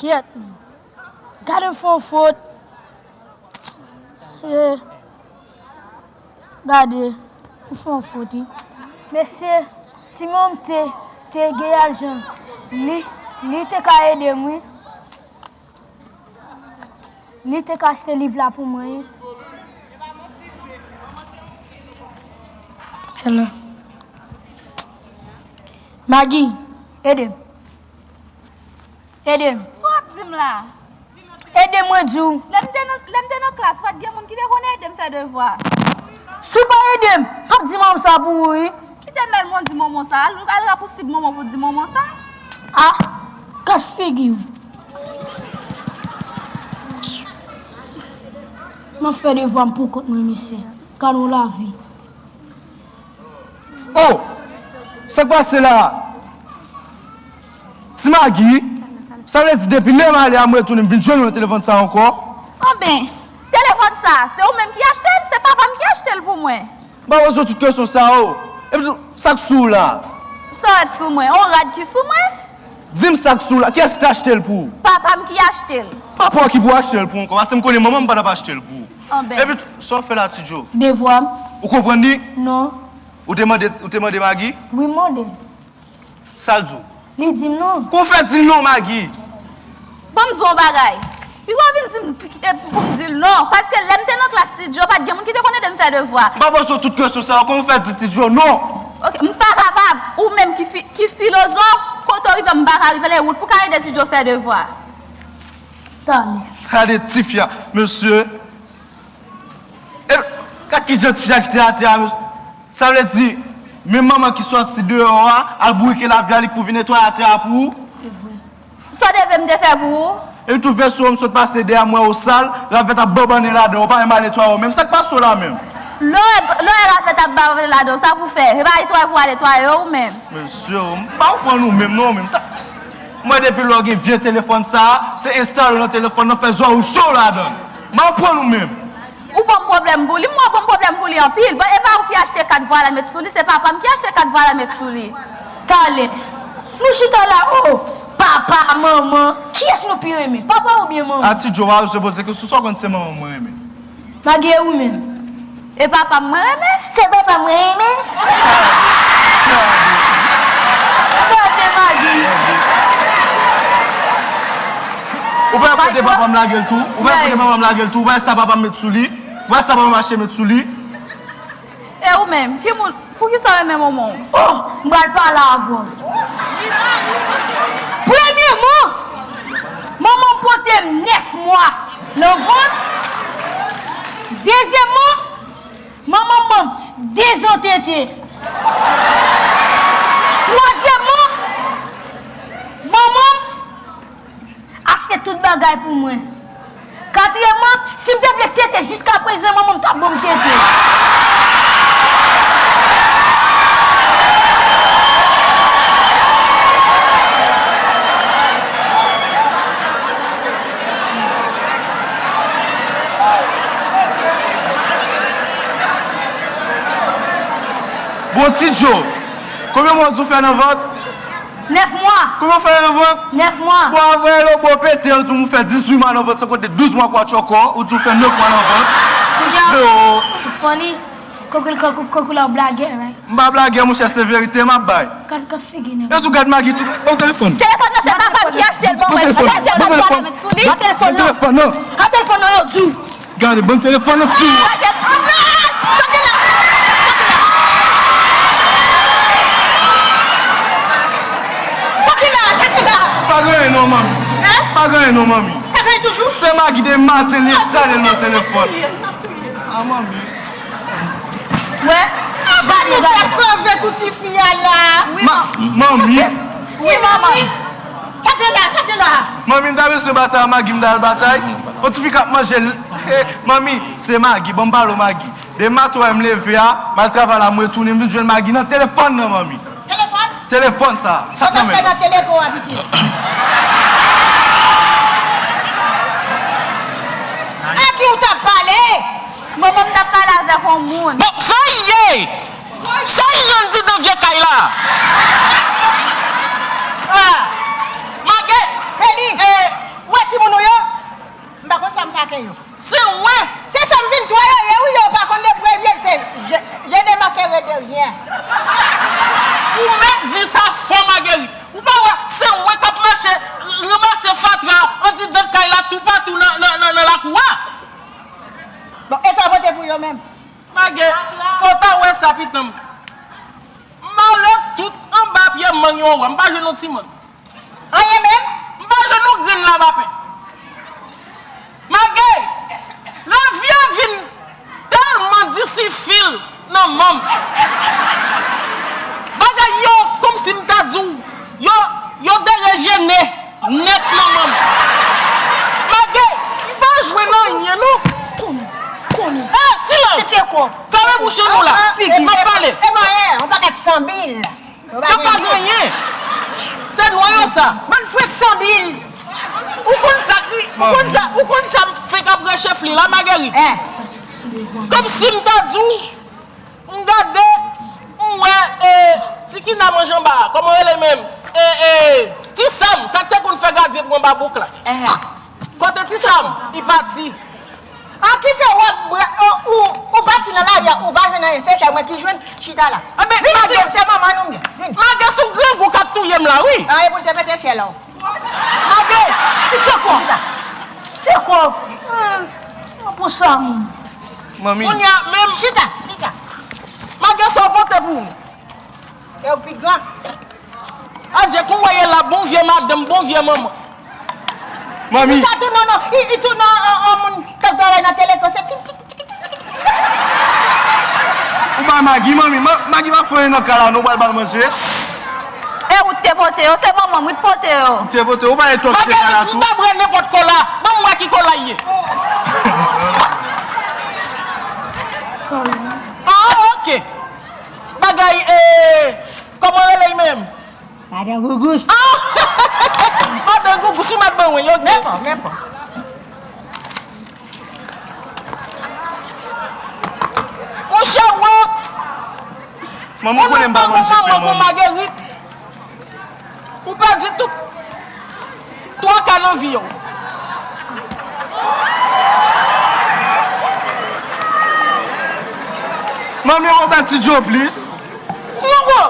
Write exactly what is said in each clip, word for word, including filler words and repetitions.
Kyèt, men. Gade m fè yon fot. Se, gade, m fè yon fot, wi. Mesye, si manman m te, te gen lajan, li, li te ka ede m, wi. Li te ka achte liv la pou mwen, wi. Hello. Maggie, ede m. Ede m. Sa w ap di m la? Ede m, mwen di w. Lè m te nan, lè m te nan klas, pa t gen moun ki te konn ede m fè devwa. Si w pa ede m, m ap di manman m sa pou ou, wi. Kite mèl mwen di manman sa. Al, al rapousib manman pou di manman sa. Ah, gad figi w. M ap fè devwa m pou kont mwen, mesye. Gad yon lavi. Oh! Sa k pase la a? Ti Magi, sa vle di depi lè m ale a m retounen, m vin jwenn ou nan telefòn sa a ankò? Anben, telefòn sa a, se ou menm ki achte l, se papa m ki achte l pou mwen. M pa poze w tout kesyon sa yo. Epi tou, sa k sou w la? Sa w wè k sou mwen? On rad ki sou mwen? Di m sa k sou w la. Kiyès ki te achte l pou ou? Papa m ki achte l. Papa w ki pou achte l pou ou ankò, paske m konnen manman m pa t ap achte l pou ou. Anben. Epi tou, sa w fè la, Ti Djo? Devwa m. Ou konprann li? Non. Ou te mande, ou te mande Magi? Wi, m mande l. Sa l di w? Li di m non. Kòman w fè di l non, Magi? Ban m di w yon bagay. Piga w vin di m p-, e, pou m di l non. Paske lè m te nan klas Ti Djo, pa t gen moun ki te konn ede m fè devwa. M pa poze w tout kesyon sa yo. Kòman w fè di Ti Djo non? Oke, m pa kapab. Ou menm ki fi-, ki filozòf, kote w rive, m pa ka rive la, e ou t pou ka ede Ti Djo fè devwa. Talè. Gade ti fi a, mesye. E, gad kijan ti fi a kite atè a, mesye. Sa vle di, menm manman ki sòti deyò a, al bourike lavi a, li k pou vin netwaye atè a pou ou? Se vre. Sa w te vle m te fè pou ou? Epi tou, veso m sot pase dèyè, m wè w sal, ravèt ap banbannen ladan, ou pa menm al netwaye w menm. Sa k pase w la menm? Lè w wè, lè w wè ravèt ap banbannen ladan, sa pou w fè? Se pa netwaye pou w al netwaye w menm. Mesye, m pa konprann ou menm non, menm sa. M wè depi lè w gen vye telefòn sa a, se enstale w nan telefòn nan, fè zòrèy ou cho ladan l. M pa konprann ou menm. Ou ban m pwoblèm pou li, m wè w ban m pwoblèm pou li anpil. Bon, e pa ou ki achte kat vwa la met sou li, se papa m ki achte kat vwa la met sou li. Talè. Nou chita la, oh, papa, manman, kiyès nou pi renmen? Papa oubyen manman? A Ti Djo, w pa bezwen poze kesyon, sa w konn se manman mwen renmen. Magi, e ou menm? E papa m mwen renmen? Se papa m mwen renmen. Gade Magi. Ou pa kote papa m lage l tou? Ou pa kote papa m lage l tou? Ou pa sa papa m met sou li? Ou pa sa papa m achte met sou li? E ou menm, ki moun, poukisa w renmen manman w? Oh, m pral pale avè w. Premyèman, manman m pote m nèf mwa nan vant. Dezyèmman, manman m ban m de zan tete. Twazyèmman, manman m achte tout bagay pou mwen. Katriyèmman, si m te vle tete jiska prezan, manman m t ap ban m tete. Bon, Ti Djo, konbyen mwa w di w fè nan vant? Nèf mwa. Kòman w fè nan vant? Nèf mwa. Bon, avè lo bon pete, ou di w fè dizuit mwa nan vant, se kote douz mwa kwatchòkò, ou di w fè nèf mwa nan vant. Kounye a, oh, ou funny. Kokoula, kokoula, w blagè, right? M pa blagè, monchè, se verite m ap bay. Gad, gad figi nèg. E tou gad Magi tou. Ban m telefòn. Telefòn nan se papa m ki achte l ban mwen. Li pa t achte l, pa t pale avèk sou li. Ban telefòn nan. Ban telefòn nan. Ban telefòn nan, yo di w. Gade, ban m telefòn nan sou. Sa ki la, sa ki la. Pa gen anyen non, manmi. Hein? Pa gen anyen non, manmi. Pa gen anyen toujou? Se Magi de maten li enstale l nan telefòn. A, manmi. Wè? Gade, nou fè kreve sou tifi a la. Wi, manmi. Wi, manman. Sa gen la, sa gen la. Manmi, m ta bezwen batay a Magi, m ta al batay. Yon tifi k ap manje l. Manmi, se Magi, ban m pale w Magi. Depi maten w wè m leve a, m al travay la, m retounen, m vin jwenn Magi nan telefòn nan, manmi. Telefòn? Telefòn sa, sa kanmenm. Sa w t ap fè nan telefòn an, pitit? A ki w t ap pale? Manman m t ap pale avèk yon moun. Bon, sa w ye? Sa w ye anndidan vye kay la? Ah. Magi, Eli. Eh, Ranmase fatra andidan kay la toupatou nan, nan, nan, nan lakou a. Bon, e sa pote pou yo menm? Mage, fò w ta wè sa, pitit mwen. M ale tout anba pye mang yo wè. M pa jwenn yon ti mang. Anyen menm? M pa jwenn yon grenn lapapè. Mage, lavi a vin tèlman disifil nan manm. Bagay yo, kòmsi m ta di w, yo, yo derejene nèt nan manm. Mage, m pa jwenn anyen, non. Konnen, konnen. Eh, silans! Tete kò. Fèmen bouch nou la. Figi. M ap pale. E mwen, yon pakèt sanbil. Yo pa gen anyen. Se nwa yo sa. Bann frèk sanbil. Ou konn sa ki, ou konn sa, ou konn sa m fenk ap rechèf li la, Magerit. Eh. Kòmsi m ta di w, m gade, m wè, e, ti ki nan manje anba a, kòman rele menm? E, e, ti Sam, sa k te konn fè gadyen pou anba bouk la. Eh. Kote ti Sam? Li pati. An ki fè w ap bra-, ou, ou, ou pati nan lari a, ou pa jwenn anyen, se sèl mwen ki jwenn chita la. Anben, vin, Mage, vin, se manman nou ye. Vin. Mage sou grangou k ap touye m la, wi. An, e pou l te pete fyèl la. Mage! Chita kò. Chita. Chita kò. An, pou sa moun. Manmi. Kounye a, menm. Chita, chita. Mage sa w pote pou m. E w pi gran. Adje, kou w wè ye la, bon vye madanm, bon vye manman. Manmi. Chita tou non, non. I, i tou non, an, an moun k ap travay nan Teleko, se tik, tik, tik, tik, tik. Ou bay Magi, manmi. Ma-, Magi pa fè anyen nan kay la, non, ou pral ba l manje. E ou t te pote yo, se manman m wi t pote yo. Ou te pote yo, ou pa ye tòk se kay la tou. Magerit, m ta bwè nenpòt kola. Ban m wè ki kola ye. Ah, ok. Bagay, eh, kòman rele l menm? Madan Gougous. Ah! Madan Gougous, ou mèt ban mwen, ok. Nenpòt, nenpòt. Monchè, wè. Manman, ou konnen m pa manje pen, manman. Magerit. Ou pèdi tout twa ka nan vi w. Manmi, ou bèl ti Joe plis. Mongo!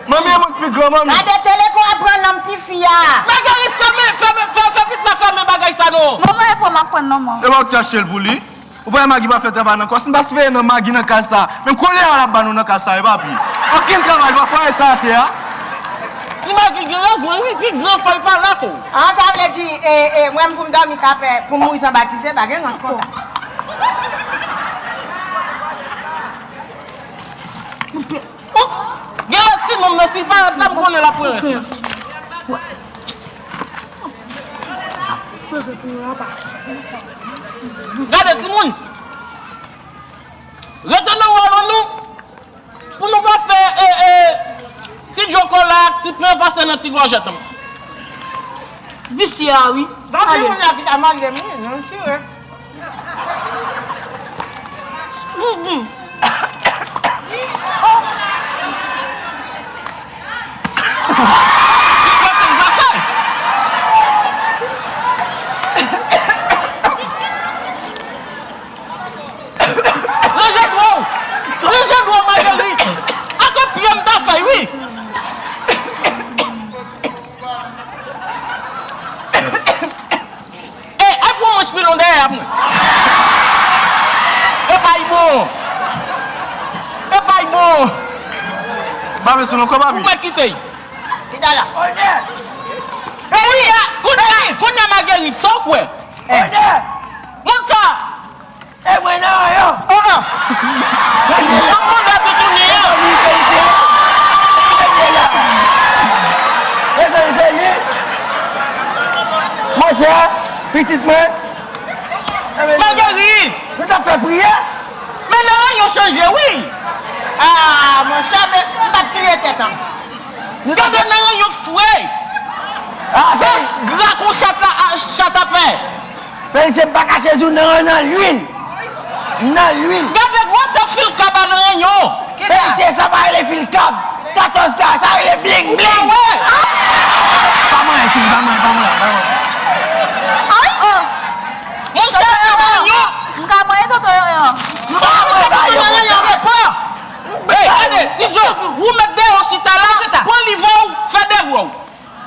Manmi, e mwen k pi gran, manmi. Gade Teleko ap pran nonm tifi a. Magerit, fèmen, fèmen, fè, fè pitit la fèmen bagay sa non. Manman, e pou m ap pran nonm an. E pa ou ki te achte l pou li? Ou pa wè Magi pa fè travay nan kò. Si n pa siveye nan Magi nan kay sa, menm koulye a l ap ba nou nan kay sa, e papi. Okenn travay, li pa fè anyen atè a. Ti Magi gen rezon, wi, pi gran fòy pa la tou. Ah, sa vle di, e, e, mwen pou m dòmi k ap, e, pou m mouri san batize, pa gen rans konsa. Gen lòt ti nonm nan, si l parèt la, m konnen l ap pran rès la. Gade, timoun. Rete nan wòl nou. Pou nou pa fè, e, e, ti djokola ak ti pen pase nan ti gòjèt an. Visye a, wi. Gade moun la ki ta marye m, wi, non, si, wi. Ranje dlo w! Ranje dlo w, Magerit! Ak yon pye m ta fè, wi! Ey, al pran manch pilon dèyè a pou mwen. E pa y bon. E pa y bon. Pa bezwen non, kò papi. Ou mèt kite y. Kite la. Kounye a, kounye a, kounye a Magerit, sa w kwè? Moun sa. E mwen nan yo. Ah, ah. Nan manda toutouni an. Mezanmi, Feli. Mezanmi, Feli. Monchè, pitit mwen. Magerit. Nou t ap fè priyè. Men nan yo chanje, wi. Ah, monchè, men m t ap touye tèt an. Gade nan yo fre. Ah, se gra kon chat la, ah, chat a pè. Pelisye, m pa kache di w nan, nan lwil. Nan lwil. Gade gwosè fil kab a nan ranyon. Pelisye, sa pa rele fil kab. Katòz ka, sa rele bling bling. Ou pa wè? Pa manyen, pa manyen, pa manyen, pa manyen. Ay! Monchè, nan ranyon. M ka manyen tonton Yoyo. Nou pa manyen ba yo konsa. Ey, gade, ti Djo, ou mèt deyò chita la, pran liv ou, fè devwa w.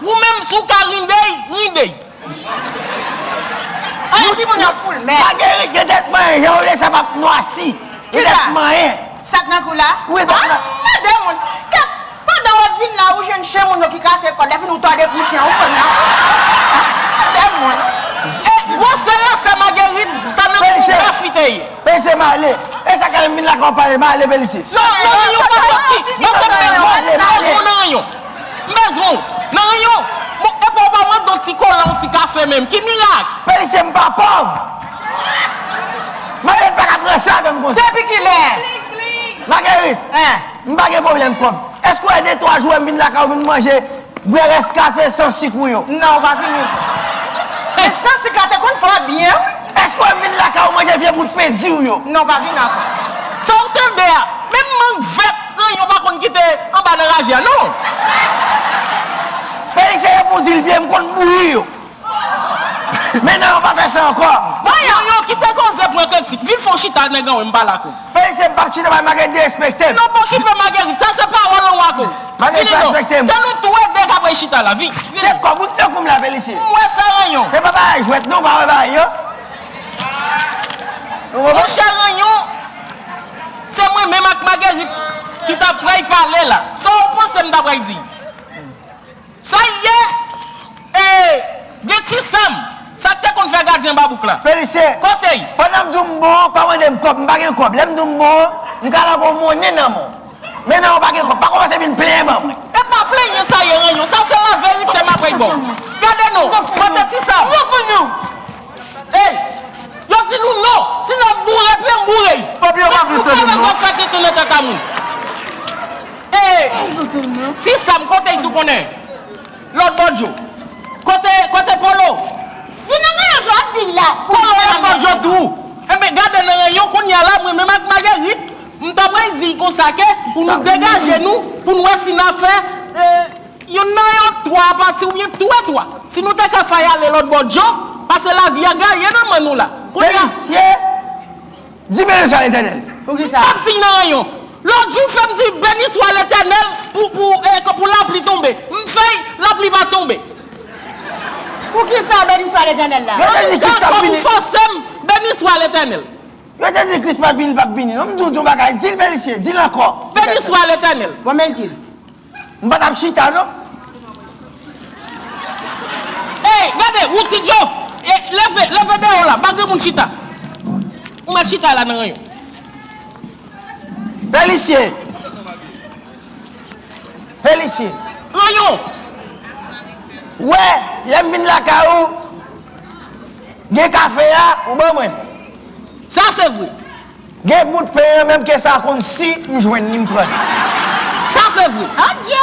Ou menm, si w ka rinde, Magerit gen tèt manyen, jan w lè sa p ap nwasi. Gen tèt manyen. Sa k nan kou la? Wi, l p ap nan. Gade moun. Kèt, pandan w ap vin la, ou jwenn chen moun yo ki kase kòd, lè fini ou tòde kou chen an, ou konn nan. Gade moun. E, gwosè yo se Magerit, sa nan kou ou pa fite ye. Pelisye, m ale. E sa k fè m vin lakay w pale, m ale, Pelisye. Non, non, non, yo pa soti. Mwen se m bezwen, m bezwen nan yon. M bezwen w. Nan yon. Bon, epa w pa mande yon ti kola, yon ti kafe menm. Ki mirak? Pelisye, m pa pòv. Magerit pa ka pran sa avè m konsa. Depi kilè? Magerit, m pa gen pwoblèm kòb. Èske w wè de twa jou m vin lakay ou vin manje bwè rès kafe san sik ou yo? Non, ou pa vini. Men san sik la te konn fè w byen, wi. Èske w wè m vin lakay ou manje vye bout pen di w yo? Non, ou pa vini ankò. Sa w tande a? Menm mang vèt ranyon pa konn kite anba nan raje a, non! Pelisye, yo pou di l vye, m konn bouyi yo. Men nan, yo pa fè sa ankò. Bon, yo, yo, kite koze pran kantik. Vin fè w chita, nèg an, wè m pale ak ou. Pelisye, m p ap chita, paske Magerit derespekte m. Non, pa okipe Magerit. Sa se pawòl an w ak ou. Magerit pa respekte m. Se nou tou e de k ap rey chita la. Vin, vin. Se kòb ou k tankou m la, Pelisye. M wè sa ranyon. Se pa bagay jwèt, non, pa wè bagay yo. Monchè ranyon, se mwen menm ak Magerit ki t ap pray pale la. Sa w panse m ta pray di? Sa ye, e, gen Ti Sam, sa k te konn fè gadyen Babouk la. Pelisye, kote y? Pandan m di w m bon, pa mande m kòb, m pa gen kòb. Lè m di w m bon, m ka lage w monnen nan men w. Men nan w pa gen kòb, pa kòmanse vin plenyen ban mwen. E pa plenyen sa ye, ranyon, sa se laverite m ap bay ba w. Gade non, kote Ti Sam? Ey! Yo di nou non, si n ap boure pye, m boure y. Pèp yo pa vle tande m non. Nou pa bezwen fè tenten nan tèt a moun. E, Ti Sam, kote y si w konnen? Lòt bò djo. Kote, kote Polo? Di nan ranyon sa w ap di la. Polo lòt bò djo tou. Enben, gade nan ranyon kounye a la, mwen menm ak Magerit, m ta pral di y konsa ke pou nou degaje nou, pou n wè si n a fè, e, Youn nan yo twa pati oubyen tou e twa. Si nou te ka fè y ale lòt bò djo, paske lavi a gaye nan men nou la. Kounye a. Pelisye, di beni swa Letènèl. Poukisa? M p ap di nan ranyon. Lòt jou, fè m di beni swa Letènèl pou, pou, e, pou lapli tonbe. M fè y, lapli pa tonbe. Poukisa beni swa Letènèl la? Yo te di Kris p ap vini. Ou fòse m, beni swa Letènèl. Yo te di Kris p ap vini, l p ap vini. Non, m di w, di w yon bagay, di l Pelisye, di l ankò. Beni swa Letènèl. Bon, men l di l. M pa t ap chita, non. Ey, gade, Wouti Djo! E, leve, leve deyò la, pa gen moun chita. Ou mèt chita la nan ranyon. Pelisye. Pelisye. Ranyon! Wè, lè m vin lakay ou, gen kafe a, ou ban mwen. Sa se vre. Gen bout pen an menm ke sa konn si m jwenn li m pran li. Sa se vre. Adje!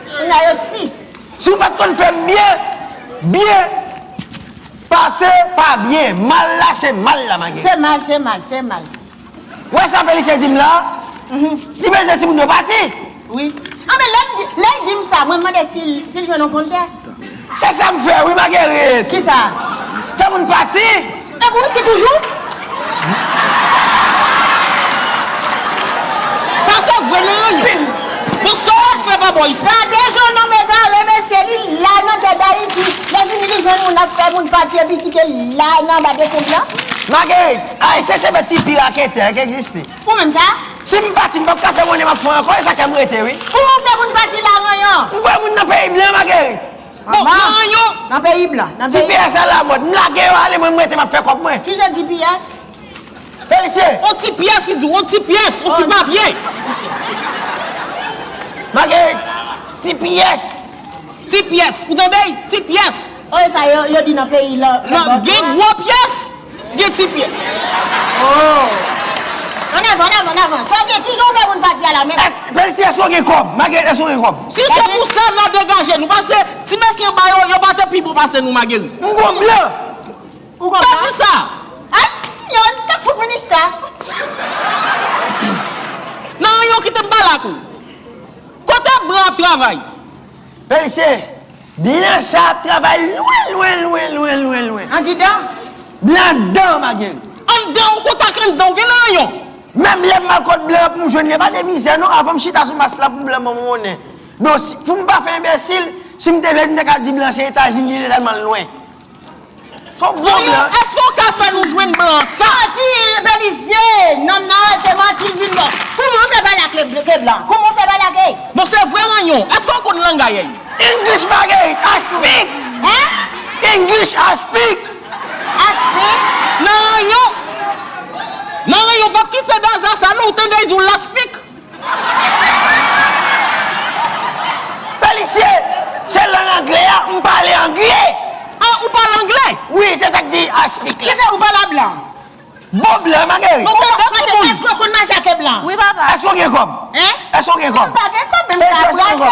Moun la yo si. Si w pa t konn fè m byen, byen pase pa byen. Mal la se mal la, Magerit. Se mal, se mal, se mal. Wè sa Pelisye di m la? Li bezwen timoun yo pati. Wi. Anben, lè l di, lè l di m sa, mwen mande si l, si l jwenn yon kontrè. Se sa m fè wi, Magerit. Kisa? Fè moun pati. Epi w isi toujou? Sa se vre nan ranyon. Bon, sa w ap fè pa bò isi? Gade jan nonm egare, mesye, li la nan tè Dayiti. Lè fini, li jwenn moun ap fè moun pati epi kite l la nan anba dekonm nan. Magerit, Ayisyen se mèt ki pi raketè ki egziste. Ou menm sa? Si m pati, m p ap ka fè monnen m ap fè ankò, e sa kè m rete, wi. Ou fè moun pati la, ranyon. M voye moun nan peyi blan, Magerit. Bon, nan ranyon. Nan peyi blan, nan peyi blan. Ti P S a lamòd, m lage yo ale, mwen m rete, m ap fè kòb mwen. Ki jan T P S? Pelisye. On ti pyès, li di, on ti pyès, on ti papye. Magerit, T P S. Ti pyès, ou tande? Ti pyès. Oh, e sa yo, yo di nan peyi la. Non, gen gwo pyès, gen ti pyès. Oh. Ann avan, ann avan, ann avan. Sa w gen, ki jan w fè moun pati a la menm? Èske, Pelisye, èske w gen kòb? Magerit, èske w gen kòb? Si se pou sa, n a degaje nou. Paske ti mesye anba yo, yo pa te pi bon pase nou, Magerit. M gon blan. Ou konprann? Pa di sa! Ay, yo, n t ap fout minista. Nan ranyon, kite m pale ak ou. Kote blan ap travay? Pelisye, blan sa ap travay lwen, lwen, lwen, lwen, lwen, lwen. Andidan? Blan anndan, Magerit. Anndan, ou kontak anndan, ou gen nan ranyon. Menm lè m al kot blan an pou m jwenn li, e pa de mizè non, avan m chita sou mas la pou blan ban m monnen. Donk, si, pou m pa fè enbesil, si m te vle, m te ka di blan se Etazini li ye tèlman l lwen. Yon bon blan. Èske w ka fè nou jwenn blan sa? Manti, Belize, nonm nan te manti l vin bò. Kouman w fè pale ak le bl- ke blan? Kouman w fè pale ak e? Bon, se vre, Ranyon. Èske w konn langay? English, Marguerite, I speak. Hein? English, I speak. I speak? Nan Ranyon. Nan Ranyon, p ap kite daza sa, non, ou tande, di w la speak. Belize, se lang anglè a, m pale anglè. Ah, ou pale anglè? Wi, se sa k di I speak la. Kisa ou pale a blan? Bon blan, Marguerite. Bon, bon, bon, bon, èske w konn mache ak blan? Wi, papa. Èske w gen kòb? Hein? Èske w gen kòb? M pa gen kòb, men m ka brase.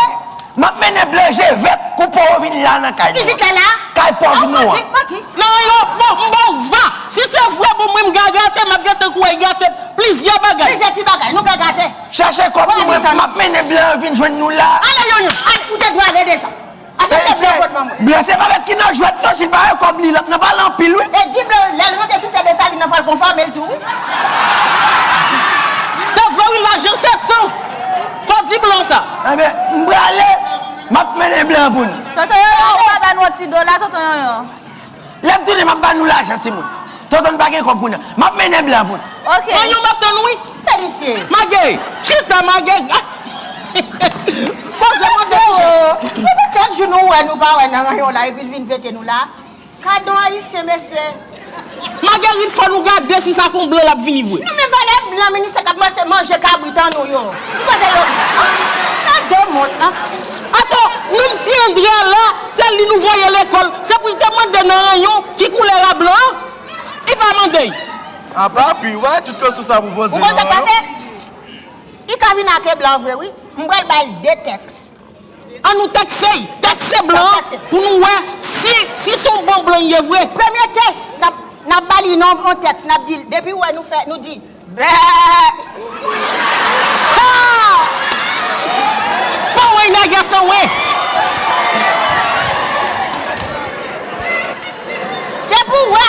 M ap mennen blan je vèt pou pòv vin la nan kay nou. Isit la la? Kay pòv nou an. Manti, manti. Nan yo, bon, m ba w va. Si se vre, bon, mwen m ka gate, m ap gentan kouri gate plizyè bagay. Plizyè ti bagay, nou ka gate. Chèche kòb nou, mwen, m ap mennen blan vin jwenn nou la. Ale, Yonyon, ale, ou te dwe ale deja. Ase se blan kot manman. Blan se pa bèt ki nan jwèt non, si l pa wè kòb li, l ap nan pale anpil, wi. E di blan, lè l monte sou tè Desalin nan, fò l konfòme l tou, wi. Se vre, wi, lajan se san. Fò di blan sa. Enben, m prale, m ap mennen blan pou nou. Tonton Yonyon, ou pa ba nou yon ti dola, tonton Yonyon? Lè m tounen, m ap ba nou lajan, timoun. Tonton, n pa gen kòb kounye a. M ap mennen blan pou nou. Ok. Nan yon m ap tann ou, wi. Belize. Mage, chita, Mage. Poze mwen de. Depi kèk jou nou wè nou pa wè nan ranyon la, epi l vin pete nou la. Gadon Ayisyen, mesye. Magerit, fò nou gade si sa k on blan l ap vini vre. Non, men valè blan, ministè k ap manje, manje kabrit an nou yo. Ou panse yo. Gade moun nan. Ato, menm ti André a la, se li nou voye lekòl. Se pou l te mande nan ranyon ki koulè a blan an. Li pa mande l. A papi, ou pa tout kòs sou sa pou poze non. Ou konn sa k pase? Li ka vin ak blan vre, wi. M pral ba l de tèks. An nou tèkse, tèkse blan an pou nou wè si, si se yon bon blan li ye vre. Premye tèks, n ap, n ap ba li non, yon tèks, n ap di l, depi w wè nou fè, nou di, bè! Ha! Pa wè nèg a san wè. Depi w wè,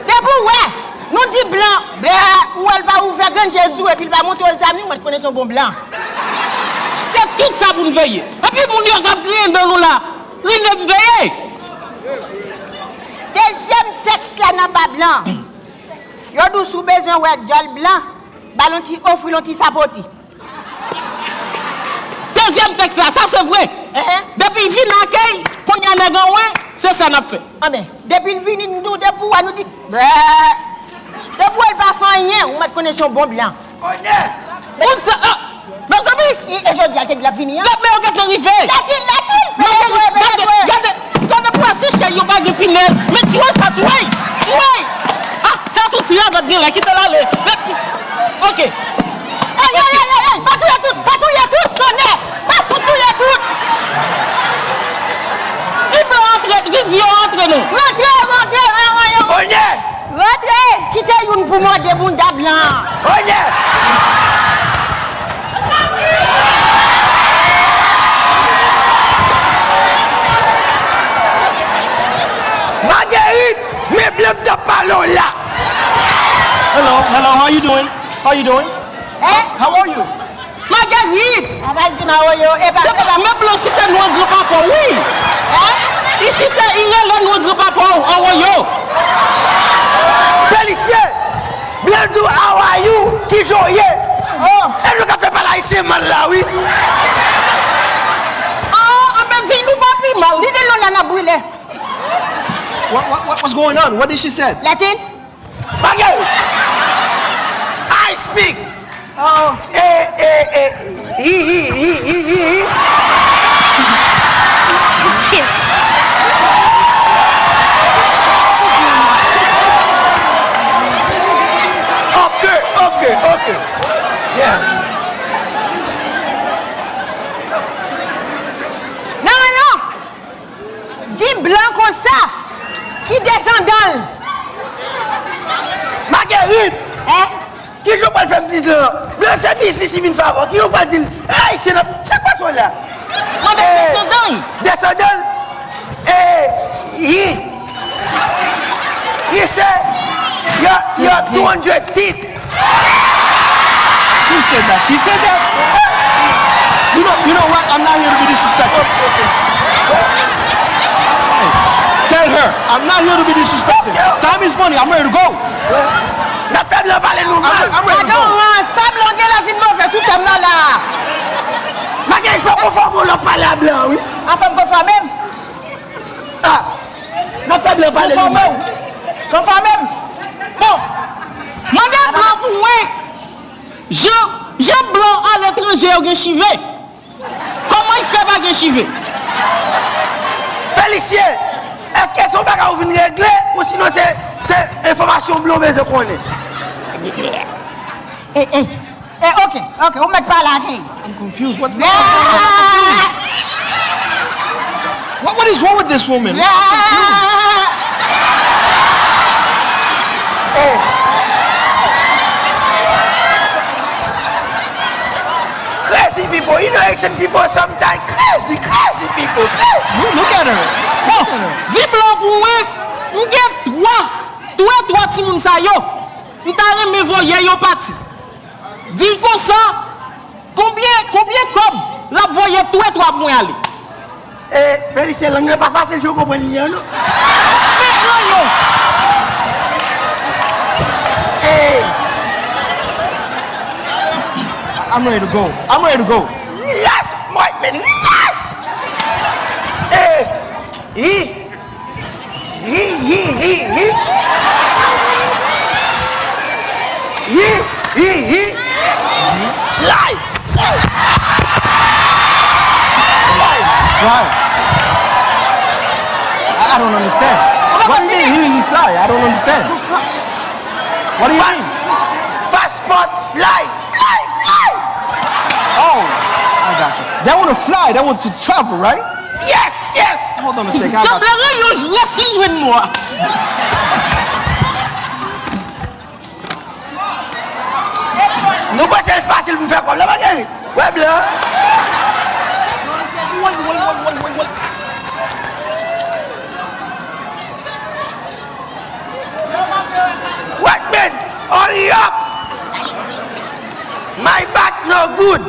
depi w wè, nou di blan, bè, ou wè l pa ouvè grenn je sou epi l pa montre w zam li, ou mèt konnen se yon bon blan. Se tout sa pou n veye. Epi moun yo k ap griyen dan nou la, ri n ap veye. Dezyèm tèks la n ap ba blan. Yo di w si w bezwen wè djòl blan, ba l yon ti, ofri l yon ti sapoti. Dezyèm tèks la, sa se vre. Enhen. Depi l vin akèy, kounye a nèg an wè, se sa n ap fè. Anben, depi l vini, nou tou de pou wè, nou di, bè. De pou wè l pa fè anyen, ou mèt konnen se yon bon blan. Onè! Moun sa, ah, mezanmi! E, e jodi a, l te di l ap vini an? Lòt men yo gentan rive. Latil, latil! Gade, gade, gade, gade pou wè si chèy yo pa gen pinèz. Men tchwey sa, tchwey! Tchwey! Ah, sa sou ti ravèt genlè, kite l ale. Men, ok. Ey, ey, ey, ey, ey! Pa touye tout! Pa touye tout! Tonnè! Pa fout touye tout! Di blan antre, di, di yo antre non! Rantre, rantre, rantre! Onè! Rantre! Kite youn pou mòde bounda blan an! Onè! Magerit, men blan m t ap pale w la! Hello, hello, how you doing? How you doing? Eh? How are you? Magerit! Apa l di m a oyo, e pa... Se pa, men blan site non an granpapa w, wi! Eh? Li site, li rele non an granpapa w, a oyo! Belize! Blan di w, how are you? Kijan w ye? Oh! E nou ka fè pale ayisyen mal la, wi! Ah, anben di nou pa pi mal. Li di nou la n ap brile. What, what, what, what's going on? What did she say? Latin? Bagay! I speak! Oh. Eh, eh, eh, hi, hi, hi, hi, hi, hi. Ok, ok, ok. Yeah. Non, non, non. Di blan konsa, ki desandan l. Magerit! Eh? Kijan w pral fè m di l? Blan se biznis li vin fè avè w. Kijan w pral di l? Ayisyen ap, sa k pase w la? Mande desandan l. Desandan l? Eh, yi. Yi se, yo, yo two hundred teeth. Who said that? She said that? You know, you know what? I'm not here to be disrespectful. Tell her. I'm not here to be disrespected. Fuck you. Time is money. I'm ready to go. N ap fè blan pale nou mal. I'm, I'm ready to go. Gadon, sa blan gen la vin move sou tè m nan la. Magen, fòk ou fòme w lè w pale a blan, wi. A, fòk m fòme m. Ah, n ap fè blan pale nou mal. Fòme m. Bon, mande blan pou mwen. Jan, jan blan aletranje yo gen chive. Kòman y fè pa gen chive? Pelisye, èske se yon bagay ou vin regle, ou sinon se, se enfòmasyon blan w bezwen konnen? E, e, e, oke, oke, ou mèt pale ak li. I'm confused. What's going on? I'm confused. What, what is wrong with this woman? I'm confused. Hey. Crazy people, you know Haitian people sometimes crazy, crazy people, crazy. Look, look at her. Bon, di blan pou mwen, m gen twa, twa, twa timoun sa yo. M ta renmen voye yo pati. Di l konsa, konbyen, konbyen kòb l ap voye tou e twa pou mwen ale? E, Pelisye, lang nan pa fasil, jan w konprann li an, non? Hey! I'm ready to go. I'm ready to go. Yes, white man, yes! Hey! He, he, he, he, he. He, he, he. Fly. Fly. Fly. I, I don't understand. What do you mean, he, he fly? I don't understand. What do you mean? Passport fly. Fly, fly. Oh, I got you. They want to fly. They want to travel, right? Yes, yes. Hold on a second. I got you. Sanble reyonj resi jwenn mwa. Nou panse l fasil pou m fè kòb la, pa gen. Wè blan. Woy, woy, woy, woy, woy, woy. White man, hurry up! My back no good.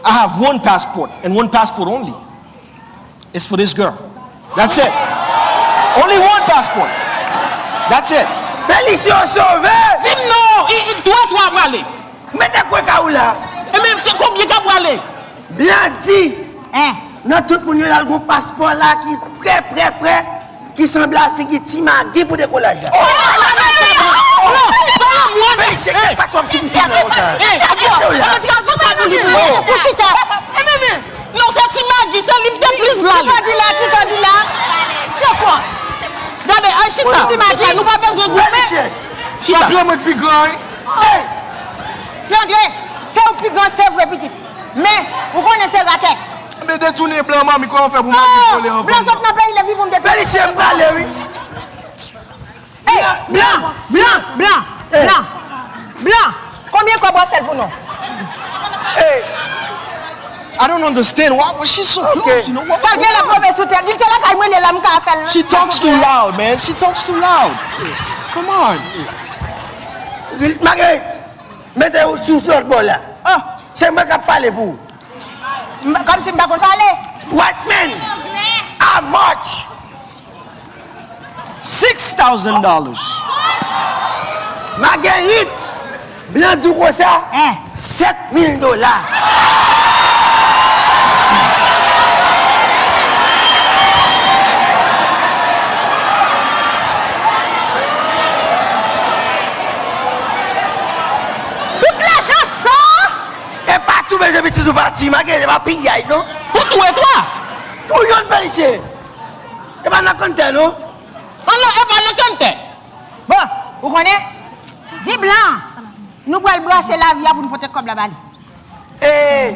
I have one passport and one passport only. It's for this girl. That's it. Only one passport. That's it. Pelisye sove! Di m non, i, i, twa, twa prale. Mete kwen ka ou la. E men, ke konbyen ka prale? Blan di, nan tout moun yo la, l gon paspò la ki prè, prè, prè, ki sanble a figi Ti Magi pou dekolaj la. Oh, non, non, non, non, non, non, non, non, non. Pelisye, kèk pa t w ap sou boutik la konsa. Eh, eh, eh, non, se Ti Magi, se li m te plis vle ale. Kisa w di la, kisa w di la? Se kwa? Gade, ay, chita. Ti Magi, nou pa bezwen goumen. Chita. Papye mwen k pi gran, wi. Hey! Ti Angle, se ou k pi gran, se vre, pitit. Men, ou konnen se rakèt. Men detounen blan, manmi, kòman fè pou Magi vole anvan? Blan sot nan peyi l epi pou m detounen. Pelisye, m prale, wi. Ey, blan, blan, blan, blan, blan. Konbyen kòb w ap fè l pou nou? Ey. I don't understand. Why was she so close? You know what? Sa l gen l ap move sou tèt. Li te lakay mwen, li la, m ka fè l. She talks too loud, man. She talks too loud. Come on. Marguerite, mete w sou lòt bò la. Oh. Se mwen k ap pale pou ou. M, kòmsi m pa konn pale. White man, how much? Six thousand dollars. Marguerite, blan di w konsa, sèt mil dola. Tout lajan sa? E pa tou bezwen pitit ou pati, Marguerite, e pa piyay, non. Pou tou e twa? Pou yonn, Pelisye. E pa nan kanntè, non. An non, e pa nan kanntè. Bon, ou konnen? Di blan, nou pral brase lavi a pou nou pote kòb la ba li. E.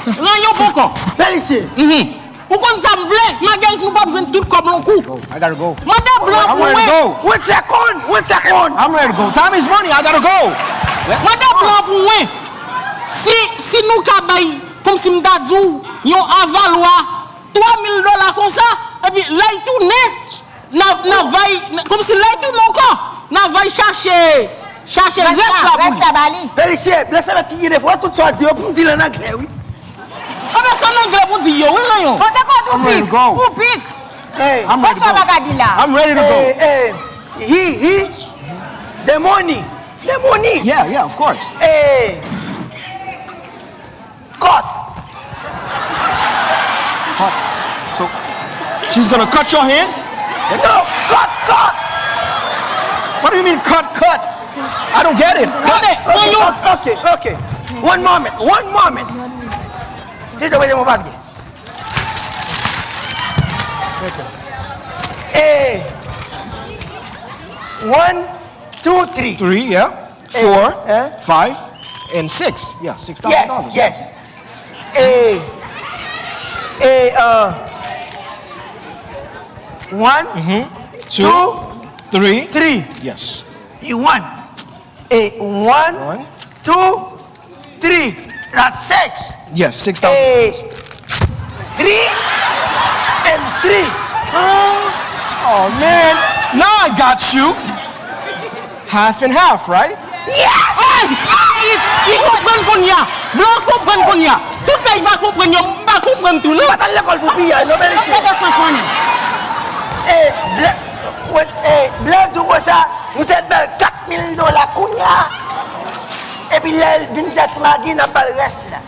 Ranyon poko. Pelisye. Mhm. Ou konn sa m vle? Marguerite, nou p ap jwenn tout kòb lan yon kou. Go. I gotta go. Mande blan pou mwen. One second, one second. I'm ready to go. Time is money. I gotta go. Mande blan pou mwen. Si, si nou ka bay, kòmsi m ta di w, yon avalwa twa mil dola konsa, epi lè y tounen, n a, n a va y, kòmsi lè y tounen ankò, n a va y chache, Chache rès la pou li. Rès la ba li. Felisye, blese mèt ki gen defo, tout sa w di yo pou m di l an anglè, wi. Anben, se an anglè pou di yo, wi, Rayon. Pote kòd ou pik, ou pik. Hey, I'm ready to go. Kòd sa w pa ka di la. I'm ready to go. Hey, hey, he, he, the money, the money. Yeah, yeah, of course. Hey, cut. Cut. So, she's gonna cut your hands? No, cut, cut. What do you mean, cut, cut? I don't get it. Cut. Okay, okay, okay, okay. One moment, one moment. Tito, voye mon papye. Okay. Eh, one, two, three. Three, yeah. Eh, four, eh? Five, and six. Yeah, six thousand dollars. Yes, yes. Eh, eh, uh, one, mm-hmm, two, two, three, three. Yes. E one. Eh, one, one, two, three. That's six. Yes, six thousand. Eh, three and three. Oh, man. Now I got you. Half and half, right? Yes! Hey! Li, li konprann kounye a. Blan konprann kounye a. Tout peyi pa konprann yo, m pa konprann tou, non. Pa t al lekòl pou piyay, non, men isi. Sa te fè konnen. Eh, blan, eh, blan di w konsa, nou te bal kat mil dola kounye a. Epi lè l vin fè ti magi, n ap bal rès la.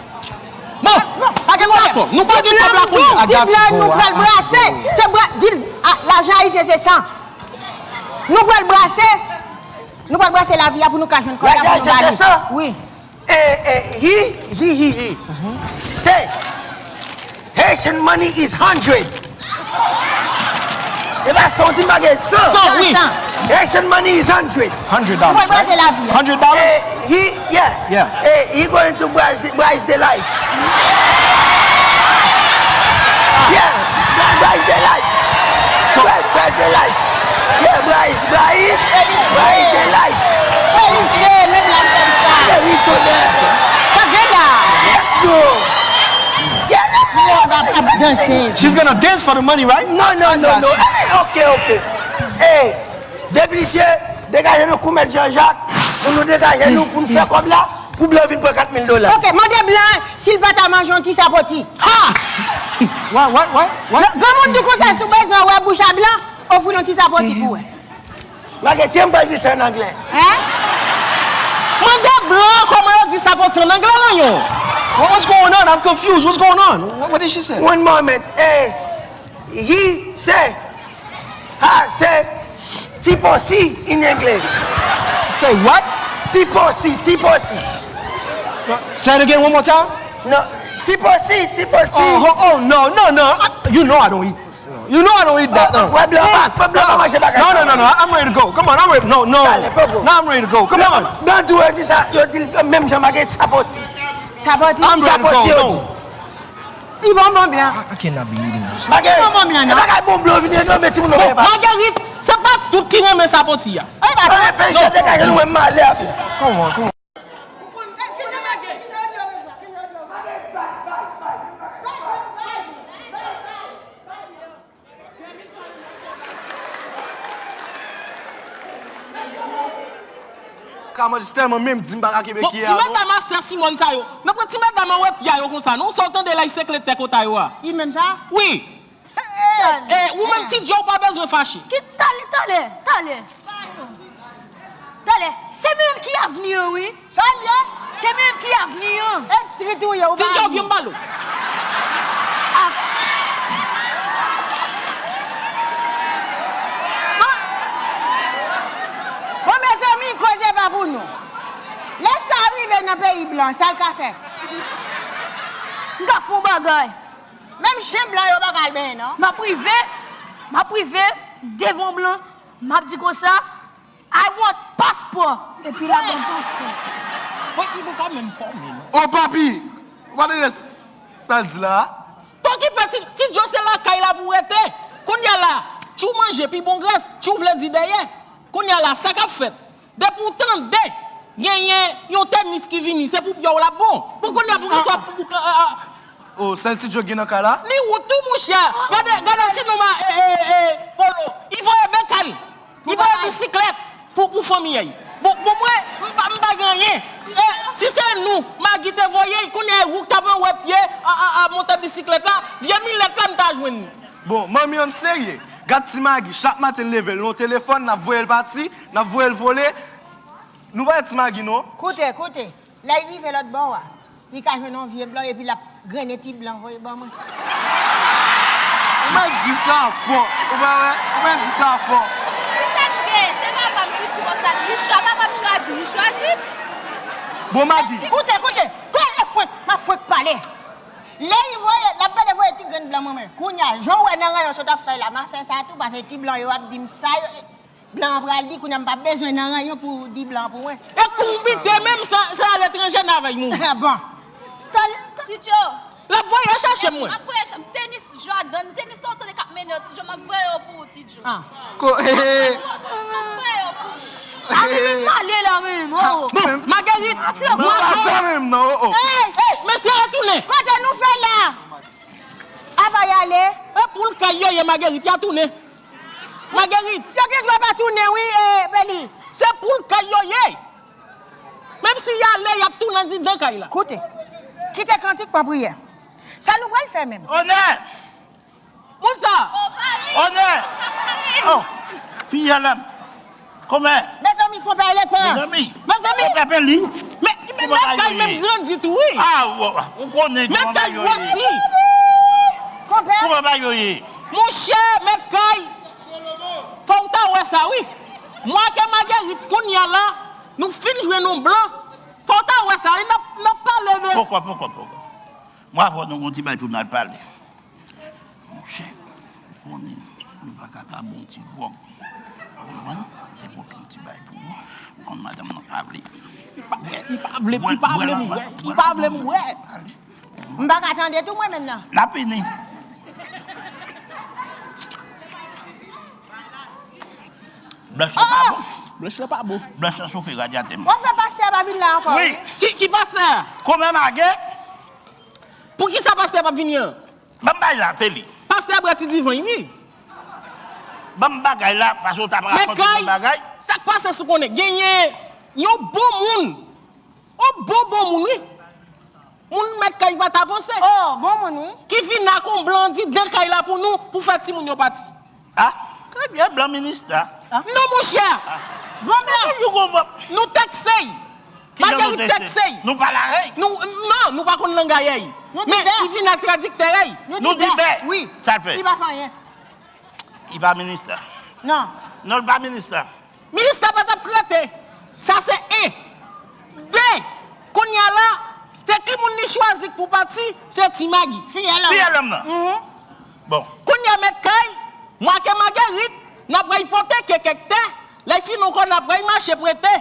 Bon, nou pa gen kòb la kounye a. Di blan nou pral brase. Se bra, di l, a, lajan ayisyen se san. Nou pral brase. Nou pral brase lavi a pou nou ka jwenn kòb la pou nou ba li. Lajan ayisyen se san? Wi. Eh, eh, he, he, he, he. Say, Haitian money is hundred. E pa san w di m pa gen san. San, wi. Haitian money is hundred. Hundred dollars, right? Hundred dollars? Eh, he, yeah. Yeah. Eh, he going to Bryce, Bryce the life. Yeah, Bryce the life. So Bryce, Bryce the life. Yeah, Bryce, Bryce, Bryce the life. Felisye, menm la fè sa. Yeah, we do that. Sa gen la. Let's go. Yeah, let's go. Ap, ap danse. She's gonna dance for the money, right? No, no, no, no. Hey, okay, okay. Hey, depi se degaje nou kou mèt Jean-Jacques, pou nou degaje nou, pou n fè kòb la, pou blan vin pran kat mil dola. Ok, mande blan si l pa ta manje yon ti sapoti. Ha! What, what, what, what? Granmoun di konsa, si w bezwen wè bouch a blan, ofri l yon ti sapoti pou wè. Lage kè m pral di sa an anglè. Hein? Mande blan kòman yo di sapoti an anglè, Rayon. What, what's going on? I'm confused. What's going on? What, what did she say? One moment. Eh, he say, I say, tiposi in English. Say what? Tiposi, tiposi. Say it again one more time. No, tiposi, tiposi. Oh, oh, oh, no, no, no. I, you know I don't eat. You know I don't eat that. Uh, wè blan pa, blan pa manje bagay. No, no, no, no. I'm ready to go. Come on, I'm ready. No, no. Dale, poko. Now I'm ready to go. Come on. Blan di w yo di sa, yo di l menm jan, malgre sapoti. Sapoti? I'm ready to go. Sapoti yo di. No. Li bon, bon blan. I, I cannot be eating this. Li bon, bon blan, non. Bagay bon blan vini, non, men timoun yo pa. Magerit, se pa tout ki renmen sapoti a. Ay, pa tout. Peyi sa degaje nou, menm malè a blan. Come on, come on. Ka manje tèlman menm di m pa ka kenbe kiyè a non. Bon, ti medam a sè Simòn sa yo. Nan pran ti medam an wè pye yo konsa non. Sa w tande la, se kle tèt kota yo a. Li menm sa? Wi. E, ou menm ti Djo, ou pa bezwen fache. Ki talè, talè, talè. Talè, se menm ki avni an, wi. Sa l ye? Se menm ki avni an. Estri tou ye, ou pa avni. Ti Djo, vye m balo. Ah. Bon. Bon, mezanmi, koze pa pou nou. Lè sa rive nan peyi blan, sa l ka fè? M ka fè yon bagay. Menm chen blan yo pa ka al benyen, non. M ap rive, m ap rive devan blan, m ap di konsa, "I want passport." Epi l ap ban m paspò. Mwen, li pa menm fòme, non. Oh, papi, ou pa tande sa l di la a? Pa okipe, ti, ti Djo, se lakay la pou w rete. Kounye a la, tchou manje pi bon grès, tchou vle di dèyè. Kounye a la, sa k ap fèt? Depi w tande genyen yon tenis ki vini, se pou pye w l ap bon. Bon, kounye a pou keswa pou, pou, a, a, Oh, sèl ti Djo gen nan kay la? Li wout tou, monchè. Gade, gade ti nonm a, e, e, e, Polo. Li voye bekàn. Li voye bisiklèt pou, pou fanmi a. Bon, bon, mwen, Genyen. E, si se nou, Magi te voye, kounye a ou k t ap anwè pye a, a, a, montè bisiklèt la, vye milèt la m ta jwenn li. Bon, manmi an serye. Gad ti Magi, chak maten l leve, l nan telefòn, n ap voye l pati, n ap voye l vole. Nou pa wè ti Magi non. Koute, koute. Lè l rive lòt bò a, li ka jwenn yon vye blan epi l ap grennen ti blan voye ban mwen. Ou mèt di sa fò. Ou pa wè? Ou mèt di sa fò. Kisa nou gen? Se papa m ki di konsa, li chwa, papa m chwazi, li chwazi. Bon, Magi. Koute, koute. Pale fwenk, m ap fwenk pale. Lè li voye, l ap pede voye ti grenn blan mwen, men. Kounye a, jan w wè nan ranyon sa w t ap fè la, m a fè sa tou, paske ti blan yo ap di m sa yo. Blan an pral di, kounye a m pa bezwen nan ranyon pou di blan an pou mwen. E konbite menm sa, sa aletranje n avèy nou. Bon. Ti Djo. L ap voye chache mwen. M ap voye chache tenis Jordan, tenis sa w tande k ap mennen yo, Ti Djo, m ap voye yo pou ou, Ti Djo. Ah. Ko, eh, eh. M ap voye yo pou ou. Ap vin pale la menm, oh. Bon, Magerit. Ati yo. Nou pa sa menm non, oh, oh. Ey, ey, mesye a tounen. Kote nou fè la? Apa y ale? E poul kay yo ye, Magerit, y a tounen. Magerit. Yo gen dwa pa tounen wi, e, Beli. Se poul kay yo ye. Menm si y ale, y ap tounen andidan kay la. Koute. Kite kantik pran priyè. Sa nou pral fè menm? Onè! Moun sa! Onè! Oh, fiyèl la. Kòmè? Mezanmi, konpè, il est quoi? Mezanmi. Mezanmi. Konpè Peli. Men, men mèt kay menm grandi tou, wi. Ah, ou, ou konnen kòman bagay yo ye. Mèt kay gwosi. Konpè. Kòman bagay yo ye. Monchè, mèt kay. Fò w ta wè sa, wi. Mwen ak Magerit, kounye a la, nou fin jwenn yon blan. Fò w ta wè sa, wi, n ap, n ap pale de. Pokò, pokò, pokò. Mwen avè w nou gon ti bagay pou n al pale. Monchè, ou konnen, nou pa ka pa bon ti gwòg. Ou konprann? Te pote yon ti bagay pou ou. Ou konn madanm nan pa vle. Li pa, li pa vle, li pa vle m wè. Li pa vle m wè. M pa ka tande tou mwen menm nan. N ap vini. Blanch lan pa bon. Blanch lan pa bon. Blanch lan chofe radyatè m. Ou fè pastè a pa vin la ankò, wi. Ki, ki pastè a? Kòmè Mage. Poukisa pastè a p ap vini an? Ban m bay la, Peli. Pastè a bwè ti divan, wi. Ban m bagay la, paske w t ap rakonte m yon bagay. Sa k pase sou konnen? Genyen yon bon moun. Yon bon, bon moun, wi. Moun mèt kay pa ta panse. Oh, bon moun, wi. Ki vin ak yon blan andidan kay la pou nou, pou fè timoun yo pati. Ah, trè byen, blan minista. Non, monchè. Bon blan. Nou konprann. Nou tèksey. Magerit tèksey. Nou pale avè l. Nou, non, nou pa konn lang ayèy. Men li vin ak tradiktè, ey. Nou di bè. Wi. Sa l fè? Li pa fè anyen. Li pa minista. Non. Non, li pa minista. Minista pa t ap k rete. Sa se en. De. Kounye a la, se ki moun li chwazi k pou pati, se Ti Magi. Fiyèl an. Fiyèl an nan. Bon. Kounye a mèt kay, mwen ak Magerit, n ap pral pote ke kèk tè, lè fini ankò n ap pral mache prete,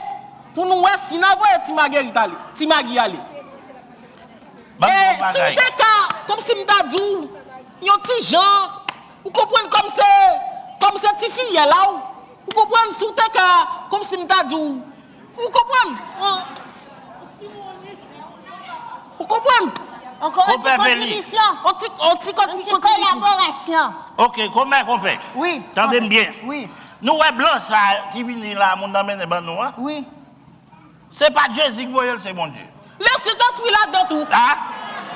pou nou wè si n a voye Ti Magerit ale, Ti Magi ale. Ban m di w yon bagay. E si w te ka, kòmsi m ta di w, yon ti jan, ou konprann kòm se, kòm se ti fiyèl a w, ou konprann si w te ka, kòmsi m ta di w, ou konprann? Ou konprann? Ankò yon ti kontribisyon. Yon ti, yon ti, yon ti kontribisyon. Kolaborasyon. Ok, konpè, konpè. Wi. Tande m byen. Wi. Nou wè blan sa ki vini la, moun nan mennen ban nou an? Wi. Se pa Jezi k voye l, se Bondye. Lesentespri ladan tou. Ah,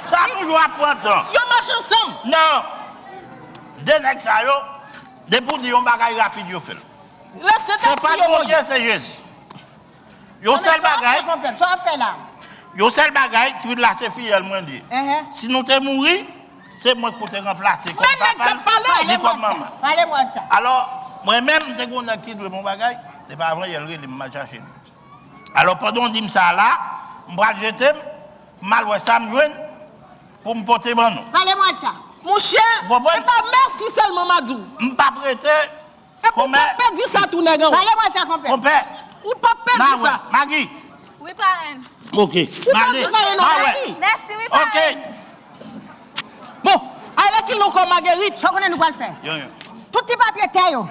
sa toujou ap pran tan. Yo mache ansanm. Non. De nèg sa yo, depi w di yon bagay rapid, yo fè l. Se pa Bondye, se Jezi. Yon sèl bagay. Sa w ap fè la? Yon sèl bagay, ti pitit la se fiyèl mwen li ye. Si nou te mouri, se mwen k pou te ranplase kòm papa l, li kòm manman. Pale mwen sa. Alò, mwen menm, m te gen yon nèg ki dwe m yon bagay, se pa avan yè l rele m, m al chache l. Alò, pandan w di m sa la, m pral jete m, m al wè sa m jwenn pou m pote ban nou. Pale mwen sa. Monchè, e pa mèsi sèlman m a di w. M p ap rete. Epi w p ap pèdi sa tou, nèg an. Pale mwen sa, konpè. Konpè. Ou p ap pèdi sa. Magi. Wi, parenn. Ok. Ou pèdi parenn, non, mèsi. Mèsi, wi, parenn. Bon, ale ki l ankò, Magerit. Sa w konnen nou pral fè? Tout ti papye tè yo.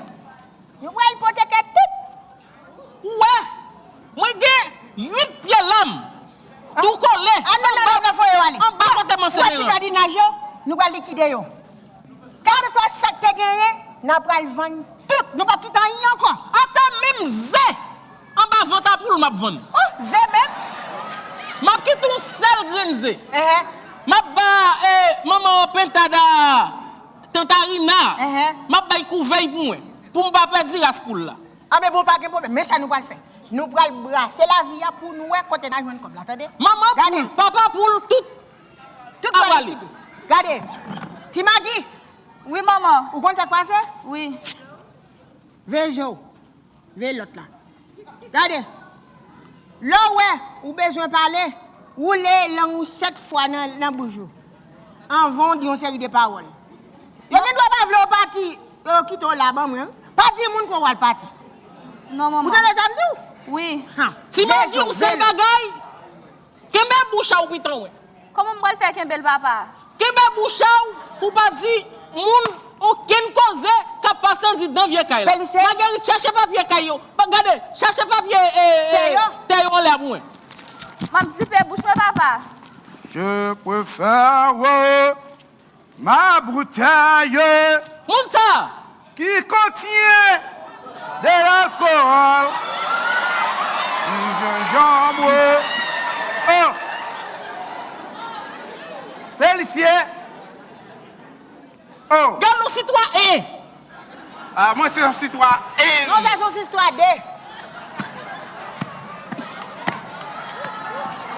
Nou pral ipoteke tout. Ou wè, mwen gen uit pye lam. Tou kole. Ah, non, non, non, non, foye yo ale. Anba kote m ansere an. Ou wè ti badinaj yo, nou pral likide yo. Kèlkeswa sa k te genyen, n a pral vann tout. Nou p ap kite anyen ankò. Atè menm ze anba vant a poul m ap vann. Oh, Ze menm? M ap kite yon sèl grenn ze. M ap ba eh, manman Pentad a Tantarina. M ap bay kouvèy pou mwen. Pou m pa pèdi ras poul la. Anben, bon, pa gen pwoblèm. Men sa nou pral fè. Nou pral brase lavi a pou nou wè kote n a jwenn kòb la, tande? Manman poul, papa poul, tout. Tout ap pale. Gade. Ti Magi. Wi, manman. Ou konn sa k pase? Wi. Veye je w. Veye lòt la. Gade. Lè w wè ou bezwen pale, woule lang ou sèt fwa nan, nan bouch ou anvan w di yon seri de pawòl. Yo gen dwa pa vle w pati, yo kite w la ban mwen. Pa di moun ke w al pati. Non, manman. Ou tande sa m di w? Wi. Ti Magi, yon sèl bagay. Kenbe bouch a w, piton mwen. Kòman m pral fè kenbe l, papa? Kenbe bouch a w pou w pa di moun okenn koze k ap pase anndidan vye kay la. Magerit, chache papye kay yo. Gade, chache papye eh, eh, tè yo anlè a pou mwen. M ap zipe bouch mwen, papa. Je préfère ma bouteille. Moun sa! Qui contient de l'alcool, du gingembre. Oh! Pelisiye. Oh! Gad nou sitwayen! Ah, mwen se yon sitwayen. Non, sa se yon sitwayen.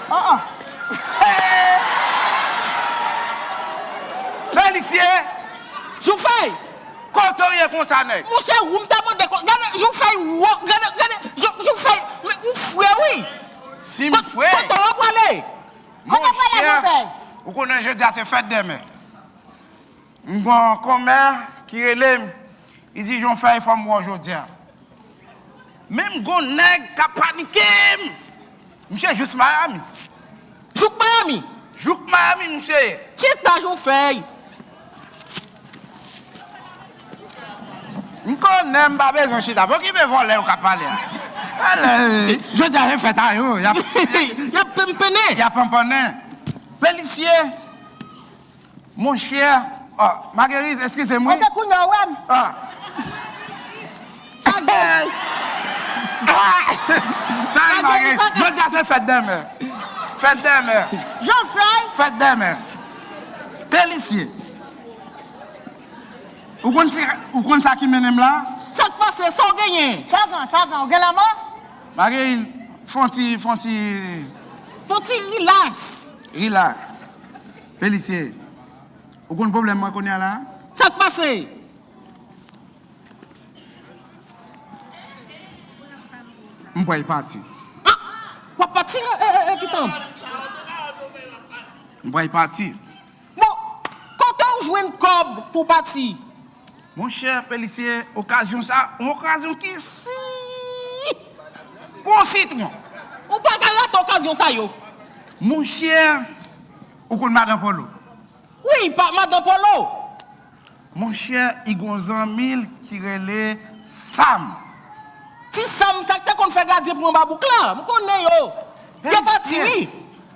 Oh, oh. Pelisiye. Joufèy! Kote w ye konsa, nèg? Monchè, ou m ta mande kò. Gade, Joufèy, ou, gade, gade, Jou-, Joufèy, men ou fre, wi. Si m fre? Kote w ap prale? Monchè, ou konnen jodi a se fèt dèmen. M gon kòmè ki rele m. Li di, Joufèy, fò m wè w jodi a. Men m gon nèg k ap panike m. Misye jous Miami. Jouk Miami? Jouk Miami, misye ye. Chita, Joufèy. M konnen m pa bezwen chita. Bon, ki men vòlè yo k ap pale a? Alè, jodi a se fèt a yo. Y ap, y ap penpennen. Y ap penpennen. Pelisye. Monchè, oh, Marguerite, eskize m, wi. E se kounye a w wè m. Ah. Sa e Marguerite. Jodi a se fèt dèmen. Fèt dèmen. Jan fèy. Fèt dèmen. Pelisye. Ou konn si, ou konn sa ki mennen m la? Sa k pase? Sa w genyen? Sa w gen, sa w gen? Ou gen lanmò? Marguerite, fon ti, fon ti. Fon ti rilas. Rilas. Pelisye, ou konn pwoblèm mwen kounye a la? Sa k pase? M pral pati. Ah! W ap pati, eh, eh, eh, piton? M pral pati. Bon, kote w jwenn kòb pou w pati? Monchè, Pelisye, okazyon sa, yon okazyon ki si gwo sitwon. Ou pa ka rate okazyon sa yo. Monchè, ou konn Madan Polo? Wi, pa Madan Polo. Monchè, li gon zanmi l ki rele Sam. Ti Sam, sa k te konn fè gadyen pou anba bouk la, m konnen yo. Yo pati, wi.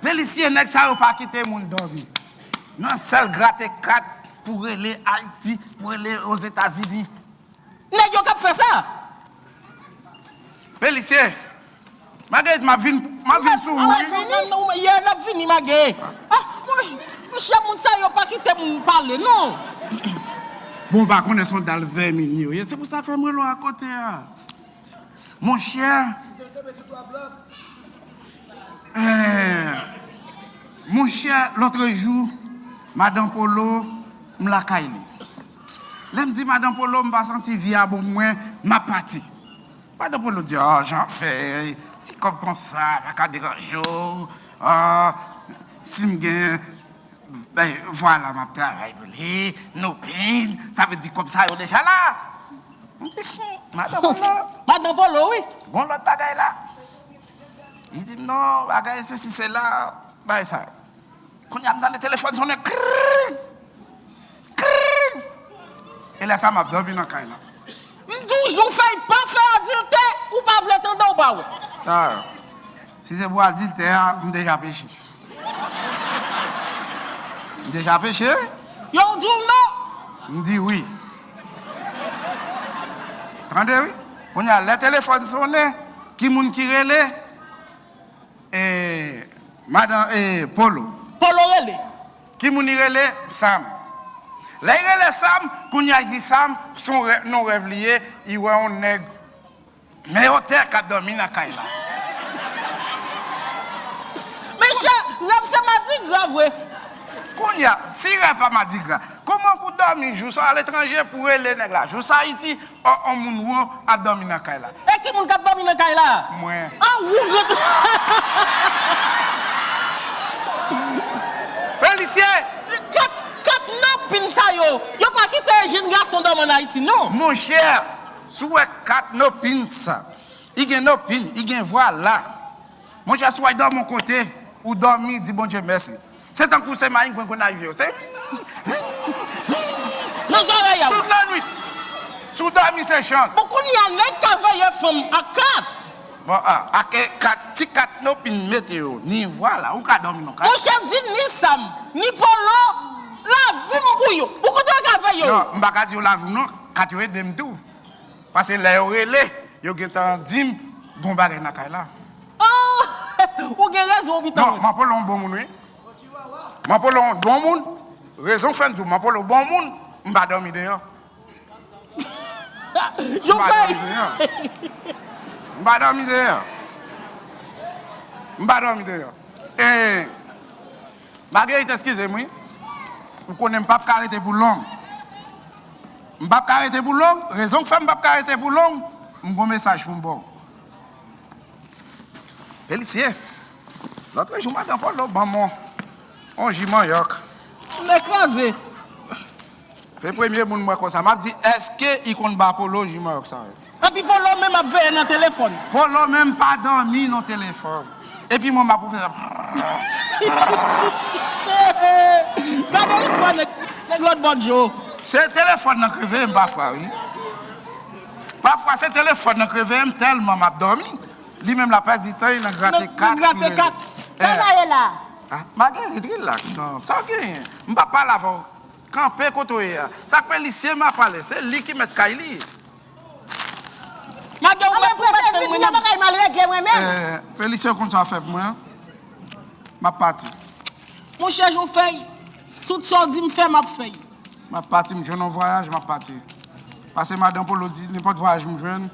Pelisye, nèg sa yo pa kite moun dòmi. Nan sèl grate kat pou rele Ayiti, pou rele Ozetazini. Nèg yo k ap fè sa. Pelisye, Marguerite, m ap vin, m ap vin sou ou, wi. Ou ap vini? Ou, ou, yeah, n ap vini, Marguerite. Ah, mwen, monchè, moun sa yo pa kite moun pale, non. Bon, ou pa konnen se yon dal vèmin yo ye. Se pou sa fè m rele w akote a. Monchè, eh, monchè, lòtrejou, Madan Polo, m lakay li. Lè m di Madan Polo, m pa santi vi a bon pou mwen, m ap pati. Madan Polo di, "Oh, Jan fè, ti kòb konsa, pa ka deranje w. Oh, si m gen, ben, vwala, m ap travay pou li, nou pin, sa vle di kòb sa yo deja la." M di, "Hmm, Madan Polo." Madan Polo, wi. Gon lòt bagay la. Li di m, "Non, bagay, sesi, sela, bagay sa yo." Kounye a m tande telefòn sonnen, kring, kring. E lè sa m ap dòmi nan kay la. M di w, Joufèy, pa fè adiltè, ou pa vle tande, ou pa wè. Ah, si se pou adiltè a, m deja peche. M deja peche. Yo, w di w non? M di wi. Tande wi. Kounye a, lè telefòn sonnen, ki moun ki rele? E, madan, e, Polo. Polo rele. Ki moun li rele? Sam. Lè li rele Sam, kounye a li di Sam, se yon rè-, non rèv li ye, li wè yon nèg men otè k ap dòmi nan kay la. Mesye, rèv se madigra vre. Kounye a, si rèv pa madigra, kòman pou dòmi jou sa aletranje pou rele nèg la jou sa Ayiti, on, on moun wo ap dòmi nan kay la? E ki moun k ap dòmi nan kay la? Mwen. An wou grantan. Pelisye! Kat, kat nopin sa yo, yo pa kite jenn gason dòmi an Ayiti, non. Monchè, si w wè kat nopin sa, li gen nopin, li gen vwala. Monchè, si w al dòmi yon kote, ou dòmi, di Bondye mèsi. Se tankou se maying grenn grenn a rive yo. Se nan zòrèy a. Tout lannwit. Si w dòmi, se chans. Bon, kounye a, nèg ka veye fanm ak kat. Bon, a, ak kat, ti kat nopin mete yo, ni vwala, ou ka dòmi nan kat. Monchè, di ni Sam, ni Polo, lavi m pou yo. Ou kote yo ka veye yo? Non, m pa ka di yo lavi m non, kat yo ede m tou. Paske lè yo rele, yo gentan di m gon bagay nan kay la. Oh! Ou gen rezon, Piton. Non, Manpolo yon bon moun, wi. Manpolo yon bon moun. Rezon k fè m di w Manpolo bon moun, m pa dòmi deyò. M pa dòmi deyò. M pa dòmi deyò. M pa dòmi deyò. E, Marguerite, eskize m, wi. Ou konnen m p ap ka rete pou long. M p ap ka rete pou long. Rezon k fè m p ap ka rete pou long, m gon mesaj pou m ba w. Pelisye, lòt jou, madan Polo ban m on, on ji manyòk. M kraze. Se premye moun m wè konsa. M ap di, èske li konn ba Polo ji manyòk sa yo? Epi Polo menm ap veye nan telefòn. Polo menm pa dòmi nan telefòn. Epi mwen, m ap fè sa. Gade istwa nèg, nèg lòt bò djo. Se telefòn nan k reveye m pafwa, wi. Pafwa, se telefòn nan k reveye m tèlman m ap dòmi. Li menm, l ap pèdi tan li nan grate kat. Nan grate kat. Sa sa ye la? Ah, Marguerite, rilaks, non. Sa w genyen? M p ap pale avè w. Kanpe kote w ye a. Sa k Pelisye m ap pale, se li ki mèt kay li. Magè, ou mèt, ou mèt tann mwen nan bagay mal regle mwen menm. Eh, Pelisye, ou konn sa w fè pou mwen, an? M ap pati. Monchè, jan w fè y, tout sa w di m fè, m ap fè y. M ap pati, m jwenn yon vwayaj, m ap pati. Pase madan Polo di, nenpòt vwayaj m jwenn,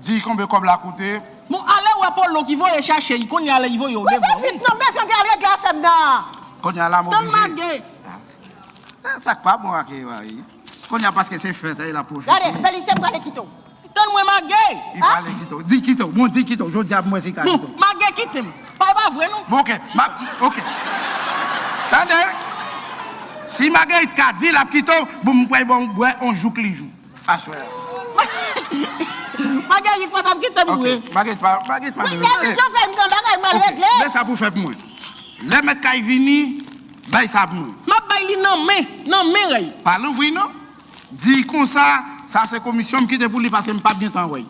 di konbyen kòb la koute. Bon, ale wè Polo ki voye chache y, kounye a la, y voye w devan. Pase vit non, m bezwen gen al regle afè m nan. Kounye a la, m oblije. Tann Magè. Ah, sa k pa bon ak Eva, wi. Kounye a, paske se fèt, e l ap pwofite. Gade, Pelisye, m prale kite w. Tann mwen, Magè. Li prale kite w. Di kite w. Bon, di kite w. Jodi a, pou mwen, se ka kite w. Bon, Magè, kite m. Pa, e pa vre, non. Bon, ok. M ap, ok. Tande. Si Marguerite ka di l ap kite w, bon, m pral ba w bwè yon jouk li jou. Aswè a. Marguerite pa t ap kite m vre. Ok. Marguerite pa, Marguerite pa vre. Jan fè m nan bagay mal regle. Ok. Men sa pou fè pou mwen. Lè mèt kay vini, bay sa pou mwen. M ap bay li nan men, nan men rèy. Pa louvri non. Di konsa, sa se komisyon m kite pou li paske m p ap gentan wè l.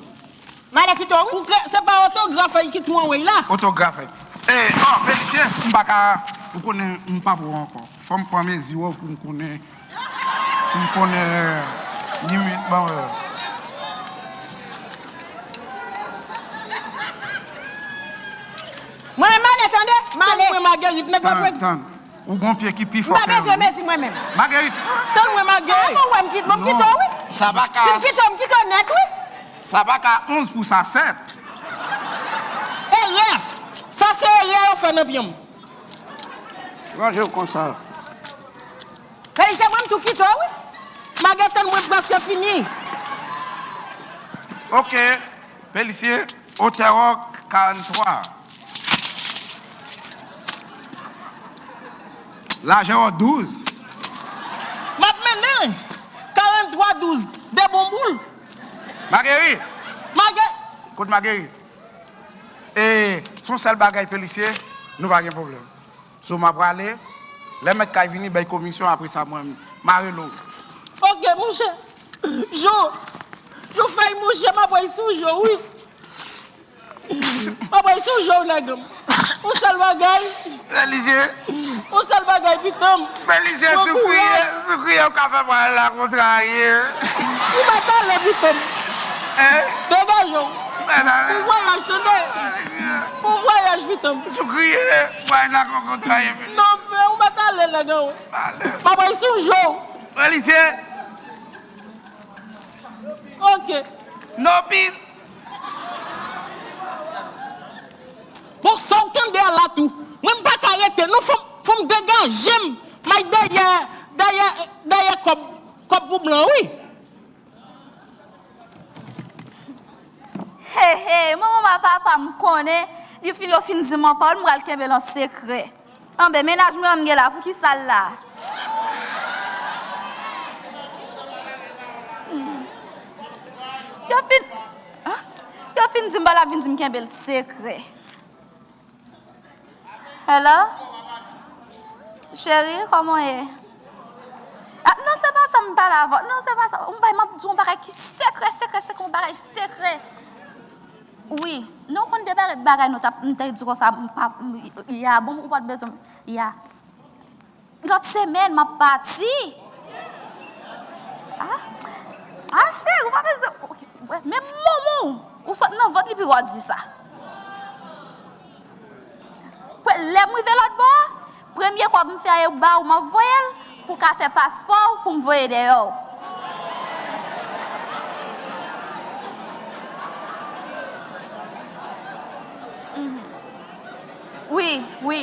M ale kite w, wi. Ou kre-, se pa otograf li ki twon wè la. Otograf li. E, oh, Pelisye, m pa ka, ou konnen, m pa pou ankò. Fò m pran mezi w pou m konnen, pou m konnen, euh, limit, bon, euh. Mwen menm, m ale, tande? M ale. Tann mwen, Marguerite, nèg la. Tann, tann. Ou gon pye ki pi fò ke yo. M pa bezwen mezi mwen menm. Marguerite. Tann mwen, Magè. Ah, bon, wè, m kit-, bon, m kite w, wi. Non, sa pa ka. Si m kite w, m kite w nèt, wi. Sa pa ka onz pou sa sèt. Erè. Sa se erè yo fè nan pye m. Ranje w konsa. Pelisye, mwen, m tou kite w, wi. Magè, tann mwen, m prèske fini. Ok. Pelisye, otè w karannntwa. Lajè w douz. M ap mennen. Karannntwa douz. De bon boul. Mageri. Magè. Kot Mageri? E, se yon sèl bagay, Pelisye, nou pa gen pwoblèm. So, m ap prale. Lè mèt kay vini, bay komisyon, apre sa, mwen, m a rele w. Ok, monchè. Jo, jo fèy, monchè, m ap wè sou jo, wi. M ap wè sou jo, nèg m. Yon sèl bagay. Belize. Yon sèl bagay, pitan m. Belize, si w kriye, si w kriye, w ka fè mwen la kontrarye. Ou mèt ale, pitan m. Hein? Degaje w. Ou mèt ale. Bon vwayaj, tande. Belize. Bon vwayaj, Sou kriye, mwen la konkonn traye m. Non, men ou mèt ale, nèg an. Ale. Papa, sou jou. Polisye. Ok. Nobin. Bon, sa w tande a la tou. Mwen, m pa ka rete. Non, fò m, fò m degaje m. May dèyè, dèyè, dèyè kòb, kòb pou blan, wi. Hey, hey, manman m ak papa m konnen, yo fin, yo fin di m yon pawòl, m pral kenbe l an sekrè. Anben, mennaj mwen an m gen la, poukisa l la? Hmm. Yo fin, ah, yo fin di m, ba l ap vin di m kenbe l sekrè. Hello? Cheri, kòman w ye? Ah, non, se pa sa m pale avè w. Non, se pa sa. Yon bagay, m ap di w yon bagay ki sekrè, sekrè, sekrè, yon bagay sekrè. Wi. Non, w konn de bagay, bagay nou t ap, m te di konsa, m pa, m, ya, bon, ou pa t bezwen, ya. Lòt semèn, m ap pati. Ah, ah, cheri, ou pa bezwen. Ok, wè, menm manman w, ou sot nan vant li, pi w a di sa. Lè m rive lòt bò, premye kòb m fè a, e ba ou m ap voye l, pou w ka fè paspò w, pou m voye dèyè w. Mhm. Wi, wi.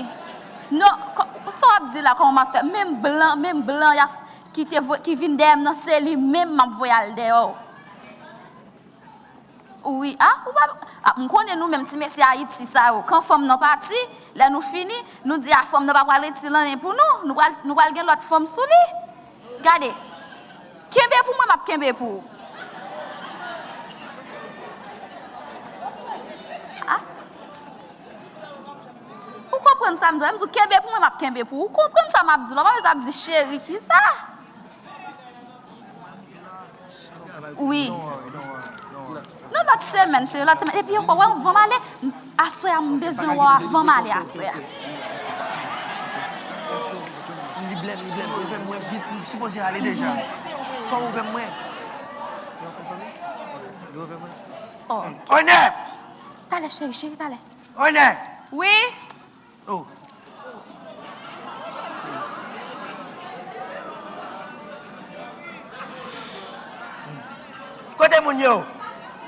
Non, kò-, sa w ap di la, kòman m ap fè? Menm blan, menm blan y ap, ki te vo-, ki vin dèyè m nan, se li menm m ap voye al dèyè w. Wi, a, ou pa, a, m konnen nou menm ti mesye Ayiti sa yo, kan fanm nan pati, lè nou fini, nou di a fanm nan pa pral retire anyen pou nou, nou pral, nou pral gen lòt fanm sou li. Gade, kenbe pou mwen, m ap kenbe pou ou. A? Ou konprann sa m di w? M di w kenbe pou mwen, m ap kenbe pou ou. Ou konprann sa m ap di w la? Ou pa bezwen ap di cheri, kisa? Wi. Non, lòt semèn, cheri, lòt semèn. Epi ankò, wè, anvan m ale, aswè a, m bezwen wè w avan m ale aswè a. Li blèm, li blèm, ouvè m mwen vit, m sipoze ale deja. Fò w ouvè m mwen. Li ouvè mwen. Oh. Onè! Talè, cheri, cheri, talè. Onè! Wi? Oh. Kote moun yo?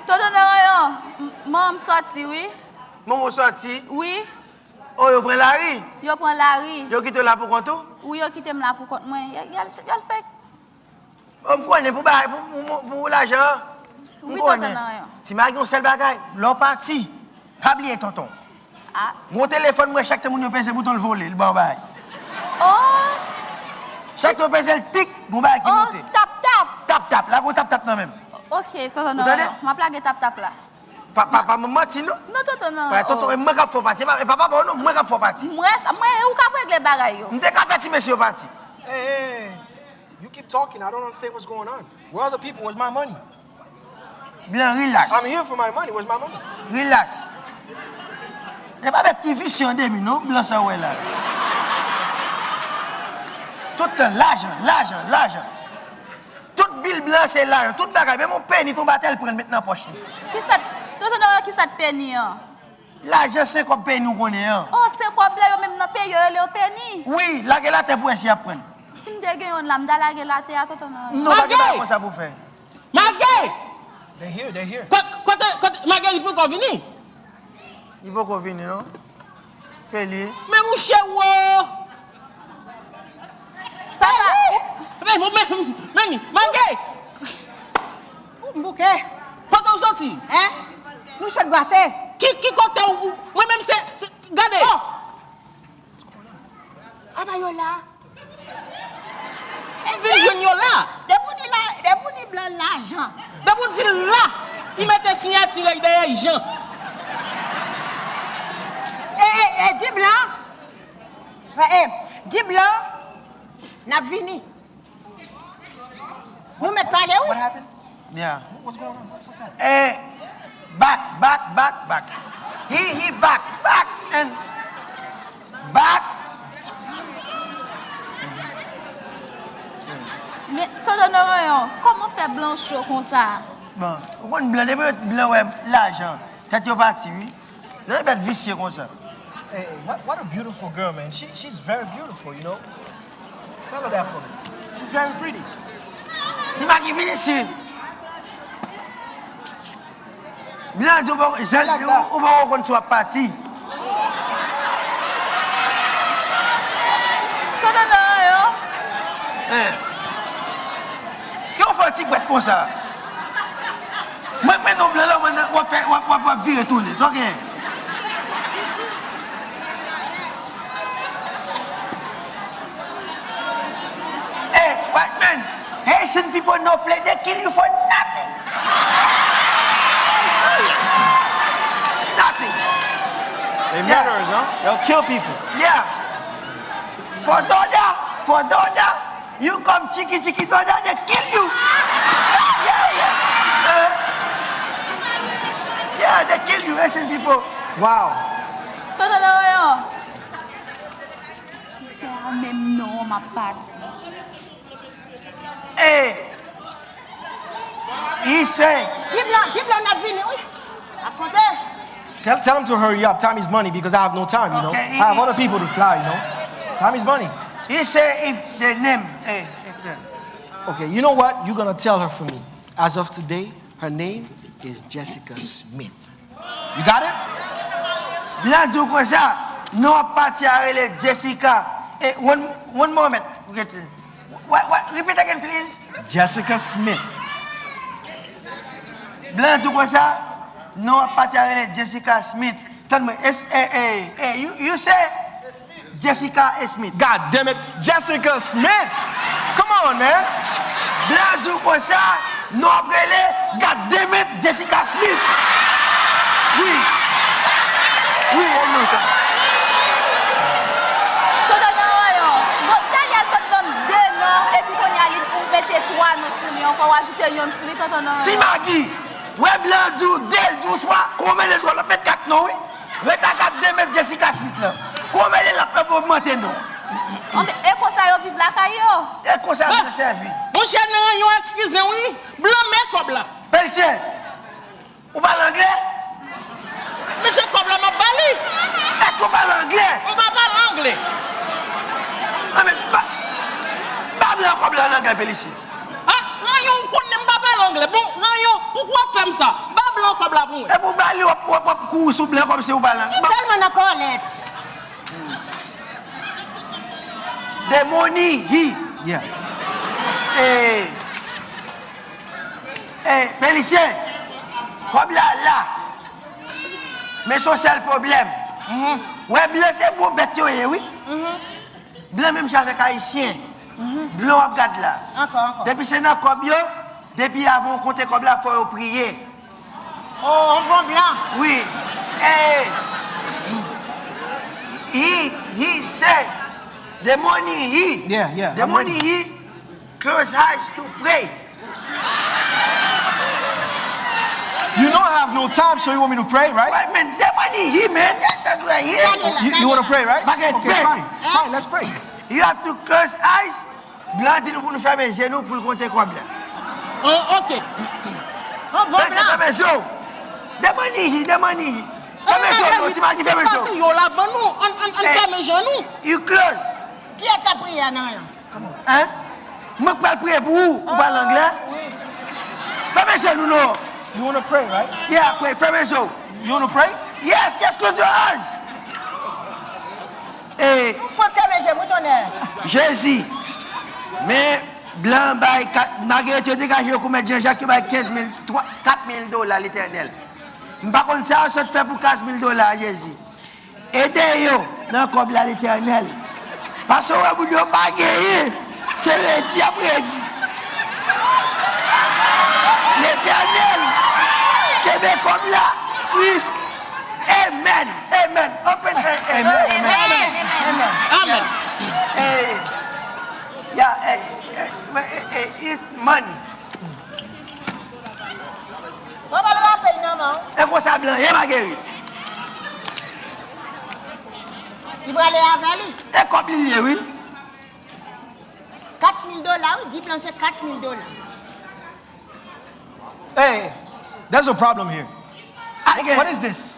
Tonton Narayan, m-, manman m sòti, wi. Manman w sòti? Wi. Oh, yo pran lari? Yo pran lari. Yo kite w la pou kont ou? Wi, yo kite m la pou kont mwen. Y, y al, y al fè Oh, m konnen pou bagay, pou, pou, pou lajan an. M konnen. Wi, tonton Narayan. Ti Magi, yon sèl bagay, lè w pati, pa bliye tonton. A. Gon telefòn, mwen, chak te moun yo peze bouton, l vole, l ba w bagay. Oh! Chak te yo peze l, tik, gon bagay ki monte. Oh, tap, tap. Tap, tap, la gon tap, tap nan men m. Ok, tonton Narayan. Ou tande? M ap lage tap, tap la. Pa, pa, pa, manti, non. Non, tonton Narayan. Tonton, e mwen k ap fè w pati. E pa, e pa papa w, non, mwen k ap fè w pati. Mwen, mwen, ou k ap regle bagay yo. M te ka fè ti mesye yo pati. Hey, hey, hey. You keep talking, I don't understand what's going on. Where are the people? Where's my money? Blan, relax. I'm here for my money. Where's my money? Relax. E pa bèt ki visye an demi, non, blan sa w wè la. Tout tan, lajan, lajan, lajan. Tout bil blan se lajan, tout bagay. Menm yon peni tonbe atè, l pran l met nan pòch li. Kisa, tonton Narayan, kisa t peni an? Lajan, senkòb peni ou konnen an. Oh, senkòb la, yo menm nan peyi yo rele yo peni. Wi, lage l atè pou wè si y ap pran l. Si m te gen youn la, m ta lage l atè a, tonton Narayan. Non, pa gen bagay konsa pou fè. Mage! They here, they here. Kote, kote, kote, Mage, li poko vini? Li poko vini, non. Ke li. Men mouche wo! Papa, men, men, men, men, Mage! M bouke. Kote w soti? Hein? Nou sot brase. Ki, ki kote w, ou, mwen menm se, se, gade. Oh! Apa yo la? Vin jwenn yo la. Depi w di la, depi w di blan lajan. Depi w di l la, li mete siyati l dèyè Jan. E, e, e, di blan. E, e, di blan, n ap vini. Nou mèt pale, wi. What happened? Yeah. What's going on? What's that? Eh, back, back, back, back. He, he back, back, and back. Men, tonton Narayan, kòman fè blan cho konsa? Bon, ou konn blan, depi blan wè lajan, tèt yo pati, wi. Nan yon bèt visye konsa. Hey, what, what a beautiful girl, man. She, she's very beautiful, you know. Tell her that for me. She's very pretty. Li pa ki vini si. Blan di ou pa, jan li di ou, ou pa konn si w ap pati. Tonton Dòrè yo. Eh. Kè w fè yon ti bwèt konsa. Mwen, mwen non blan la, mwen, w ap fè, w ap, w ap, w ap vire tounen. Sa w genyen? Hey, white man, Haitian people no play, they kill you for nothing. Nothing. They murderers, huh? They'll kill people. Yeah. For dollar, for dollar, you come chiki chiki dollar, they kill you. Yeah, yeah, yeah. Uh, yeah, they kill you, Haitian people. Wow. Tonton Dòrè yo. Se a menm non m ap pati. Hey! He say. Di blan, di blan n ap vini, wi. Ap konte. Tell, tell him to hurry up. Time is money because I have no time, you know. Okay, he, I have other people to fly, you know. Time is money. He say if the name, hey, if the Okay, you know what? You're gonna tell her for me. As of today, her name is Jessica Smith. You got it? Blan di w konsa, non w ap pati a rele Jessica. Eh, one, one moment. What, what, repeat again, please. Jessica Smith. Blan di w konsa, non w ap pati a rele Jessica Smith. Tann mwen, es, eh, eh, eh, you, you say Jessica Smith. God damn it, Jessica Smith! Come on, man! Blan di w konsa, non w ap rele, God damn it, Jessica Smith! Wi. Wi, e non sa. Tonton Dòrè yo. Bon, Daniel sot ban m de non, epi kounye a li ou mete twa non sou li ankò, w ajoute yonn sou li, Tonton Dòrè yo. Ti Magi, wè blan di w de, l di w twa, konbyen de l twòp, l ap met kat non, wi. Reta gad de mèt Jessica Smith la. Konbyen de l ap ogmante non? Anben, e konsa yo viv lakay yo. E konsa yo sèvi. Monchè, nan ranyon, eskize m wi. Blan men kòb la. Pelisyen, ou pale anglè? Men se kòb la m ap ba li. Èske w pale anglè? M pa pale anglè. Anben, ba, ba blan kòb la an anglè, Pelisyen. Ah, ranyon, ou konnen m pa pale anglè. Bon, ranyon, pouki w ap fè m sa? Ba blan kòb la pou mwen. Epi w ba li, w ap, w ap, w ap kouri sou blan kòmsi ou pale anglè. Li tèlman nan kòlèt. The money he. Yeah. Eh, eh, Pelisyen, kòb la la. Men se yon sèl pwoblèm. Wè, blan se bon bèt yo ye, wi. Blan menm jan avèk Ayisyen. Blan w ap gad la. Ankò, ankò. Depi se nan kòb yo, depi avan w konte kòb la, fò yo priye. Oh, yon bon blan. Wi. Eh, he, he say, the money he, Yeah, yeah, the I'm money ready. He close eyes to pray. You know I have no time, so you want me to pray, right? Wait, man, the money he, man. That's the way he. You, you want to pray, right? Bagay Okay, bèl. Fine, fine, let's pray. You have to close eyes. Blan di nou pou nou fèmen je nou pou l konte kòb la. Oh, ok. Oh, bon Fèmen, blan. Fèmen je w. The money he, the money he. Fèmen je w, non, ti magi, fèmen je w. Yo la ban nou, an, an, an Hey, fèmen je nou. You close. Kiyès k ap priye a nan yon? Hein? Mwen k pral priye pou ou, ou pale anglè? Fèmen je nou non. You wanna pray, right? Yeah, pray. Fèmen je w. You wanna pray? Yes, yes, close your eyes. Eh, Fòk fèmen je m wi, tonnè. Jezi. Men blan bay kat, malgre yo te degaje yo kou mèt Jan Jak, yo bay kenz mil, twa, kat mil dola, Letènèl. M pa konn sa yo sot fè pou kenz mil dola, Jezi. Ede yo nan kòb la, Letènèl. Paske w wè moun yo pa genyen, se redi y ap redi. Letènèl, kenbe kòb la, Kris. Amen. Amen. Open, eh, amen. Amen. Amen. Amen. Eh, yeah, eh, eh, eh, eh, it's money. Bon, pa l rapè nan men w. E konsa blan ye, Magerit. Li prale avè li. E kòb li ye, wi. Kat mil dola, wi, di blan se kat mil dola. Hey, there's a problem here. What, what is this?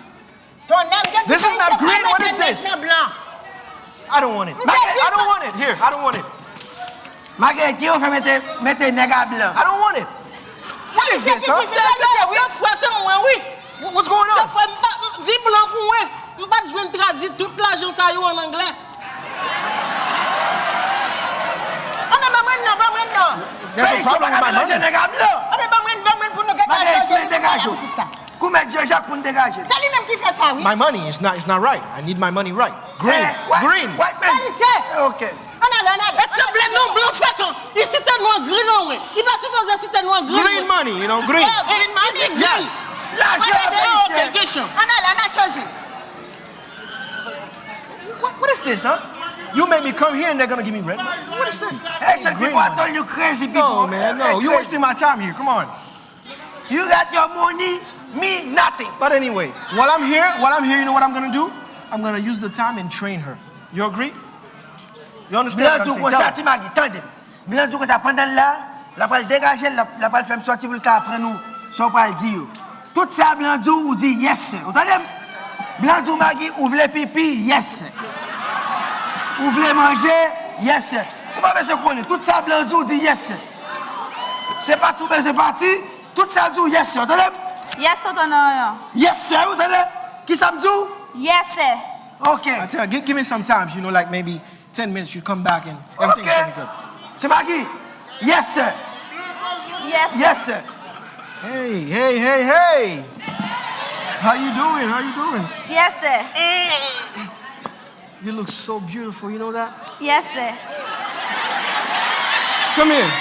Tonnè, m te di This is not green. What is this? I don't want it. I don't want it. Here, I don't want it. Maggie, ki yo fè mete, mete nèg a blan? I don't want it. What is this, huh? Se, se, se, se frèt an mwen, wi. What's going on? Se frè, m pa, m, di blan pou mwen. M pa t jwenn tradui tout lajan sa yo an anglè. Anben, ban mwen non, ban mwen non. There's a problem with my money. Anben, ban mwen, ban mwen pou nou gen Maggie, degaje w. Koumet Jean-Jacques pou n degaje. Se li menm ki fè sa, wi. My money is not, is not right. I need my money right. Green. Eh, white, green. White man. Alise. Ok. Ann ale, ann ale. E te vle non, blan frekan. Li site nou an green an, wi. Li pa sipoze site nou an green, wi. Green money, you know, green. Eh, green money. Yes. Lajan. Ok, gen chans. Ann ale, ann al chanje. What, what is this, huh? You made me come here and they're gonna give me red money? What is this? Haitian people, I told you, crazy people. No, man, no. You're wasting my time here. Come on. You got your money, me nothing. But anyway, while I'm here, while I'm here, you know what I'm gonna do? I'm gonna use the time and train her. You agree? You understand what I'm saying? Blan di w konsa, Ti Magi, tande m. Blan di w konsa, pandan l la, l ap pral degaje l, l ap, l ap pral fè m sòti pou l ka aprann ou sa w pral di yo. Tout sa blan di w, ou di yes sir. Ou tande m? Blan di w, Magi, ou vle pipi, yes sir. Ou vle manje, yes sir. Ou pa bezwen konnen. Tout sa blan di w, ou di yes sir. Se pati ou bezwen pati, tout sa l di w, yes sir, tande m? Yes, tonton Narayan. Yes sir, ou tande? Kisa m di w? Yes sir. Ok. I tell you, give, give me some time, you know, like maybe ten minutes, you come back and everything's gonna be good. Ok. Ti Magi, yes sir. Yes sir. Yes sir. Hey, hey, hey, hey! How you doing? How you doing? Yes sir. You look so beautiful, you know that? Yes sir. Come here.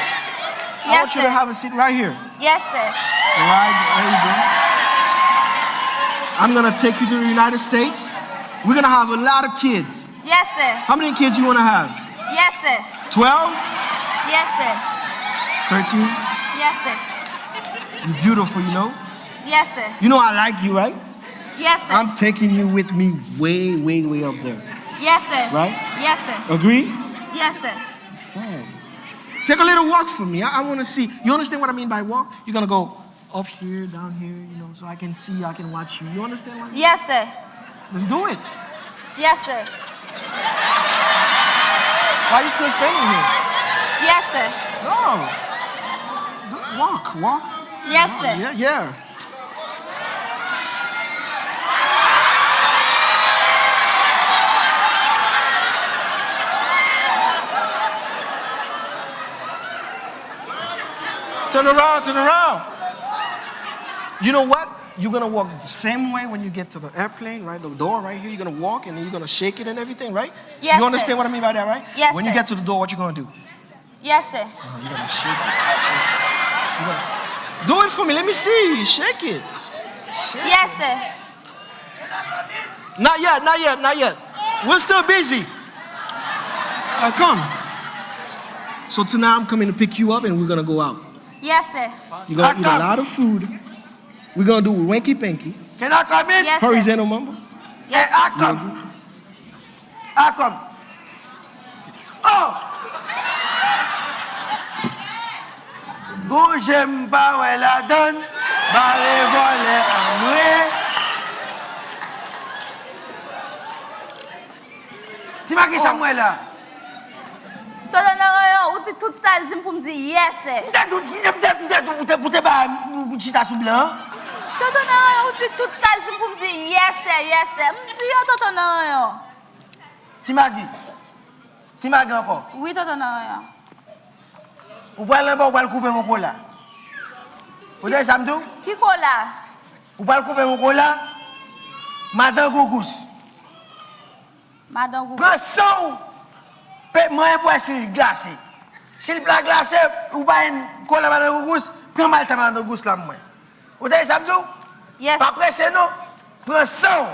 I want you to have a seat right here. Yes sir. Right, there you go. I'm gonna take you to the United States. We're gonna have a lot of kids. Yes sir. How many kids you wanna have? Yes sir. Twelve? Yes sir. Thirteen? Yes sir. You're beautiful, you know? Yes sir. You know I like you, right? Yes sir. I'm taking you with me way, way, way up there. Yes sir. Right? Yes sir. Agree? Yes sir. Fine. Take a little walk for me. I, I want to see. You understand what I mean by walk? You're gonna go up here, down here, you know, so I can see you, I can watch you. You understand what I mean? Yes sir. Then do it. Yes sir. Why you still standing here? Yes sir. No. Walk, walk. Yes sir. Yeah, yeah. Turn around, turn around. You know what? You're gonna walk the same way when you get to the airplane, right? The door right here, you're gonna walk and then you're gonna shake it and everything, right? Yes sir. You understand what I mean by that, right? Yes sir. When you get to the door, what you gonna do? Yes sir. Uh, you're gonna shake it. Shake it. You're gonna, do it for me. Let me see. Shake it. Shake it. Yes sir. Not yet, not yet, not yet. We're still busy. Uh, come. So tonight I'm coming to pick you up and we're gonna go out. Yes sir. You're gonna eat a lot of food. We're gonna do Winky Pinky. Can I come in? Yes sir. Parisian mambo. Yes sir. Hey, I come. Akòm. Oh! Gon je m pa wè ladann, bare vòlè an mwe. Ti Magi, sa m wè la? Tonton Narayan, ou di tout sa l di m pou m di yes sir. M te di w, m te, m te di w pou te, pou te ba, pou chita sou blan an. Tonton Narayan, ou di tout sa l di m pou m di yes sir, yes sir. M di yo, Tonton Narayan. Ti Magi. Ti Magi ankò. Wi, Tonton Narayan. Ou pral anba, ou pral koupe mon kola. Ou tande sa m di w? Ki kola? Ou pral koupe mon kola. Madan Gougous. Madan Gougous. Pran san w. Pe, manyen pou wè si l glase. Si l pa glase, ou pa jwenn kola Madan Gougous, pran malta Madan Gougous la mwen. Ou tande sa m di w? Yes. Pa prese non. Pran san w.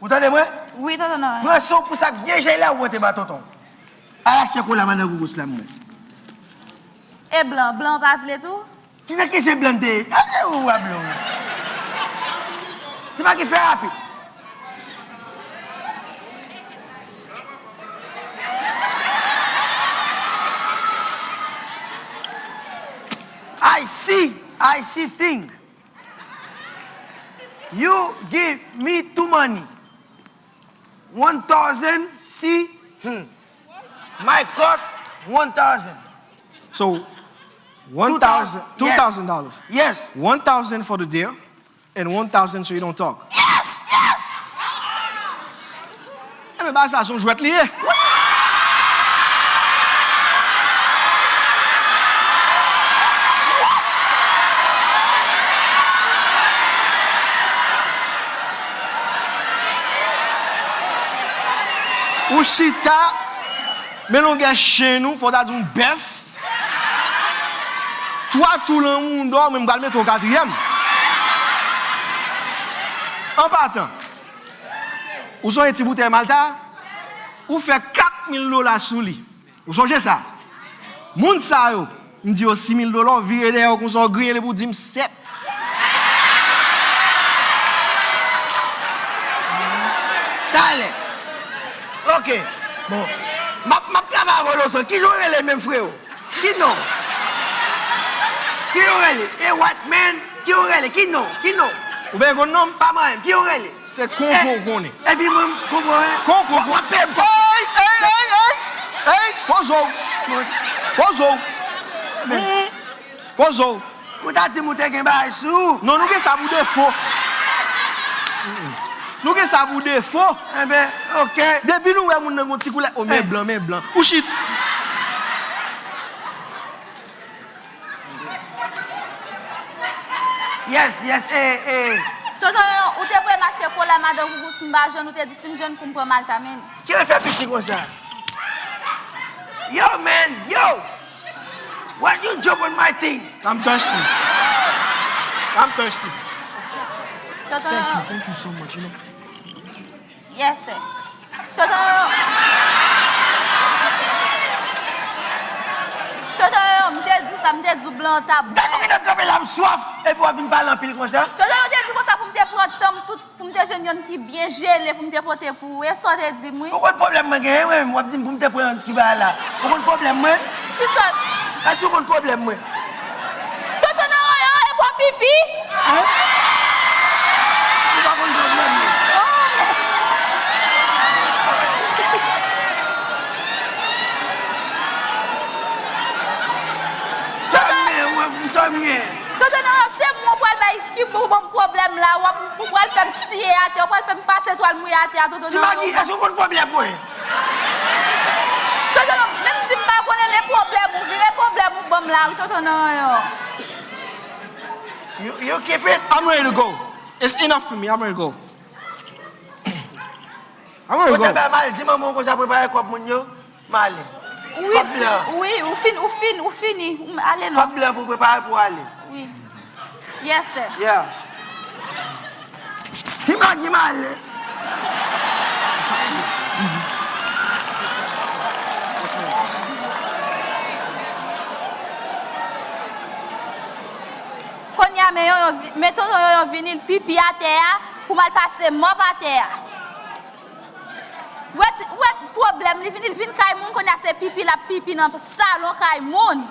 Ou tande mwen? Wi, tonton Narayan. Pran san w pou sa k byen jèy la ou pote ba tonton. Al achte kola Madan Gougous la mwen. E blan, blan pa vle tou? Ti nan ki se blan de. Ap de ou a blan. Ti pa ki fè rapid. I see, I see thing. You give me two money. One thousand, see, hmm. My court, one thousand. So, one thousand, two thousand, yes. Two thousand dollars. Yes. One thousand for the deal and one thousand so you don't talk. Yes, yes! Enben, baz la, se yon jwèt li ye. Ou chita, men longè chenn ou, fò w ta di yon bèf. Twa tou lan woundo, men m pral mete yon katriyèm. An patan, ou sonje ti boutèy Malta? Ou fè kat mil dola sou li. Ou sonje sa? Moun sa yo, m di yo sis mil dola, w vire dèyè w konsa, w griyen li pou w di m sèt. Talè. Ok. Bon. M ap, m ap travay avè w lontan. Kijan w rele menm, freo? Ki non? Kijan w rele? E white man? Kijan w rele? Ki non? Ki non? Ou byen konn non m? Pa manyen m. Kijan w rele? Se konko w konnen. Epi mwen, m konprann. Konko. W ap peye m kòb. Ey, ey, ey, ey, ey, poze w. Poze w. Poze w. Ou ta di m ou te gen bagay sou ou. Non, nou gen sa pou defo. Nou gen sa pou defo. Enben, ok. Depi nou wè moun nan gon ti koulè, o, men blan, men blan. Ou chit. Yes, yes, eh, eh. Tonton, ou te voye m achte kola, madan Gougou, si m pa jwenn, ou te di si m jwenn pou m pran Malta, men. Ki w fè piti konsa? Yo, man, yo! Why you jump on my thing? I'm thirsty. I'm thirsty. Tonton, thank you, thank you so much, you know. Yes, sir. Tonton Yoyo. Tonton Yoyo, m te di w sa, m te di w blan an t ap bwè. Gade ou gentan kanpe la, m swaf, epi w ap vin pale anpil konsa. Tonton Yoyo te di konsa pou m te pran tan m tout, pou m te jwenn yonn ki byen jele, pou m te pote pou ou. E sa w te di m, wi. Ou konn pwoblèm mwen genyen, wi, w ap di m pou m te pran yonn ki ba la. Ou konn pwoblèm mwen? Kisa? Èske w konn pwoblèm mwen? Tonton Narayan, e bò pipi? Hein? Ou pa konn pwoblèm mwen. Oh, mèsi. Sa m gen, mwen, sa m gen. Tonton Narayan, se mwen w pral bay ki pou ban m pwoblèm la, w ap, ou pral fè m siye atè, ou pral fè m pase twal mouye atè a, Tonton Narayan. Ti Magi, èske w konn pwoblèm mwen? Tonton, menm si m pa konnen, men pwoblèm ou, vire pwoblèm ou ban m la, wi, Tonton Narayan. You, you keep it. I'm ready to go. It's enough for me. I'm ready to go. I'm ready to go. Konsa, bay mal, di manman w konsa prepare kòb moun yo. M ale. Wi, kòb blan. Wi, ou fin, ou fin, ou fini. Ou ale non. Kòb blan pou prepare pou ale. Wi. Yes, sir. Yeah. Ti Magi, m ale. Kounye a, men Yoyo vi-, men Tonton Yoyo vini, l pipi atè a, pou m al pase mòp atè a. Wè, wè pwoblèm, li vin, li vin kay moun, kounye a se pipi l ap pipi nan salon kay moun.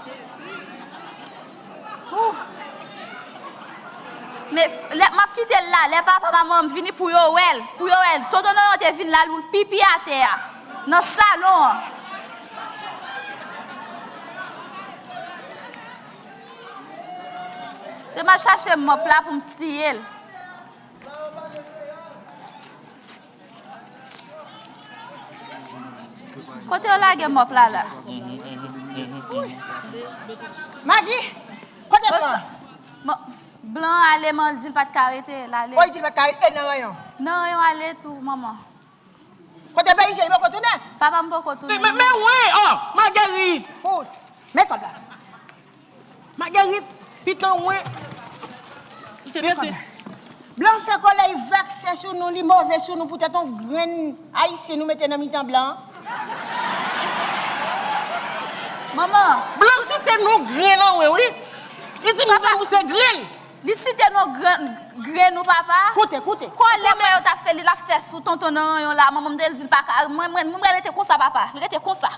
Ou. Men s-, lè m ap kite l la, lè papa manman m vini pou yo wè l, pou yo wè l. Tonton Narayan te vin la, l pipi atè a, nan salon an. Se m al chache mòp la pou m siye l. Kote yo lage mòp la la? Magi, kote blan? Blan ale, man, li di l pa t ka rete, l ale. O, li di l pa t ka rete, e nan reyon? Nan reyon ale tou, manman. Kote Belize, li poko tounen? Papa m poko tounen. Men, men, men, wen, o, Magerit. Fout. Men kòb la. Magerit, pitan wen. Li te mete. Blan fè kòlèy vèkse sou nou, li move sou nou poutèt yon grenn ayisyen nou mete nan mitan blan an. Manman. Blan site non grenn an, wi, wi. Li di nou se grenn. Li site non grenn, grenn ou papa. Koute, koute. Kòlè mwen yo t ap fè, li l ap fè sou tonton nan ranyon la. Manman m te di l pa ka. Mwen, mwen, mwen rete konsa, papa. Rete konsa.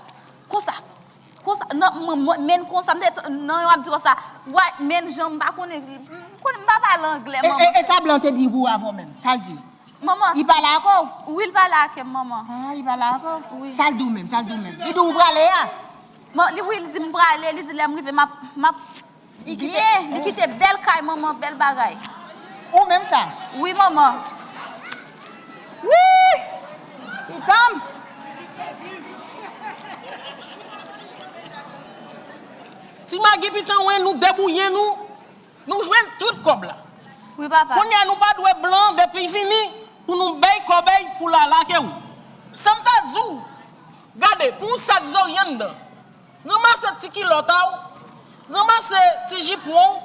Konsa. Konsa, nan, mwen, mwen, men konsa, m te t-, nan yo ap di konsa, wè, men jan m pa konnen, m konnen m pa pale anglè, e, manman. E, e sa blan te di pou avè w menm, sa l di? Manman. Li pale avè w? Wi, li pale avè m, manman. Ah, li pale avè w? Wi. Sa l di w menm, sa l di w menm? Li di w ou prale a? Man, li, wi, li di m prale, li di lè m rive, m ap, m ap Li kite, byen, li kite bèl kay manman, bèl bagay. Ou menm sa? Wi, manman. Wi! Pitanm! Ti Magi pitan wen, nou debouye nou, nou jwenn tout kòb la. Wi, papa. Kounye a nou pa dwe blan depi vini pou nou bay kòbèy pou l al ak ou. Sa m ta di w, gade, pou yon sak zorye anndan. Ranmase ti kilòt a w, ranmase ti jipon w,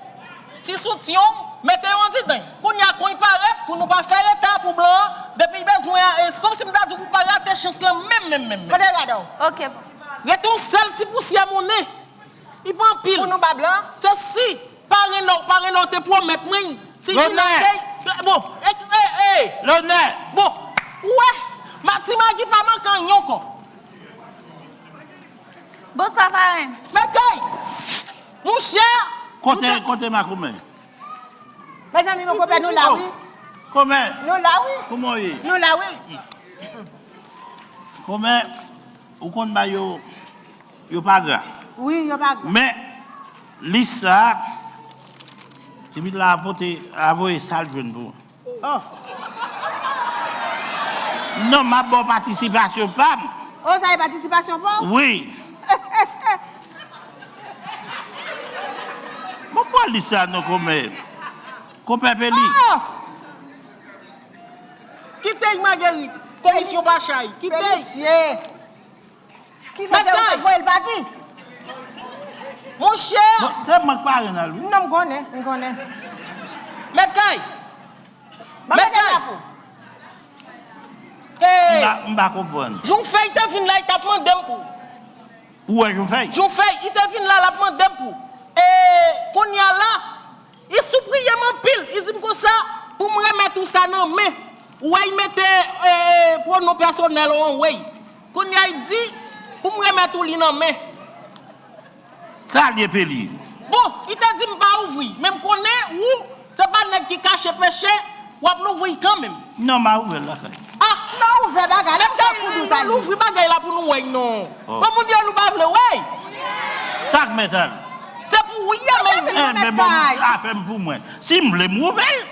ti soutyen w, mete yo andidan. Kounye a, kon y parèt, pou nou pa fè reta pou blan an, depi bezwen an, e, se kòmsi m ta di w pou pa rate chans lan menm, menm, menm, menm. Kote rad ou? Ok. Rete yon sèl ti pousyè monnen. Li pa anpil. Pou nou ba blan? Se si parenn ou, parenn ou te pwomèt mwen, si vin Lonè! Akèy, bon, e, e, e. Lonè! Bon, ou wè, ma ti Magi pa manke anyen ankò. Bonswa, parenn. Mèt kay! Monchè! Kote, nou te kote makomè? Mezanmi, mon konpè, nou la, wi. Komè? Nou la, wi. Kòman w ye? Nou la, wi. Komè, ou konn ba yo, yo pa gra. Wi, yo pa gra. Men, lis sa, se vit la pote, a voye sa l jwenn pou ou. Oh. Non, m ap ba w patisipasyon pa m. Oh, sa e patisipasyon pa w? Wi. Bon, pran lis sa non, konpè. Konpè Peli. Oh! Kite y, Magerit. Komisyon pa chay. Kite y. Ki fè se ou k ap voye l pati? Monchè! Bon, se mwen k parenn al, wi. Non, m konnen, m konnen. Mèt kay! Ban m mete l la pou. M pa, m pa konprann. Jou fèy te vin la, li t ap mande m pou. Ou wè jou fèy? Jou fèy, li te vin la, l ap mande m pou. E, kounye a la, li sipriye m anpil, li di m konsa, pou m remèt ou sa nan men. Ou wè, li mete, e, e, pwonon pèsonèl ou an, wi. Kounye a, li di, pou m remèt ou li nan men. Sa l ye, Peli? Bon, li te di m pa ouvri, men m konnen ou, se pa nèg ki kache peche, w ap louvri kanmenm. Non, m a ouvè l lakay. Ah! Non, ouvè bagay la, m fè kou dous a li. Louvri bagay la pou nou wè, non. Oh. Bon, moun yo, nou pa vle wè. Sa k mèt al? Se pou ou ye, men di. Eh, men bon, afè m pou mwen. Si m vle, m ouvè l.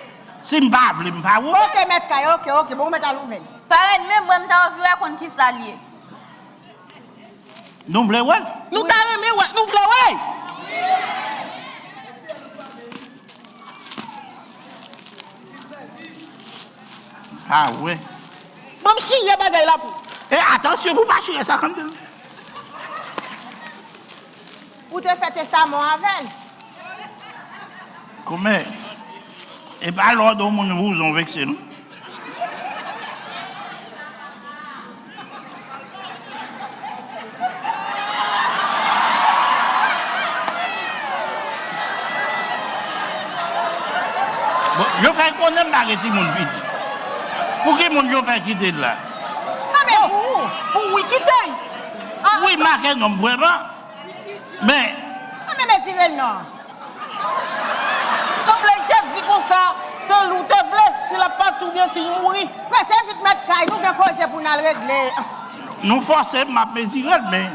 Si m pa vle, m pa ouvè l. Ok, mèt kay, ok, ok, bon, ou mèt al ouvè l. Parenn, men mwen, m ta anvi wè konn ki sa l ye. Nou vle wè l? Nou ta renmen wè, nou vle wè. Ah, wè. Ban m chire bagay la pou. E atansyon pou pa chire sa kanmenm. Ou te fè testaman avè l. Kòmè, e pa lòd yon moun vouzan vekse nou. Bon, yo fè konnen m pa gen timoun piti. Pou ki moun yo fè kite l la? Non, men pou ou. Pou ou, wi, kite l. Wi, make nonm vrèman. Men. An men mezire l non. Sanble l te di konsa, se li w te vle, si l ap pati oubyen si l mouri. Prese vit mèt kay, nou gen koze pou n al regle. Nou fòse m, m ap mezire l, men.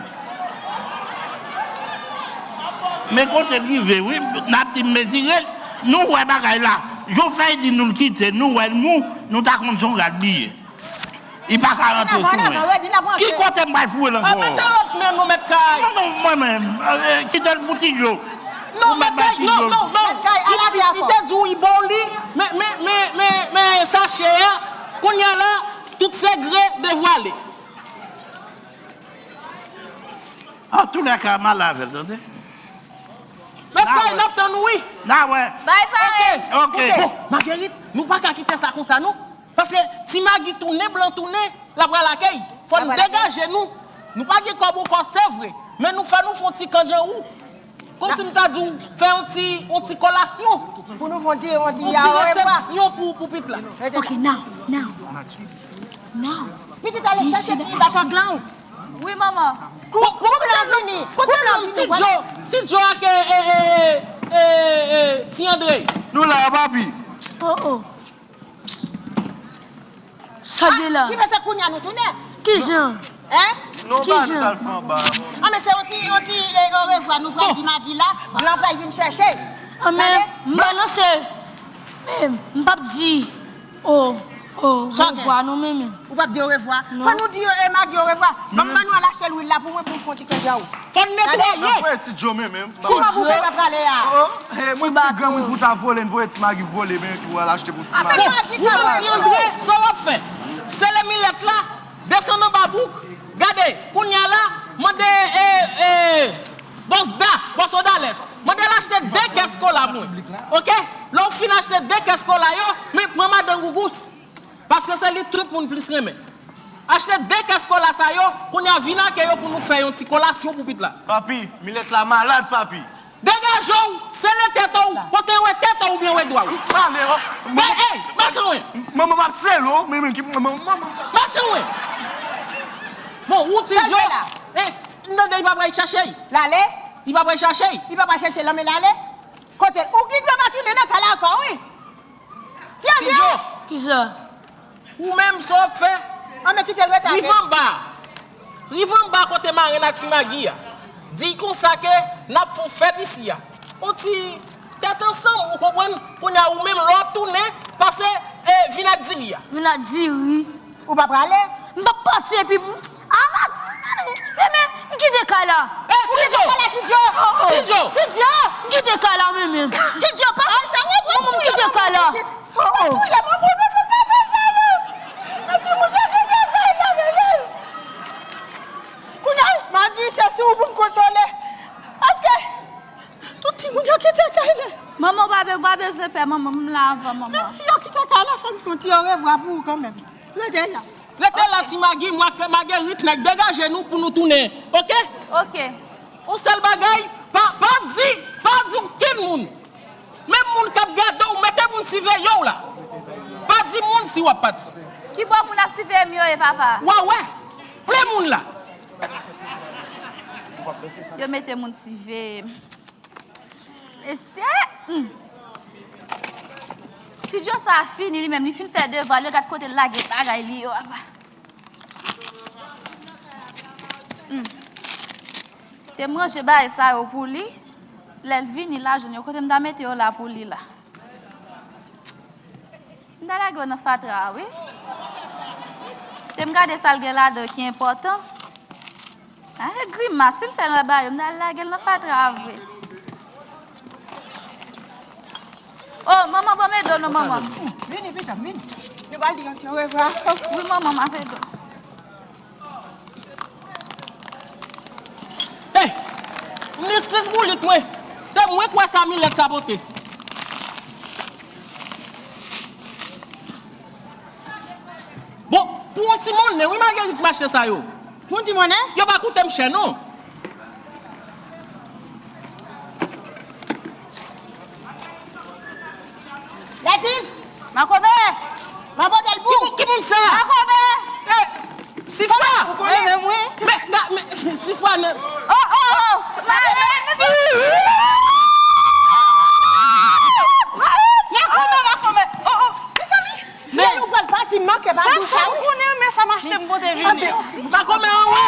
Men kote l rive, wi, n ap di m mezire l. Nou wè bagay la. Jou fèy di nou l kite, nou wè l mou, nou ta konn se yon rad li ye. Li pa ka rantre sou mwen. Ki kote m pral foure l ankò? Mete lòt men non, mèt kay. Non, non, mwen menm, eh, kite l pou Ti Djo. Non, mèt kay, non, non, non. Mèt kay, al avè afè w. Li te di w li ba w li, men, men, men, men, men sachè a, kounye a la, tout sekrè devwale. Antoulèka, m al avè l, tande. Mèt kay, n ap tann ou, wi. N a wè. Bay, pare. Ok. Ok. Bon, Magerit, nou pa ka kite sa konsa, non. Paske Ti Magi tounen, blan tounen, l ap pral akèy. Fò n degaje nou. Nou pa gen kòb ankò, se vre. Men nou fè nou fè yon ti kandjan ou. Kòmsi m ta di w, fè yon ti, yon ti kolasyon. Pou nou fè yon ti, yon ti yawe, resepsyon pou, pou pit la. Ok, now, now. Now. Pitit, ale chèche ti batak la. Wi, manman. Koup, koup lan vini. Kote nonm Ti Djo, Ti Djo ak e, e, e, e, e, Ti Andre? Nou la, papi. Oh, oh. Sa gen la? Ki fè se kounye a nou tounen? Kijan? Hein? Non, ba nou t al fè anba. Ah, men se yon ti, yon ti, eh, orevwa nou pral di Magi la, blan pral vin chèche. Ah, men m balanse. Men m p ap di o, orevwa non, men, men. Ou p ap di orevwa? Non. Fò nou di, eh, Magi orevwa. Ban m, ban nou al achte lwil la pou mwen, pou m fè yon ti kè djawou. Fò n netwaye. Ti Djo, men, men. Ti Djo. Pou fè pa prale a. Oh, oh. Hey, mwen pi granmoun pou ta vole, n voye ti Magi vole, men ki pou al achte pou ti Magi. Bon, ou menm Ti Andre, sa w ap fè? Sele milèt la, desann anba bouk, gade, kounye a la, mande, eh, eh, bòs Da, bòs Odales, mande l achte de kès kola pou mwen. Oke? Lè w fin achte de kès kola yo, men pran madan Gougous. Paske se li tout moun plis renmen. Achte de kès kola sa yo, kounye a vin ak yo pou nou fè yon ti kolasyon pou pitit la. Papi, milèt la malad, papi. Degaje w, sele tèt ou, kote w wè tèt ou oubyen w wè dwa w. Pale, oh. Ey, ey, mache w. Manman m ap sele w, men, men ki manman, manman. Mache w. Bon, ou Ti Djo, eh, m tande li pa pral chache l. L ale? Li pa pral chache l. Li pa pral chache l, men l ale? Kote l? Ou ki dwe pa tounen nan kay la ankò, wi. Ti Djo. Kisa? Ou menm, sa w ap fè? An, men kite l rete. Rive anba. Rive anba kote marenn ak Ti Magi a. Di l konsa ke n ap fè yon fèt isi a. On ti tèt ansanm, ou konprann? Kounye a, ou menm, lè w ap tounen, pase, eh, vin ak diri a. Vin ak diri. Ou pa prale? M p ap pase epi m, a, m, men, men, m kite kay la. Eh, Ti Djo! Ti Djo! Ti Djo! M kite kay la, men, men. Ti Djo, pa fè sa, w ap pran manman, m kite kay la. Oh, oh. Ou ye manman, manman, pa fè sa, non. Ti moun yo kite kay la, men, men. Kounye a, Magi, se sou ou pou m konsole. Paske tout timoun yo kite kay la. Manman, w pa be-, w pa bezwen pè, manman, m la anvan, manman. Menm si yo kite kay la, fò m fè yon ti orevwa pou ou kanmenm. Rete la. Rete la, ti Magi, mwen ak Magerit, nèg, degaje nou pou nou tounen, oke? Oke. Yon sèl bagay, pa, pa di, pa di okenn moun. Menm moun k ap gade w, mete moun siveye w la. Pa di moun si w ap pati. Ki bò moun ap siveye m yo ye, papa? W a wè, plen moun la. Yo mete moun siveye m. Mesye, hmm. Ti Djo sa a fini li menm, li fin fè devwa l, yo gad kote l lage bagay li yo, apa. Hmm. Te m ranje bagay sa yo pou li, lè l vini la, jwenn yo kote m ta mete yo la pou li la. M ta lage yo nan fatra a, wi. Te m gade sa l gen ladan ki enpòtan. A, e grimas, si l fè l anba yo, m ta al lage l nan fatra a vre. Oh, manman, ban m ede w non, manman. Vini, pitit, vini. Nou pral di yon ti orevwa. Wi, manman, m ap ede w. Ey! M niskris boulit mwen! Se mwen k wè sa milèt sa pote. Bon, pou yon ti monnen, wi, Magerit, m achte sa yo. Pou yon ti monnen? Yo pa koute m chè, non. Lètid! Makomè! M ap pote l pou ou! Ki moun, ki moun sa? Makomè! Eh, Sifwa! Ou konnen menm, wi. Men, men, Sifwa, men. Oh, oh, oh! Marenn! Makomè, makomè! Oh, oh! Mezanmi! Fidèl, ou pral pati, m manke pa di w sa, wi. Ou konnen, men sa m achte m pote vini. Makomè an, wi.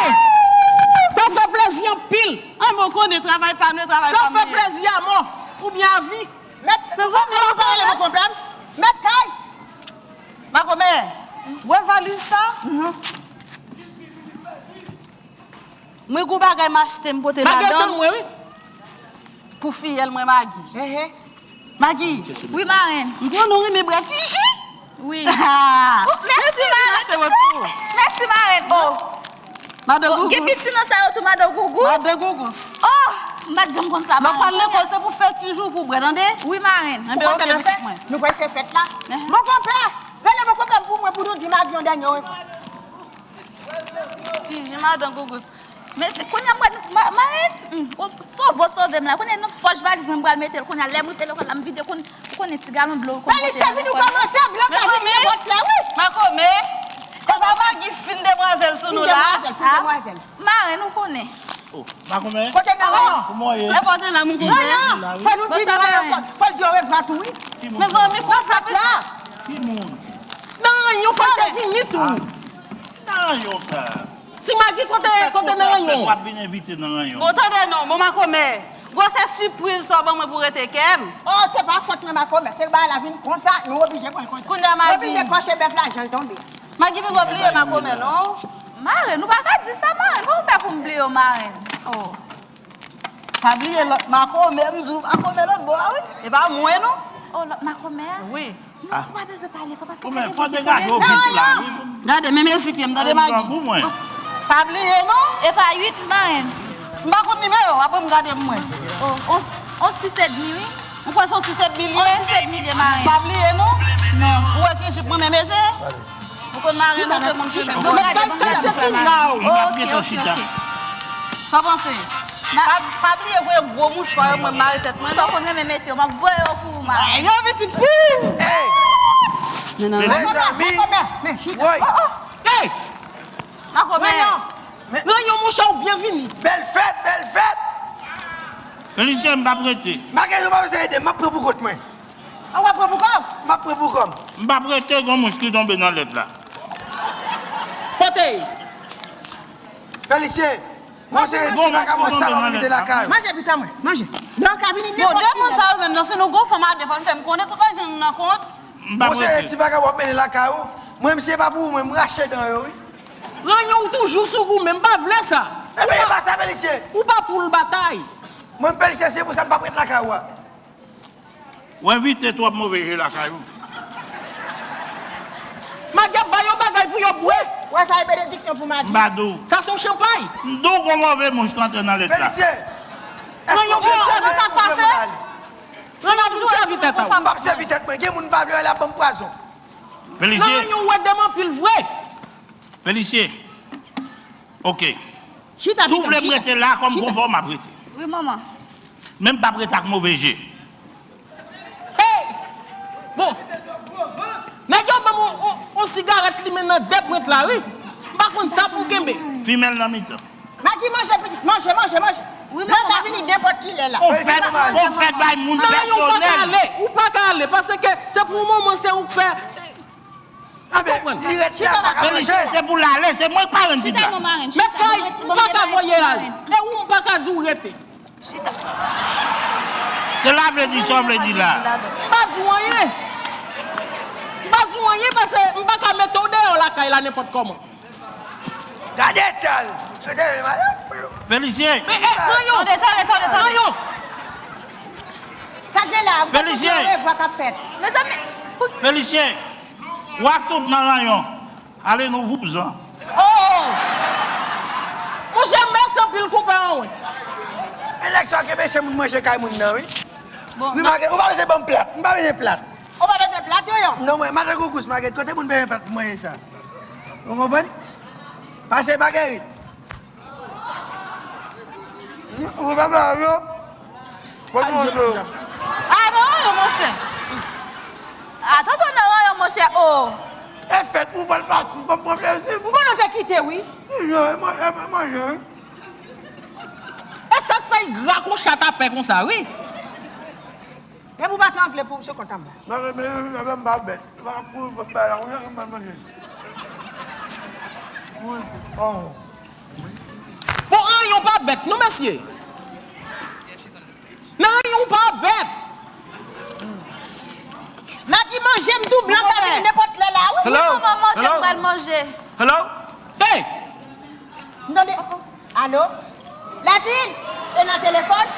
Sa fè plezi anpil. An, mwen konnen travay pa nou, travay pa m. Sa fè plezi a mò, oubyen a vi. Mèt, mèt kay. Makomè, wè valiz sa? Mwen gon bagay m achte m pote ladan l pou fiyèl mwen Magi. Magi. Wi, marenn. M konnen w renmen bwè ti ji. Wi. Mèsi, marenn. Mèsi, marenn. Oh. Madan Gougous. Gen piti nan sa yo tou, madan Gougous? Madan Gougous. Oh, m pa t janm konn sa, marenn. Lè w pral lekòl, se pou fè ti ji w pou bwè, tande? Wi, marenn. Enben, oke, pitit mwen. Nou pral fè fèt la. Mon konpè, rele mon konpè pou mwen, pou nou di Magi yon dènye refren. Ti ji madan Gougous. Men se kounye a m wè nou, ma-, marenn, hmm, w sove w sove m la. Kounye a nan pòch valiz mwen, m pral mete l kounye a. Lè m rive lekòl la, m vide koun-, ou konnen ti galon dlo yo konn pote nan lekòl. Valiz sa vin ou kòmanse, blan ka vin nenpòt lè, wi. Makomè, papa Magi fin demwazèl sou nou la. Fout demwazèl. Marenn, ou konnen. Oh, makomè? Kote nan rayon? Kouman w ye? E pote la, moun konnen. Rayon! Fò nou di nou rayon, fò, fò l di orevwa tou, wi. Mezanmi, konsa la. Ki moun? Nan rayon, fò l te vini tou. Nan rayon sa. Ti Magi, kote, kote nan rayon? Fè w ap vin envite nan rayon. Bon, tande non, bon, makomè. Gwosè sipriz sa w ban mwen pou rete kè m. Oh, se pa fòt mwen, makomè. Se bagay la vin konsa, nou oblije pran l konsa. Kounye a, Magi. Nou oblije kòche bèf la, jan l tonbe. Magi, piga w bliye makomè, non. Marenn, ou pa ka di sa, marenn. Kòman w fè pou m bliye w, marenn? Oh. Pa bliye lòt makomè, m di w makomè lòt bò a, wi. E pa mwen, non. Oh, lòt makomè a? Wi. Non, ou pa bezwen pale fò, paske pa gen moun ki konnen. Gade, menm ezipye m, tande Magi. Pa bliye, non. E pa uit, marenn. M pa konn nimewo, apre m gade m wè. Oh, on, on sis edmi, wi. Ou kwè se yon sis edmi li ye? Yon sis edmi li ye, marenn. Pa bliye, non. Non. Ou wè ki jip mwen menm eze? Ou konn marenn nou se moun ki menm. Bon, gade, bon, gade, bon, gade. Ok, ok, ok. Sa w panse? Pa, pa bliye voye gwo mouchwa yo, mwen mare tèt mwen. Sa w konn renmen mete yo, m ap voye yo pou ou, marenn. Yo, pitit fi! Hey! Mezanmi! Makomè, men chita. Woy! Oh, oh! Hey! Makomè! Rayon, mon chè, ou byen vini. Bèl fèt, bèl fèt! Felisyen, m p ap rete. Makenzo, pa bezwen ede m, m ap pran pou kont mwen. A, w ap pran pou kò w? M ap pran pou kò m. M p ap rete, gon mouch ki tonbe nan lèt la. Kote? Felisyen, konseye ti vagabon sa la ki te lakay ou. Manje pita mwen, manje. Lè w ka vini nenpòt kilè. Bon, de moun sa yo menm, non, si nou gon fanm a de, fò n fè m konnen tout lajan nou nan kont. M p ap rete. Konseye ti vagabon ap mennen lakay ou. Mwen, misye pa pou ou, mwen, m rache dan yo, wi. Ranyon, ou toujou sou goumen, m pa vle sa. Ebyen, e pa sa, Felisyen. Ou pa pou l batay. Mwen, Felisyen, se pou sa m p ap ret lakay ou a. Ou envite twòp move je lakay ou. Magi ap ba yo bagay pou yo bwè. Wè sa e benediksyon pou Magi. M pa di w. Sa se yon chanpay. M di w gon move mouch k antre nan lèt la. Felisyen. Èske w vle sèvi tèt ou? Ranyon, vin sèvi tèt ou. M p ap sèvi tèt mwen. Gen moun m pa vle wè l ap ban m pwazon. Felisyen. Nan ranyon ou wè de m anpil vre. Felisyen. Ok. Si w vle m rete la kòm konvò, m ap rete. Wi, manman. Men m p ap rete ak move je. Hey! Bon. Nèg yo ban m yon, yon, yon sigarèt limen nan de pwent la, wi. M pa konn sa pou m kenbe. Fimen l nan mitan. Magi, manje, pitit, manje, manje, manje. Wi, manman. Lè w ka vini nenpòt kilè la. Ou fèt, ou fèt bay moun pèsonèl. Non, ou pa ka ale, ou pa ka ale, paske se pou yon moman, se ou k fè. Anben, li ret la, pa ka manje. Felisyen, se pou l ale, se mwen k parenn pitit la. Mèt kay, m pa ka voye al. E ou, m pa ka di w rete. Chita. Se la vle di sa w vle di la. M pa di w anyen. M pa di w anyen paske m pa ka mete w deyò lakay la nenpòt kòman. Gade eta l. Felisyen. Men, e, Ranyon. Tande, tande, tande, tande. Ranyon. Sa k gen la? Felisyen. Mezanmi. Felisyen. W ak tout nan ranyon. Ale nou vouzan. Oh! Monchè, mèsi anpil konpè an, wi. E nèg sa kenbe se moun manje kay moun nan, wi. Bon. Wi, Maguette, ou pa bezwen ban m plat. M pa bezwen plat. Ou pa bezwen plat, yo, yo? Non, mwen, madanm Gougous, Maguette, kote moun bezwen plat pou manje sa? Ou konprann? Pase Maguette. Ou pa ba yo? Bon, bon, yo. Ah, non, non, monchè. Ah, tonton nan ranyon, monchè, oh. E fèt, ou pral pati, fò m pran plezi m. M konnen w te kite, wi. Yo, e man-, e man-, manje, wi. E sa k fè l gra kon chat a pè konsa, wi. Depi w pa trangle pou se kont anba. Mwen renmen, renmen, m pa bèt. M pa pou, pou m bay la, ou jan m manje. Mwen osi. Oh. Bon, ranyon pa bèt, non, mesye. Nan ranyon pa bèt. Magi manje m tou blan ka vini nenpòt lè la, wi. Hello? Wi, manman, manje, m pral manje. Hello? Hey! M tande. Alo? Latin? E nan telefòn?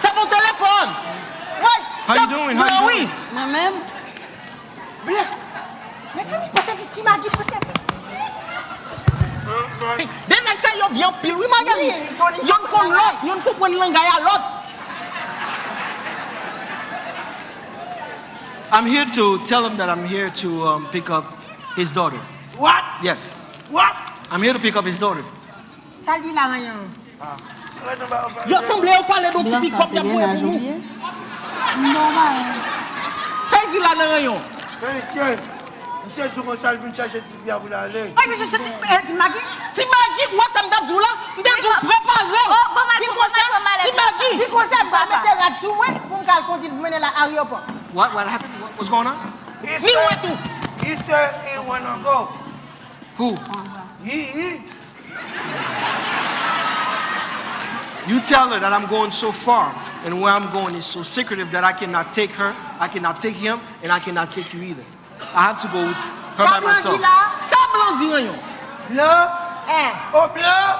Se pou telefòn! Wi! How you doing? How you doing? Mwen menm. Blan! Mezanmi, pase vit, ti Magi, pase vit! De nèg sa yo byen anpil, wi, Magali. Wi, youn konn lòt, youn konprann langay a lòt. I'm here to tell him that I'm here to, um, pick up his daughter. What? Yes. What? I'm here to pick up his daughter. Sa l di la, Ranyon? Yo sanble yo pale de yon ti pikòp y ap voye pou nou. Non, Marenn. Sa l di la nan Ranyon? Felisyen. Misye di konsa, l vin chèche tifi a pou l ale. Mwen vin chèche ti, eh, ti Magi. Ti Magi, ou wè sa m t ap di w la? M te di w prepare w. Oh, bon, Magi, bon, Magi, bon, Magi. Ti Magi. Di konsa, m pa mete rad sou mwen pou m ka al kondi l pou mennen l a ayewopò. What, what happened? What, what's going on? He said, he said he wanna go. Who? He, he. You tell her that I'm going so far, and where I'm going is so secretive that I cannot take her, I cannot take him, and I cannot take you either. I have to go with her by myself. Sa blan di la? Sa blan di, Ranyon? Blan? Eh. O blan?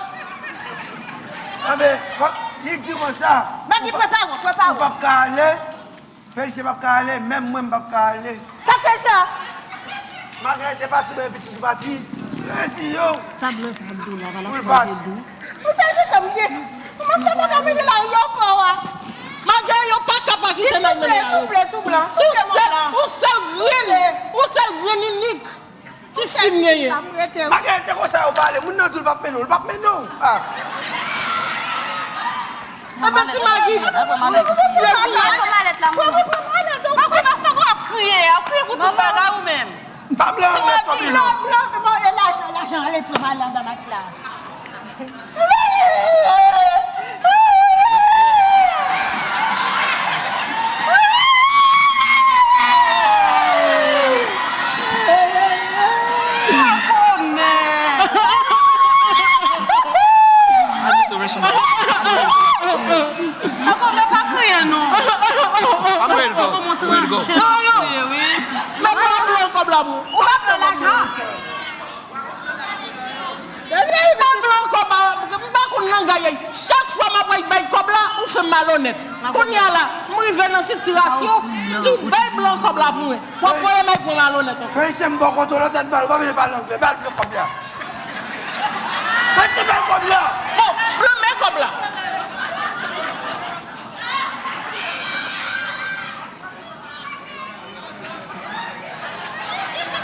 Anben, kò, li di konsa. Magi, prepare w, prepare w. Ou p ap ka ale. Felisyen p ap ka ale, menm mwen m p ap ka ale. Sa k fè sa? Malgre te pati, men pitit ou pati. Rezi yo. Sa blan sa ap di w la, pa la fwa de dou. Ou sèl pitit m gen. Kòman sa pa ka mennen l ayewopò a? Malgre yo pa ka pa kite n al mennen l ayewopò. Souple, souple, souple. Yon sèl, yon sèl grenn, yon sèl grenn inik. Ti fi m genyen. Malgre te konsa yo pale, moun nan di w l p ap mennen w, l p ap mennen w. Ah. Enben ti Magi. Mwen konn nan sòk w ap kriye a, w kriye pou tout bagay ou menm. Pa blan an mèt kòb li non. Blan, blan, e lajan, lajan, ale pran ale anba matla. Ako men pa kriye non. I'm ready to go. Ready to go. Mèt blan blan kòb la pou ou. Ou pa pran lajan. Nan blan kòb la, m pa konn nan gaye. Chak fwa m ap bay kòb la, ou fè m malonèt. Kounye a la, m rive nan sitirasyon, m di w bay blan kòb la pou mwen. W ap voye m al pran malonèt ankò. Felisyen m bò kote w, lòt tèt mal, ou pa bezwen pale anglè, bay blan kòb la. Felisyen bay kòb la. Bon, blan men kòb la.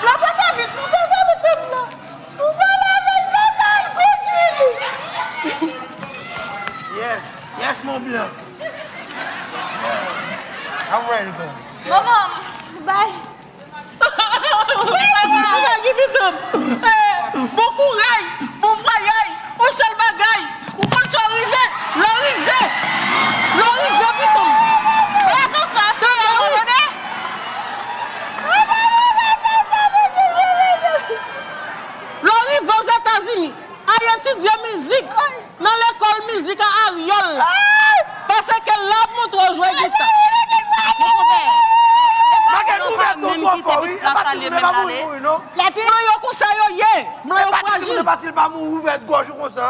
Blan pase vit, blan pase vit, blan. Ou pale avèk blan, al kondui li. Yes, yes, mon blan. I'm ready to go. Manman, bye. Ti Magi pitit m. Eh, bon kouraj, bon vwayaj, yon sèl bagay. Ou konn sa w rive? Lè w rive, lè w rive pitit m. Tande wi. Lè w rive Ozetazini, al etidye mizik nan lekòl mizik a Ariel la. Paske l ap montre w jwe gita. Magen ouvè do twò fò wi. E pa timoun, e pa moun mouri non. Blan yo konsa yo ye. Blan yo frajil. E pa timoun, e pa timoun pa mouri, ouvè gòj ou konsa.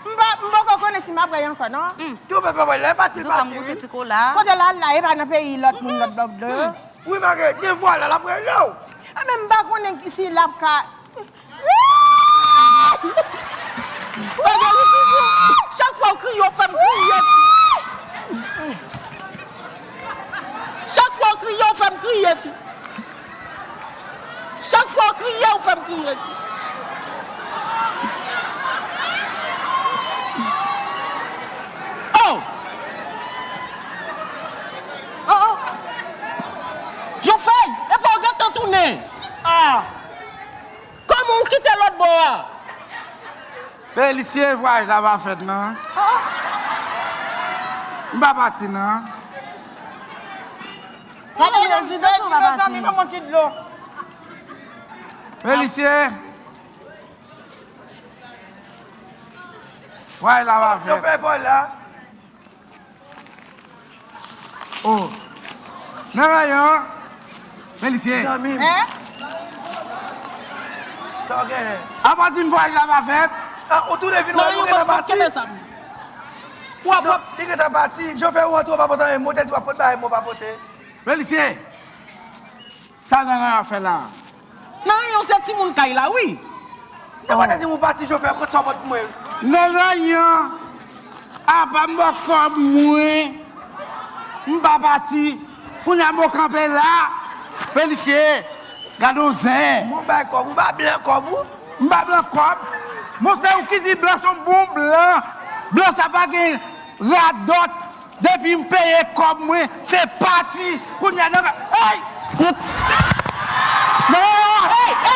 M pa, m poko konnen si m ap wè l ankò non. Ki w pè fè wè l, e pa timoun pati wi. Kote l al la, e pa nan peyi lòt moun, lòt bò blan yo. Wi magen, gen vwa la, l ap rele w. A men m pa konnen si l ap ka Chak fwa w kriye, w fè m kriye tou. Chak fwa w kriye, w fè m kriye tou. Chak fwa w kriye, w fè m kriye tou. Oh! Oh, oh! Jofèy, epa w gentan tounen? Ah! Kòman w kite lòt bò a? Felisyen, vwayaj la pa fèt non. M pa pati non. Gade prezidan, ti mezanmi, ban m yon ti dlo. Felisyen, vwayaj la pa fèt. Yo fè bò la. Oh. Nan rayon an, Felisyen. Zanmi m. Hein? Sa w genyen? Apa di m vwayaj la pa fèt? Ah, ou tounen vin wè l, ou gentan pati? Kenbe sa m. Donk, li gentan pati. Jofèy, ou rantre, ou pa pote anyen. Mwen te di w ap pote bagay, mwen pa pote. Felisyen. Sa nan rayon ap fè la? Nan rayon se timoun kay la wi. Depi w te di m ou pati, Jofèy, kot sa w pot pou mwen? Nan rayon, apa m ba w kòb mwen, m pa pati. Kounye a m kanpe la, Felisyen, gade yon zen. Mwen bay kòb, ou ba blan kòb ou? M ba blan kòb. Monchè, ou ki di blan se yon bon blan. Blan sa pa gen radòt. Depi m peye kòb mwen, se pati. Kounye a nan, ey! Non!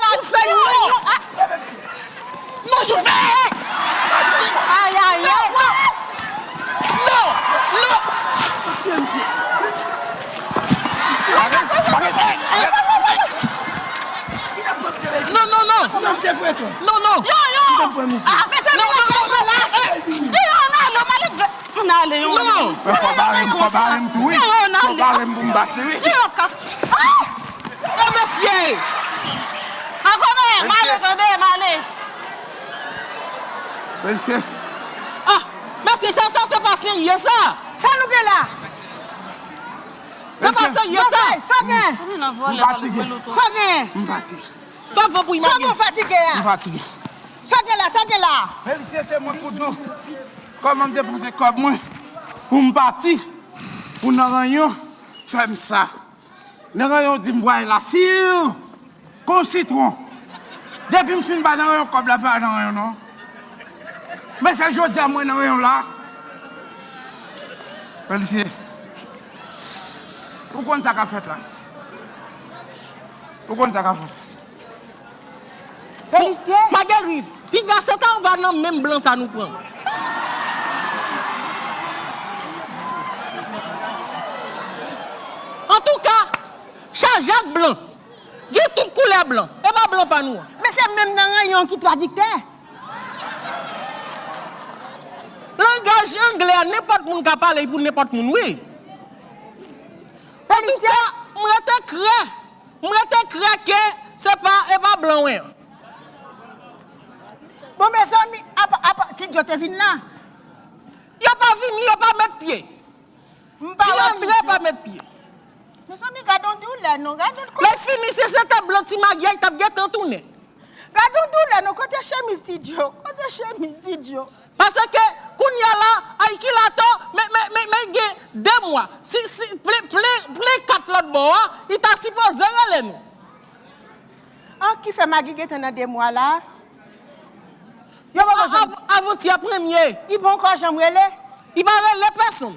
Ou fè yon. Non, je fais. Ay, ay, ay. Non, non. Non, non, non. Non, non. Yo, yo. Non, non, non, non. Yo, yo, non, non, Malik, ann ale, yo. Non. Fò bare m, fò bare m tou, wi. Fò bare m pou m bat li, wi. Yo, kas. Ah! Yo, mesye! Ankò, men, m ale, tande, m ale. Mesye. Ah, mesye, sa, sa, se pa serye, sa. Sa nou gen la? Se pa serye, sa. Sa gen. M fatige. Sa gen. M fatige. Sa gen fatige a. M fatige. Sa gen la, sa gen la. Felisye, se mwen pou di w kòman m depanse kòb mwen pou m pati, pou nan ranyon fè m sa. Nan ranyon di m vwaye la, si kon sitwon. Depi m fin ba nan ranyon kòb la, pa nan ranyon non. Men se jodi a mwen nan ranyon la. Felisye. Ou konn sa k ap fèt la. Ou konn sa k ap fèt. Felisye. Magerit, piga se ta anba nan menm blan sa nou pran. Antouka, chaje ak blan. Gen tout koulè blan. E pa blan pa nou an. Men se menm nan ranyon ki tradiktè. Langaj anglè a, nenpòt moun ka pale pou nenpòt moun, wi. Antouka, m rete kwè. M rete kwè ke se pa, e pa blan wen an. Bon, mezanmi, apa, apa, Ti Djo te vin la? Yo pa vini, yo pa met pye. M pa wè Ti Djo. Andre pa met pye. Mezanmi, gade yon doulè, non, gade l. Lè fini, si se te blan Ti Magyay, t ap gentan tounen. Gade yon doulè, non, kote chemiz Ti Djo? Kote chemiz Ti Djo? Paske kounye a la, Aykilato, men, men, men, men gen de mwa. Si, si, plen, plen, plen kat lòt bò a, li ta sipoze rele nou. An ki fè Magi gentan nan de mwa la? Yo poko janm. Avantyè premye. Li poko janm rele? Li pa rele pèsonn.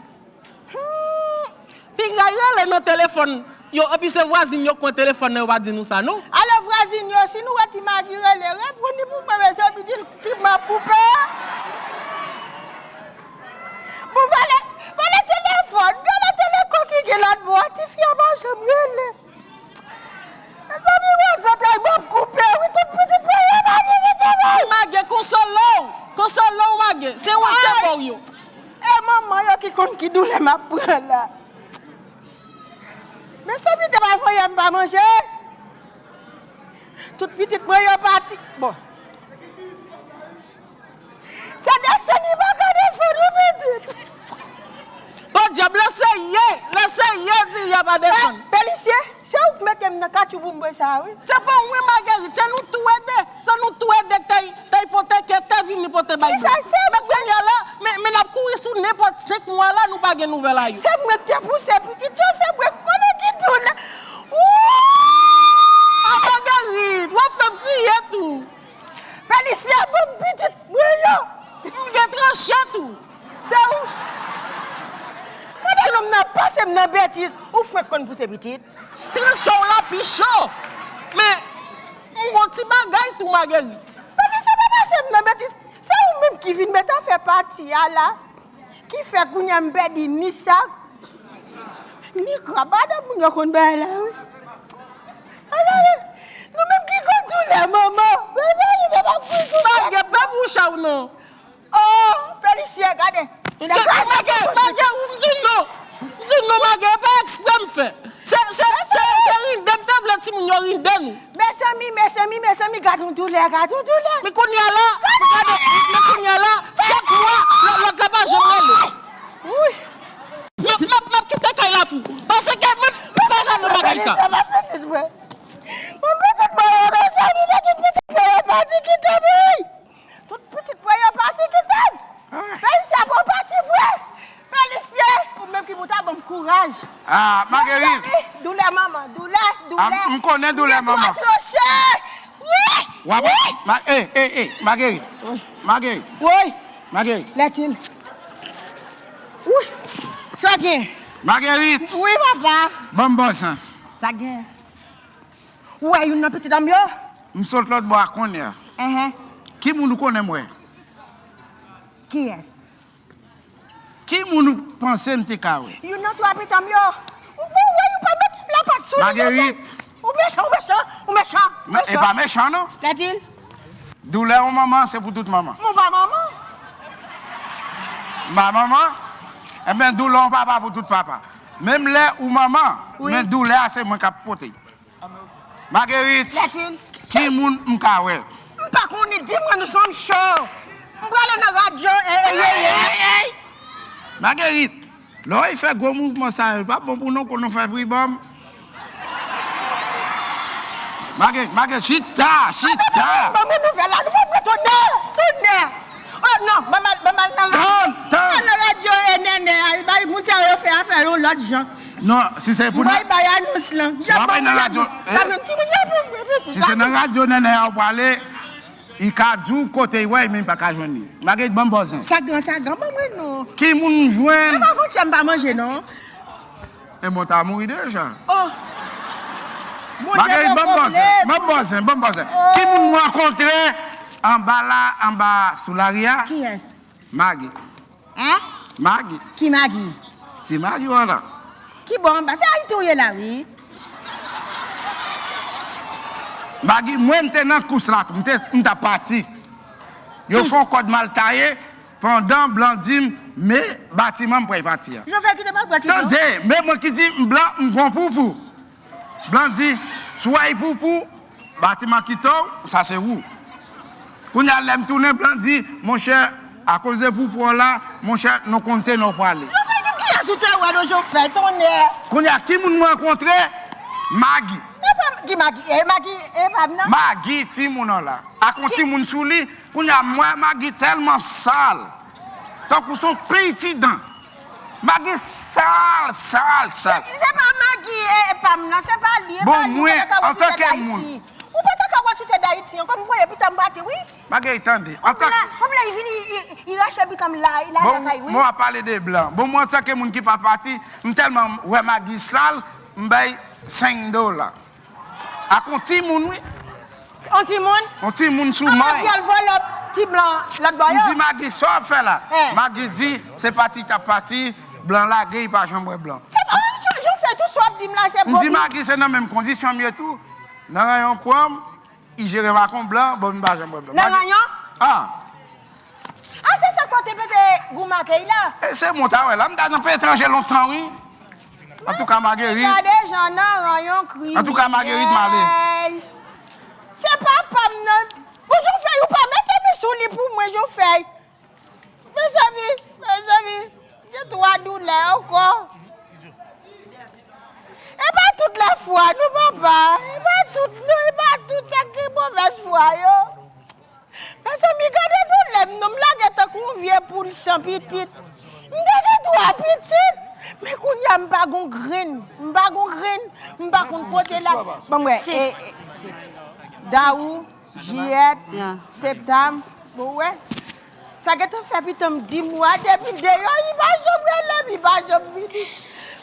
Hmm. Pinga rele nan telefòn yo, epi se vwazin yo k pran telefòn nan, yo pa di nou sa, non. Ale vwazin yo, si nou wè Ti Magi rele, reponn li pou mwen, mesye, epi di l Ti M ap koupe. Bon, vale, vale telefòn, vale telefòn ki gen lòt bò, tifi a pa janm rele. Mezanmi, wè zantray m ap koupe, wi, tout pitit mwen yo Magi vide bay. Magi, konsole w, konsole w, Magi. Se ou te ba w yo. E manman yo ki konn ki doulè m ap pran la. Mezanmi, demen fò yè m pa manje. Tout pitit mwen yo pati. Bon. Se desann li pa ka desann, wi, pitit. Podyab, lè se ye, lè se ye, di y ap desann. Felisye, se ou k mete m nan katchouboumbe sa, wi. Se pa ou, wi, Magerit, se nou tou ede, se nou tou ede k te, te ipoteke, te vini pote bay. Kisa se? Men kounye a la, men, men n ap kouri sou nenpòt senk mwa la, nou pa gen nouvèl a yo. Se mwen k te pouse pitit yo, se mwen k konnen ki tou la. Wouy! A Magerit, w ap fè m kriye tou. Felisye, ban m pitit mwen yo. M gen tranche tou. Se ou. Pandan nonm nan pase m nan betiz, ou fwenk konn pouse pitit. Tranche w la pi cho. Men, m gon ti bagay tou, Magerit. Felisye pa pase m nan betiz. Se ou menm ki vin met afè pati a la. Ki fè kounye a m pèdi ni sak, ni krab. Madanm moun yo konn bagay la, wi. Ay, ay, ay. Nou menm ki konn doulè, manman. Mezanmi, nou pa kouri sou tèt. Mage, pa bouch a w non. Oh, Felisye, gade. Mage, Mage, ou m di non. M di non, Mage, e pa ekspre m fè. Se, se, se, se rinde m te vle timoun yo rinde nou. Mezanmi, mezanmi, mezanmi, gad yon doulè, gad yon doulè. Men kounye a la, gade, men kounye a la, sèt mwa, lò-, lòt la pa janm rele. Wouy. M ap, m ap, m ap kite kay la pou ou. Paske mwen, m pa ka nan bagay sa. Sa va pitit mwen. Mwen pitit mwen, mezanmi. Pati kite m, wi! Tout pitit mwen yo pati kite m! Pelisye ap pati vre! Pelisye, ou menm ki pou ta ban m kouraj! Ah, Marguerite! Doulè manman, doulè, doulè! Ah, m konnen doulè manman! Twa tranche! Wi! W ap... Wi! Ma... Ey, ey, ey, Marguerite! Wi! Marguerite! Wi! Marguerite! Lètil! Wi! Sa gen? Marguerite! Wi, papa! Ban m bòz lan! Sa gen? Ou wè youn nan pitit an m yo? M sot lòt bò a kounye a. Enhen. Ki moun ou konnen m wè? Kiyès? Ki moun ou panse m te ka wè? Youn nan twa pitit an m yo. Ou, ou wè, ou pa met lapat sou li. Marguerite. Ou mechan, ou mechan, ou mechan, ou mechan. Non, e pa mechan, non. Lètil. Doulè yon manman, se pou tout manman. M pa manman. M pa manman. Ebyen, doulè yon papa pou tout papa. Menm lè ou manman, men doulè a se mwen k ap pote. Marguerite, ki moun m ka wè? M pa konnen, di mwen nou se yon cho. M prale nan radyo, e, e, ye, ye. Marguerite, lè w fè gwo mouvman sa yo, pa bon pou nou, konn nou fè bri ban m. Marguerite, Marguerite, chita, chita. Ban mwen nouvèl la, nou pa mwen tonè, tonè. Oh non, ban m al, ban m al nan radyo. Tann, tann. Al nan radyo, e, nènè, bay moun sa yo fè afè yon lòt jan. Non, si se pou... Mwen bay anons lan. Si w ap bay nan radyo, eh, si se nan radyo nènè a w prale, li ka di w kote l wè, men li pa ka jwenn li. Marguerite, ban m bòz lan. Sa gen, sa gen, ban mwen non. Ki moun m jwenn? Menm avantyè m pa manje non. E mwen ta mouri deja. Oh. Marguerite, ban m bòz lan, ban m bòz lan, ban m bòz lan. Ki moun m rankontre anba la, anba sou lari a? Kiyès? Magi. Hein? Magi. Ki Magi? Ti Magi w wè la. Ki bò anba? Se Ayiti w ye la, wi. Magi, mwen m te nan kous la tou, m te, m t ap pati. Yo fè yon kòd mal taye pandan blan di m, men batiman m pral pati a. Jan fè kite m al pran ti blan. Tande, men mwen ki di m blan, m gon poupou. Blan di, si w wè poupou, batiman kite w, sa se ou. Kounye a lè m tounen, blan di, monchè, akoz de poupou w la, monchè, nou konn te nou prale. Jofèy, di kiyès ou te wè non Jofèy, tonnè? Kounye a, ki moun m rankontre? Magi. E pa m, ki Magi? E Magi, e pa m nan? Magi, timoun an la. Ak yon timoun sou li, kounye a, m wè Magi tèlman sal. Tankou se yon pil ti dan. Magi sal, sal, sal. Se, se pa Magi, e, e pa m nan, se pa li, e pa li. Bon, mwen, antanke moun. Ou pa ta ka wè sou tè Dayiti ankò, m voye pitit m pati, wi. Magi, tande. Antanke... Kòm lè li vini, li, li rache pitit m la, li la lakay, wi. Bon, mwen ap pale de blan. Bon, mwen, antanke moun ki pa pati, m tèlman wè Magi sal, m bay senk dola. Ak yon timoun, wi. Yon timoun? Yon timoun sou men. Anba vye anvòlòp ti blan lòt bò yo. M di Magi, sa w ap fè la? Magi di, se pati t ap pati, blan lage, li pa janm wè blan. Se pa menm jan, jan w fè tou sa w ap di m la, se... M di Magi, se nan menm kondisyon m ye tou. Nan ranyon pran m, li jere m ak yon blan, bon, m pa janm wè blan. Nan ranyon? Ah. Ah, se sa k fè w te pete gou makey la? E se mwen w ta wè la, m ta nan peyi etranje lontan, wi. Antouka, Marguerite. Gade jan nan ranyon kriminèl. Antouka, Marguerite, m ale. Se papa m nan. Bon, Jofèy, ou pa mete men sou li pou mwen, Jofèy. Mezanmi, mezanmi, gen twa doulè ankò. E pa tout lè fwa, non, papa. E pa tout, non, e pa tout sa ki movèz fwa yo. Mezanmi, gade doulè m non, m lage tankou yon vye poul san pitit. M te gen twa pitit, men kounye a m pa gon grenn, m pa gon grenn, m pa konn kote la. Bon, mwen, e, e, dawou, jiyèt, septanm, bon, wè. Sa gentan fè pitit m di mwa depi deyò, li pa janm rele m, li pa janm vini.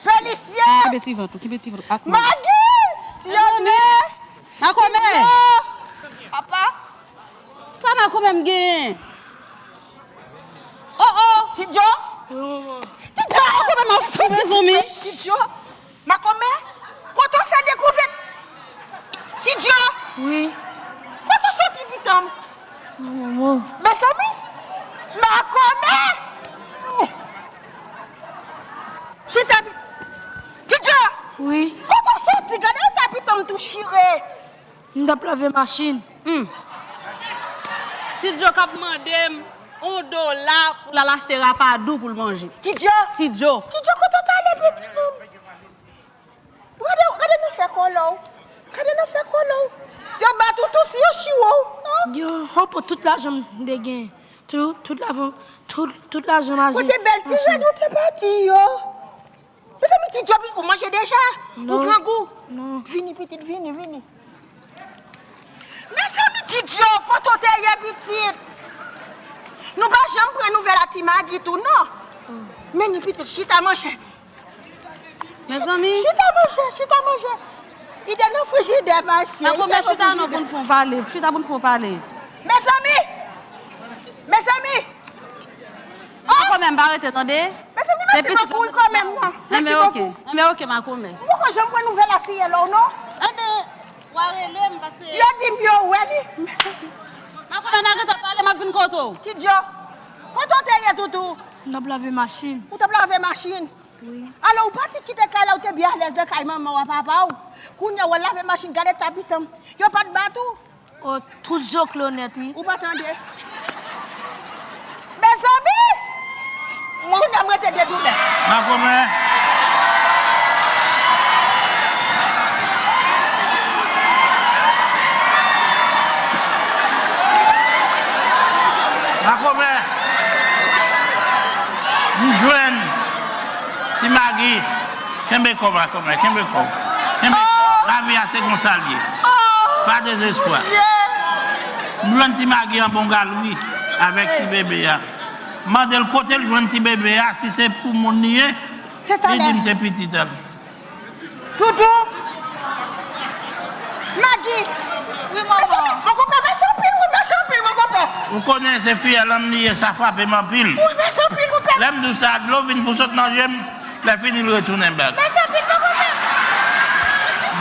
Pelisye! Kenbe ti vant ou, kenbe ti vant ou ak mwen. Magi! Ti Yone! Makomè! Papa! Sa makomè m genyen? Oh, oh! Ti Djo! Wi, manman. Ti Djo! Makomè m ap fou, mezanmi! Ti Djo! Makomè! Kote w fè dekouvèt? Ti Djo! Wi. Kote w soti pitit m? Non, manman. Mezanmi! Makomè! Chita pi-, Ti Djo! Wi. Kote w soti? Gade eta pitit m tou chire! M t ap lave machin. Hmm. Ti Djo k ap mande m yon dola pou l al achte rapadou pou l manje. Ti Djo! Ti Djo! Ti Djo, kote w t ale, pitit m? Gade, gade nan fè kòlò w. Gade nan fè kòlò w. Yo bat ou tou si yo chiwo w. Ou pran tout lajan m te gen. Tout, tout lajan, tout, tout lajan m achte. Kote bèl ti rad ou te pati yo? Mezanmi, ti djòb, ou manje deja? Ou grangou? Non. Vini, pitit, vini, vini. Mezanmi, ti djòb, kote w te ye, pitit? Nou pa janm pran nouvèl a ti Magi tou, non. Men ni pitit, chita, monchè. Mezanmi. Chita, monchè, chita, monchè. Li te nan frijidè, mesye. Nan kòmè chita non pou n fè yon pale. Chita pou n fè yon pale. Mezanmi! Mezanmi! Oh! Makomè, m pa rete, tande. Mezanmi, mèsi bokou, wi, kanmenm, non. Mèsi bokou. Enben, oke, makomè. M poko janm pran nouvèl a fiyèl la, non. Enben, w a rele m, paske yo di m yo wè li. Mezanmi. Makomè, n a gentan pale, m ap vin kote w. Ti Djo, kote w te ye, toutou? M t ap lave machin. Ou t ap lave machin? Wi. Alò, ou pati kite kay la, ou te byen alèz nan kay manman w a papa w. Kounye a, w al lave machin, gade ta pitit m. Yo pa t bat ou? O, tout zoklo nèt, wi. Ou pa tande? Mezanmi! Mwen, kounye a, m rete de doulè. Makomè. Makomè. M jwenn Ti Magi. Kenbe kò w, makomè, kenbe kò w. Kenbe kò w. Lavi a se konsa l ye. Pa dezespwa. M jwenn Ti Magi an bon galri avèk ti bebe a. M mande l kote l jwenn ti bebe a, si se pou moun li ye. Li di m se pitit a l. Toutou. Magi. Wi, manman. Mezanmi, mon konpè, mèsi anpil, wi, mèsi anpil, mon konpè. Ou konnen se fiyèl an m li ye, sa frape m anpil. Wi, mèsi anpil, mon pè. Lè m di w sa, dlo vin pou sot nan je m, lè fini l retounen bak. Mèsi anpil, mon konpè.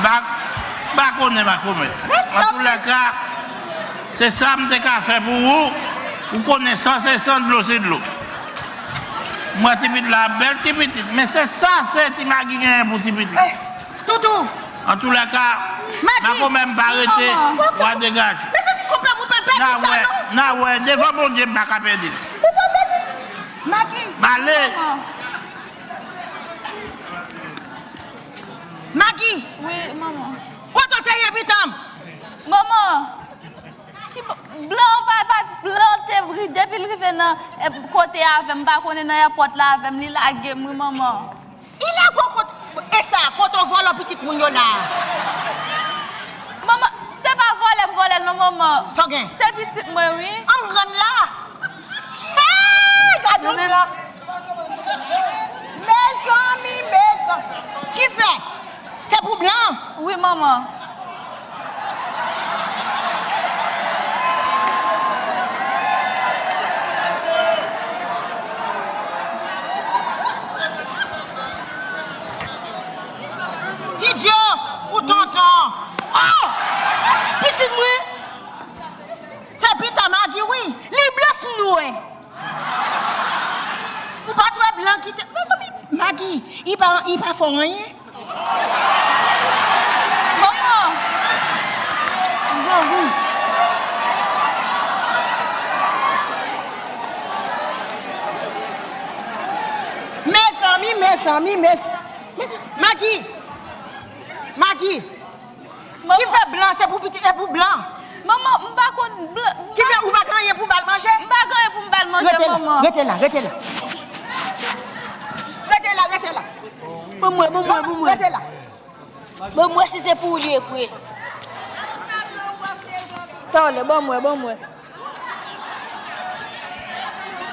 Bak, pa konnen, pa konnen. Mèsi anpil. Antoulèka, se sa m te ka fè pou ou. Ou konnen san se san, dlo se dlo. M wè ti pitit la, bèl ti pitit. Men se sa, se Ti Magi genyen pou ti pitit la. Eh, toutou. Antoulèka, makomè m pa rete, w a degaje. Mezanmi, konpè, ou pa pèdi sa, non. N a wè, devan Bondye, m pa ka pèdi l. Ou pa pèdi sa. Magi. M ale. Magi. Wi, manman. Kote w te ye, pitit m? Manman. Ki blan, blan pa, pa, blan te ri, depi l rive nan, eh, kote avè m, m pa konnen nan èpòt la avè m, li lage m, wi, manman. Li lage w kot, e sa, kote w vòlò pitit moun yo la a? Manman, se pa vòlè m vòlè l non, manman. Sa w gen? Se pitit mwen, wi. An m rann la. Hey, gade yon blan. Mezanmi, mezanmi. Ki fè? Se pou blan? Wi, manman. Ti Djo, ou tonton. Oh! Pitit mwen. Se pita Magi, wi. Li blan sou nwè. Ou pa t wè blan ki te, mezanmi, Magi, li pa, li pa fè w anyen? Manman! Grangou. Mezanmi, mezanmi, mez-, mez-, Magi! Magi! Ki fè blan, se pou pitit, e pou blan. Manman, m pa konn blan. Ki fè ou pa gen anyen pou ba l manje? M pa gen anyen pou m ba l manje, manman. Rete la, rete la, rete la. Rete la, rete la. Ban mwen, ban mwen, ban mwen. Rete la. Ban mwen si se pou ou li ye, frè. Talè, ban mwen, ban mwen.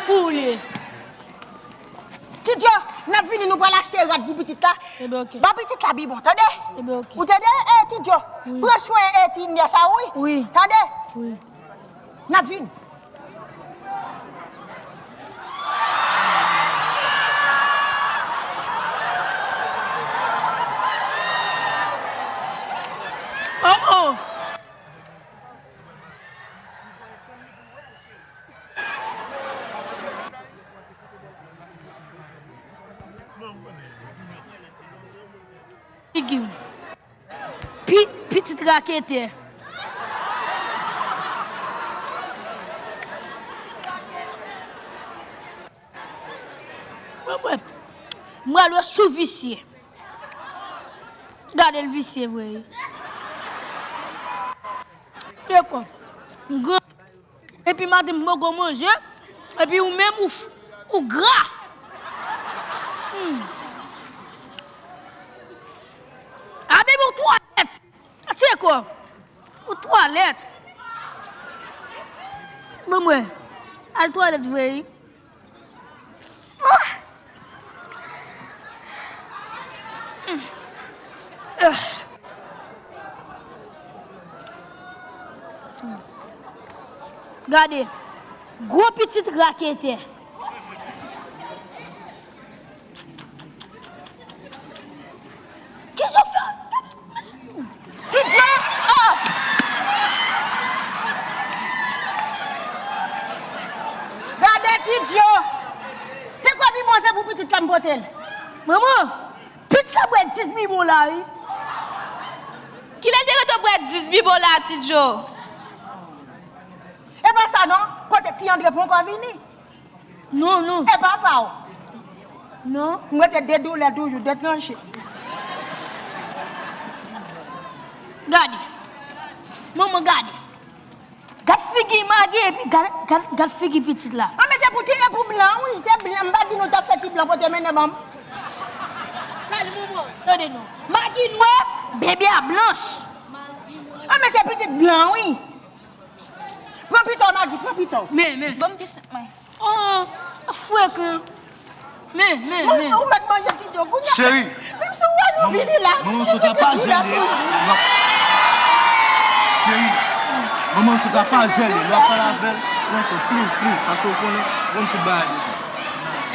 Pou ou li ye. Ti Djo, n ap vini, nou pral achte rad pou pitit la. Ebyen, oke. Ba pitit la bibwon, tande? Ebyen, oke. Ou tande, e, Ti Djo? Wi. Pran swen, e, ti nyès a ou, wi. Wi. Tande? Wi. N ap vini. Oh, oh. Figi w. Pi-, pitit raketè. Mwen, mwen, mwen, mwen, sou visye. Gade l visye vre, wi. Te kwè. M gran. Epi maten m poko manje, epi ou menm ou, f- ou gra. Hmm. A, baby, ou twalèt. Atire kò w. Ou twalèt. Bon, mwen. Al twalèt vre, wi. Oh! Gade, gwo pitit raketè. Kijan w fè? Ti Djo! Oh! Gade Ti Djo! Te kwè bibwon se pou pitit la m pote l. Manman, pitit la bwè dis bibwon la, wi. Kilè te gentan bwè dis bibwon la, Ti Djo? E pa sa non, kote Ti Andre poko vini? Non, non. E papa w? Non. M rete de doulè toujou, de tranche. Gade. Manman, gade. Gad figi Magi epi gad, gad, gad figi pitit la. Ah, men se pou ti, e pou blan, wi. Se blan, m pa di nou t ap fè ti blan pote mennen ban m. Gade, manman, tande non. Magi nwè, bebe a blanch. Ah, men se pitit blan, wi. Pran pita w, Magi, pran pita w. Men, men. Ban m pitit mwen. Oh, frekan. Men, men, men. Ou mèt manje Ti Djo kounye a. Cheri. Menm si w wè nou vini la. Manman sot apa jèl li. Cheri. Manman sot apa jèl li. Lè w ap pale avè l, pran sou, please, please, paske w konnen, w konn tout bagay deja.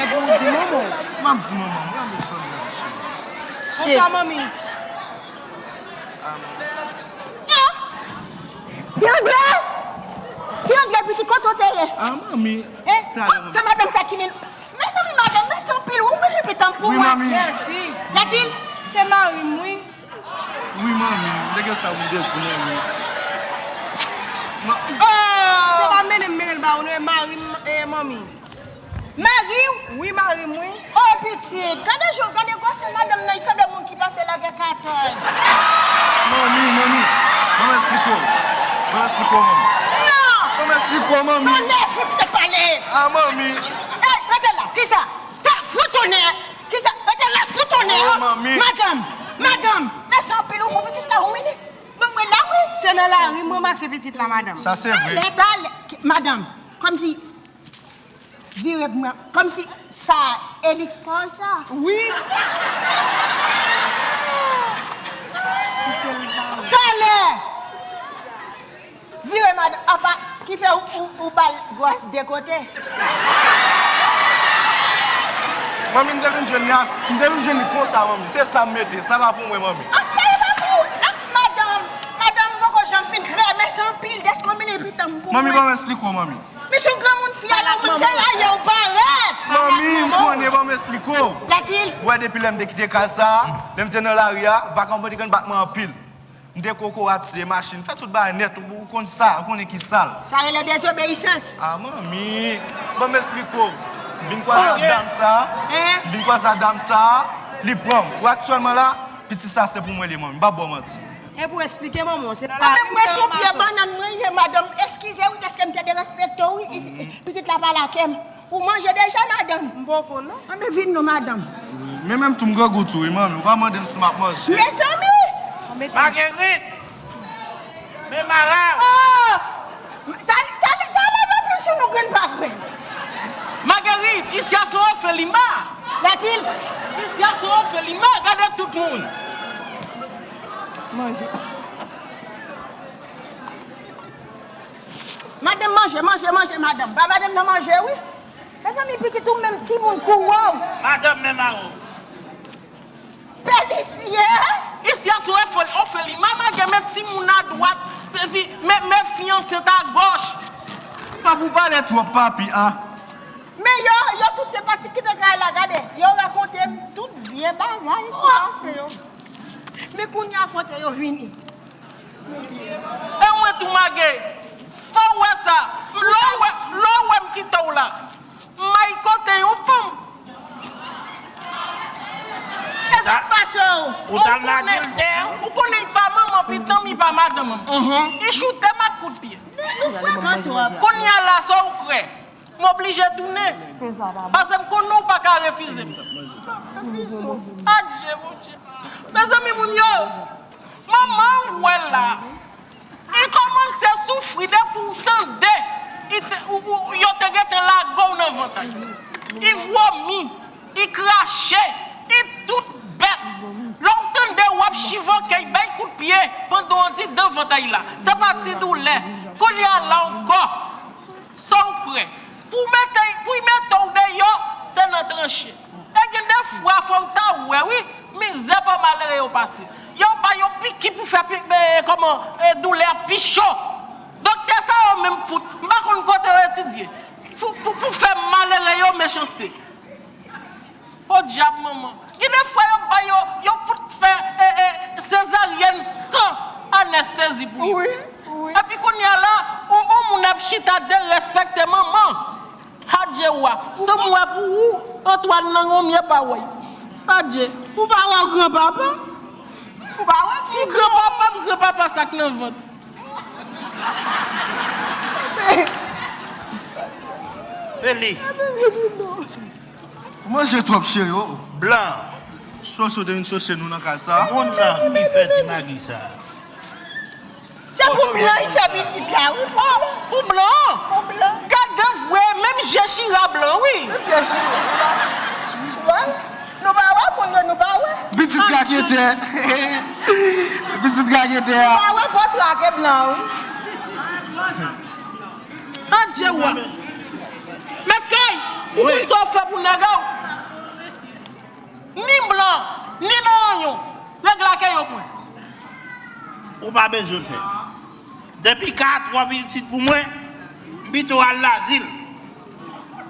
Epi w di manman w. M ap di manman m, gade sa w gade, cheri. Bonswa, manmi. Ti Andre! Ti Andre, pitit, kote w te ye? Ah, manmi. Eh, talè, manmi. Se madanm sa ki vin. Mezanmi, madanm, mèsi anpil, ou vin repete m pou mwen. Wi, manmi. Mèsi. Latil? Se mari m, wi. Wi, manmi. Nèg sa ou dezonnen, wi. Ma- Oh! Se pa mennen m mennen l ba ou, non, e mari m, e manmi. Mari w? Wi, mari m, wi. Oh, pitit, gade jan, gade gwosè madanm nan, li sanble moun ki pase lagè katòz. Manmi, manmi, ban m esplike w. Ban m esplike w, manmi. Non! Ban m esplike w, manmi. Tonnè fout te pale. Ah, manmi. Ey, rete la, kisa? Ta fout tonnè. Kisa? Rete la, fout tonnè. Oh, manmi. Madanm, madanm, mèsi anpil, ou bon pitit la, ou mini. Ban mwen la, wi. Se nan lari m ranmase pitit la, madanm. Sa se vre. Talè, talè. Madanm, kòmsi Vire pou mwen. Kòmsi sa e li k fè w sa? Wi. Talè! Vire, madanm. Apa, ki fè ou, ou, ou ba l gwòs de kote? Manmi, m te vin jwenn li a, m te vin jwenn li konsa, manmi. Se sa m mete, sa pa pou mwen, manmi. Ah, sa e pa pou ou. Ah, madanm, madanm, m poko janm fin trè, mèsi anpil dèske w mennen pitit la pou mwen. Manmi, ban m esplike w, manmi. Men se yon granmoun fi a la, ou menm se rayi w parèt. Manmi, m konnen, ban m esplike w. Latil. Ou wè depi lè m te kite kay sa a, lè m te nan lari a, vakabon te konn bat mwen anpil. M te kokorat, siye machin, fè tout bagay nèt, ou, ou konn sa, ou konnen ki sal. Sa rele dezobeyisans. Ah, manmi, ban m esplike w. M vin kwaze ak dam sa a, m vin kwaze ak dam sa a, li pran m. Ou aktyèlman la, pitit sa se pou mwen li, manmi, m p ap ba w manti. E pou esplike manman w, se pa... Mwen menm, mwen se yon pye bannann mwen ye, madanm. Eskize wi, dèske m te derespekte w wi. Pitit la pa lakè m. Ou manje deja, madanm? M poko, non. Anben vin non, madanm. Men menm tou m grangou tou wi, manmi. Ou pa mande m si m ap manje. Mezanmi! Magerit! Men mara w! Oh! Talè, talè, talè, nou fin sou nou grenn pa grenn. Magerit, isi a se yon ofelima. Latil. Isi a se yon ofelima, gade tout moun. Manje. Madanm, manje, manje, manje, madanm. Ba madanm nan manje, wi. Mezanmi, pitit ou menm, timoun kou wòw. Madanm, men mara w. Pèlisye. Isi a se yon ofel-, ofelima, madanm, men timoun adwat, epi men, men fiyanse ta gòch. Pa pou pale twòp, papi, a. Men yo, yo tout te pati kite kay la, gade. Yo rakonte m tout vye bagay ki pase yo. Men kounye a kote yo vini. E mwen tou mage. Fò w wè sa. Lè w wè, lè w wè m kite w la. M ay kote yon fanm. E sa k pase w? Ou t al nan adiltè? Ou konnen, ou konnen li pa manman pitit m, li pa madanm m. Li choute m ak kout pye. Kounye a la, sa w kwè? M oblije tounen. Paske m konnen w pa ka refize m. Adje, Bondye. Mezanmi, moun yo, manman w wè la, li kòmanse soufri depi w tande li te, ou, ou, yo te gentan lage w nan vant la. Li vwomi, li krache, li tout bèt. Lè w tande w ap chivoke, li bay kout pye pandan w andidan vant la. Se pa ti doulè. Kounye a la ankò, sa w kwè? Pou mete, pou y mete w deyò, se nan tranche. E gen de fwa, fò w ta wè, wi, mizè pa malere yo pase. Yo ba yo piki pou fè pi, e, kòman, e, doulè a pi cho. Doktè sa yo menm fout, m pa konn kote yo etidye. Pou, pou, pou fè malere yo mechanste. Podyab manman. Gen de fwa yo ba yo, yo fout fè, e, e, sezaryèn san anestezi pou yo. Wi, wi. Epi kounye a la, ou, ou moun ap chita derespekte manman. Adje wa. Se m wè pou ou, Antoine nan yon mye pa wè. Adje. Ou pa wè granpapa? Ou pa wè ti granpapa m, granpapa sa k nan vant. Eli. Ou manje twòp cheri o. Blan. Soso te vin soso nou nan kay sa. Moun sa ki fè ti magi sa. Se pou blan li fè pitit la wi. Oh, ou blan? Ou blan. Gade vre, menm je chira blan wi. Wè? Nou pa wè moun yo, nou pa wè. Pitit raketè. Pitit raketè a. Pa wè gwo trake blan wi. Adje wa. Mèt kay, ou konn sa w fè pou nèg la w? Ni blan, ni nan ranyon, regle ak yo pwen. Ou pa bezwen pè. Depi ka a twa pitit pou mwen, m pito al Lazil.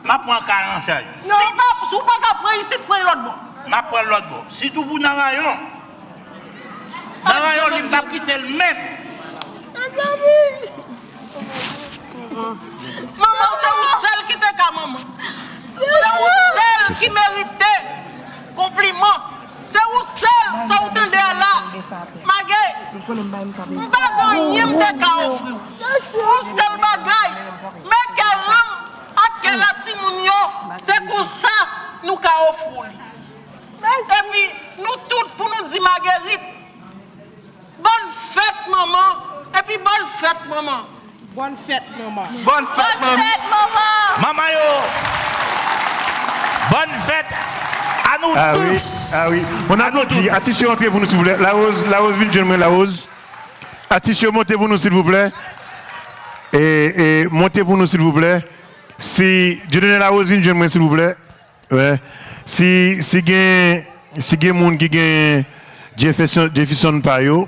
M ap pran kay an chaj. Si pa, si w pa ka pran isit, pran lòt bò. M ap pran lòt bò. Sitou pou nan rayon. Nan rayon li m p ap kite l menm. Manman, se ou sèl ki te ka manman. Se ou sèl ki merite konpliman. Se ou sèl, sa ou tande a la. Mage, m pa gen anyen m te ka ofri w. Yon sèl bagay, men kè ranm ak kè la timoun yo, se konsa nou ka ofri w li. Epi nou tout pou nou di Magerit, bòn fèt manman, epi bòn fèt manman. Bòn fèt manman. Bòn fèt manman. Manman yo. Bòn fèt a nou tous. Ah wi, ah wi. Mon aplodi, atis yo antre pou nou silvouplè. Larose, Larose vin jwenn mwen, Larose. Atis yo monte pou nou silvouplè. E, e monte pou nou silvouplè. Si Dieudonné Larose vin jwenn mwen silvouplè. Wè. Si, si gen, si gen moun ki gen Jefferson, Jefferson pa yo,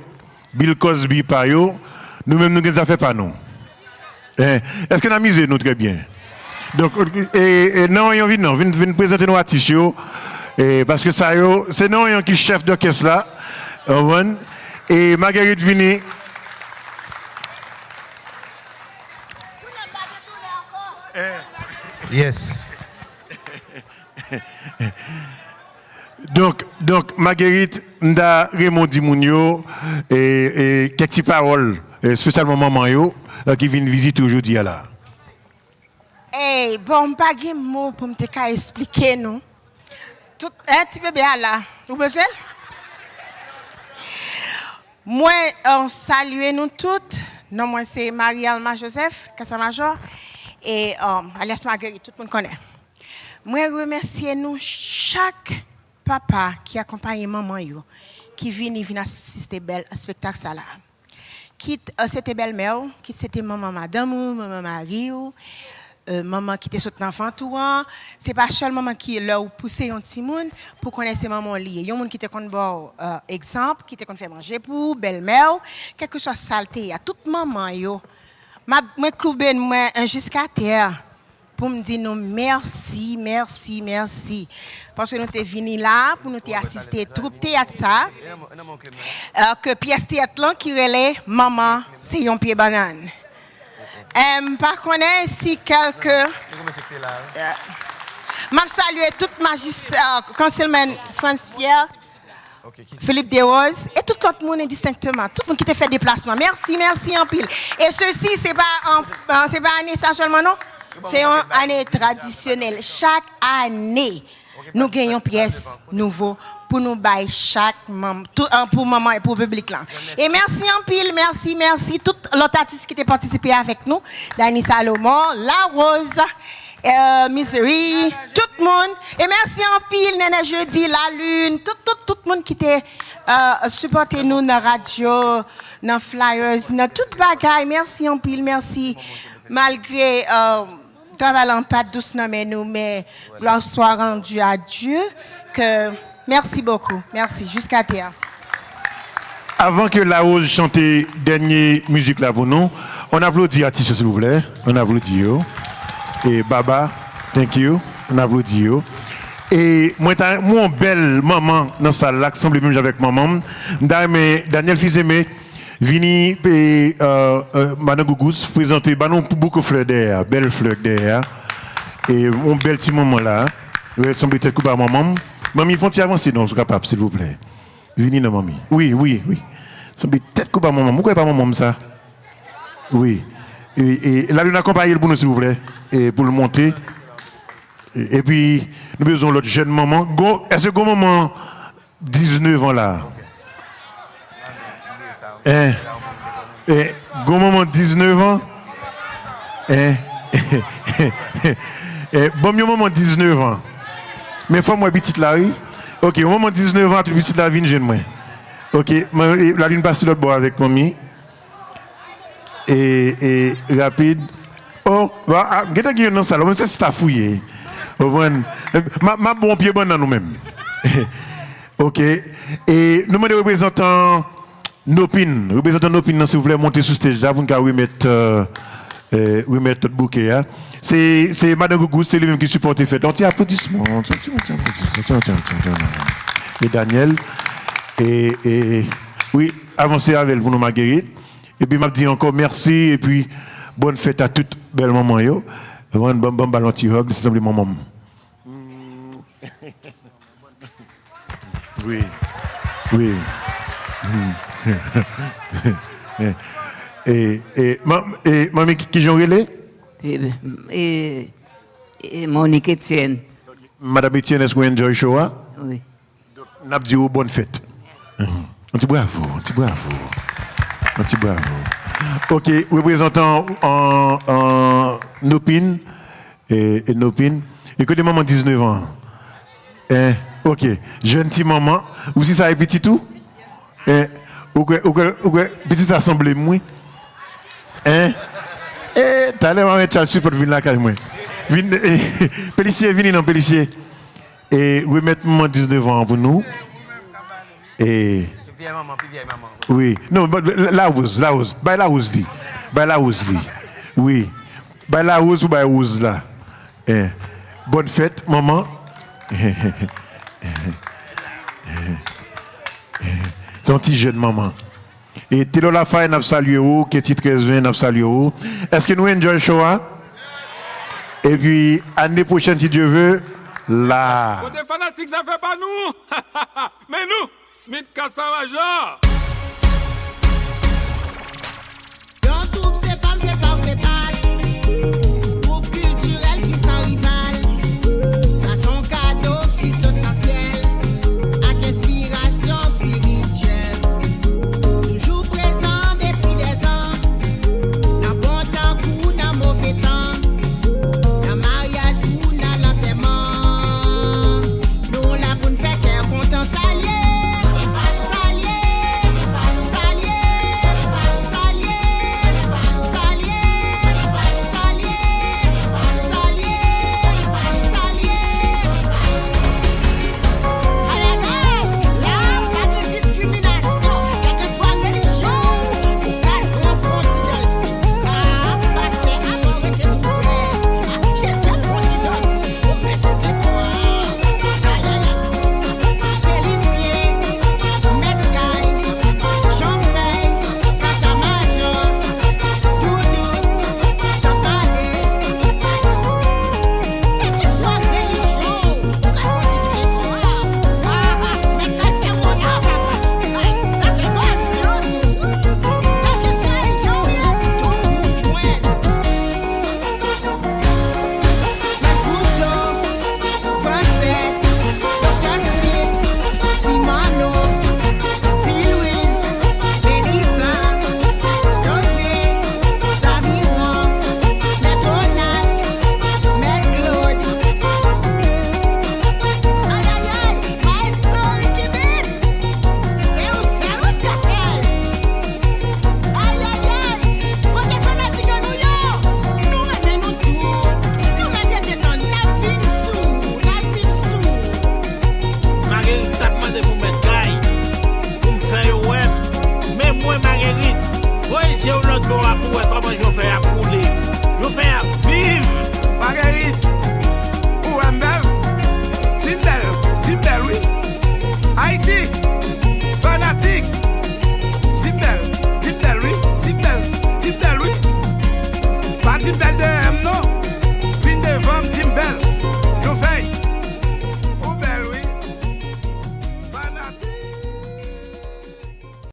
Bill Cosby pa yo, nou menm nou gen zafè pa nou. Hein? Èske n amize nou trè byen? Donk, e, e, nan yon vin non, vin, vin prezante nou atis yo, e, paske sa yo, se nan yon ki chèf dòkès la, ou konprann? E Marguerite vini. Yes. Donk, donk, Marguerite, m ta renmen w di moun yo, e, e, kèk ti pawòl, e, espesyalman manman yo, e, ki vin vizite w jodi a la. Ey, bon, m pa gen mo pou m te ka esplike nou. Tout, e, ti bebe a la, ou bezwen l? Mwen, e, salye nou tout. Non mwen se Marie Alma Joseph, Kasa Majò, e, e, alyas Marguerite, tout moun konnen. Mwen remèsye nou chak papa ki akonpaye manman yo, ki vini, vin asiste bèl espektak sa la. Kit, e, se te bèlmè w, kit se te manman madanm ou, manman mari w, e, manman ki te sot nan vant ou an. Se pa sèl manman ki lè ou pouse yon timoun pou konnen se manman w li ye. Yon moun ki te konn ba w, e, egzanp, ki te konn fè manje pou ou, bèlmè w, kèlkeswa sa l te ye a. Tout manman yo, m ap, mwen koube mwen, e, jiskatè pou m di nou mèsi, mèsi, mèsi. Paske nou te vini la pou nou te asiste twoup teyat sa, e, ke pyès teyat lan ki rele Manman se yon pye bannann. E, m pa konnen si kèlke, e, m ap salye tout majistra, e, Councilman Frantz Pierre, Philippe Desroses, e tout lòt moun endistenkteman, tout moun ki te fè deplasman. Mèsi, mèsi anpil. E sesi, se pa an, an, se pa ane sa sèlman, non. Se yon ane tradisyonèl. Chak ane, nou gen yon pyès nouvo pou nou bay chak manm, tou, an, pou manman e pou piblik lan. E mèsi anpil, mèsi, mèsi tout lòt atis ki te patisipe avèk nou. Dany Salomon, La Rose, euh, Misery, tout moun. E mèsi anpil, Nènè Jedi, Lalin, tout, tout, tout moun ki te, euh, sipòte nou nan radyo, nan flyers, nan tout bagay. Mèsi anpil, mèsi. Malgre, euh, travay lan pa t dous nan men nou, men gloire soit rendue à Dieu, que, merci beaucoup, merci, jusqu'à terre. Avan ke La Rose chante dènye mizik la pou nou, on aplodi atis yo, silvouplè. On aplodi yo. E Baba, thank you. On aplodi yo. E mwen ta, mwen yon bèl manman nan sal la, ki sanble menm jan avèk manman m. M ta renmen Daniel Fils-Aimé, vini, e, euh, euh, Madan Gougous, prezante, ba nou bouke flè dèyè a, bèl flè dèyè a. E yon bèl ti manman la. Li sanble tèt koup a manman m. Manmi, fè yon ti avanse non, si w kapab, silvouplè. Vini non, manmi. Wi, wi, wi. Sanble tèt koup a manman m. Ou kwè pa manman m sa? Wi. E, e, Lalin akonpaye l pou nou, silvouplè. E pou l monte. E, epi, nou bezwen yon lòt jèn manman. Gon, èske gon manman diznèf an la? Hein? Eh, gon manman diznèf an? Hein? Eh, ban m yon manman diznèf an. Men fò m wè pitit la, wi. Ok, yon manman diznèf an, tout pitit la vin jwenn mwen. Ok, mwen, eh, Lalin pase lòt bò avèk manmi. E, e, rapid. Oh, ba, a, gentan gen youn nan sal la, menm se staff ou ye. Ou konprann? M a, m a bon pye bannann ou menm. Ok. E nou mande reprezantan Nopin. Reprezantan Nopin nan, silvouplè, monte sou stage la pou n ka remèt, euh, euh, remèt lòt bouke a. Se, se Madan Gougous, se li menm ki sipòte fèt la. Yon ti aplodisman, yon ti, yon ti, yon ti, yon ti, yon ti, yon ti, yon ti. E Daniel. E, e, wi, avanse avè l pou nou, Marguerite. Epi m ap di ankò mèsi, epi bòn fèt a tout bèl manman yo. Ban, ban, ban m ba l yon ti hug, li sanble manman m. Wi. Wi. E, e, man-, e, manmi, ki, kijan w rele? E, e, e, Monique Etienne. Madam Etienne, èske w enjoy show a? Wi. Donk, n ap di w bòn fèt. Mhm. Yon ti bravo, yon ti bravo. Yon ti bravo. Ok, reprezantan an, an Nopin, e, e Nopin. E kote manman diznèf an? Hein? Ok. Jèn ti manman. Ou si sa e pitit ou? Hein? Ou kwè, ou kwè, ou kwè, pitit sa sanble m, wi. Hein? E, talè, m a met Charles Supot vin lakay mwen. Vin, e, Pelisye, vini non, Pelisye. E remèt manman diznèf an pou nou. E wi. Non, ba, la, Lawoz, Lawoz. Bay Lawoz li. Bay Lawoz li. Wi. Bay Lawoz pou bay Woz la. E, bòn fèt, manman. Se yon ti jèn manman. E Telor Lafaye, n ap salye w. Katie trèz ven, n ap salye w. Èske nou enjoy show a? Epi, ane pwochèn, si Dye ve, la. Kote fanatik zafè pa nou? Men nou, Smith Kasa Majò.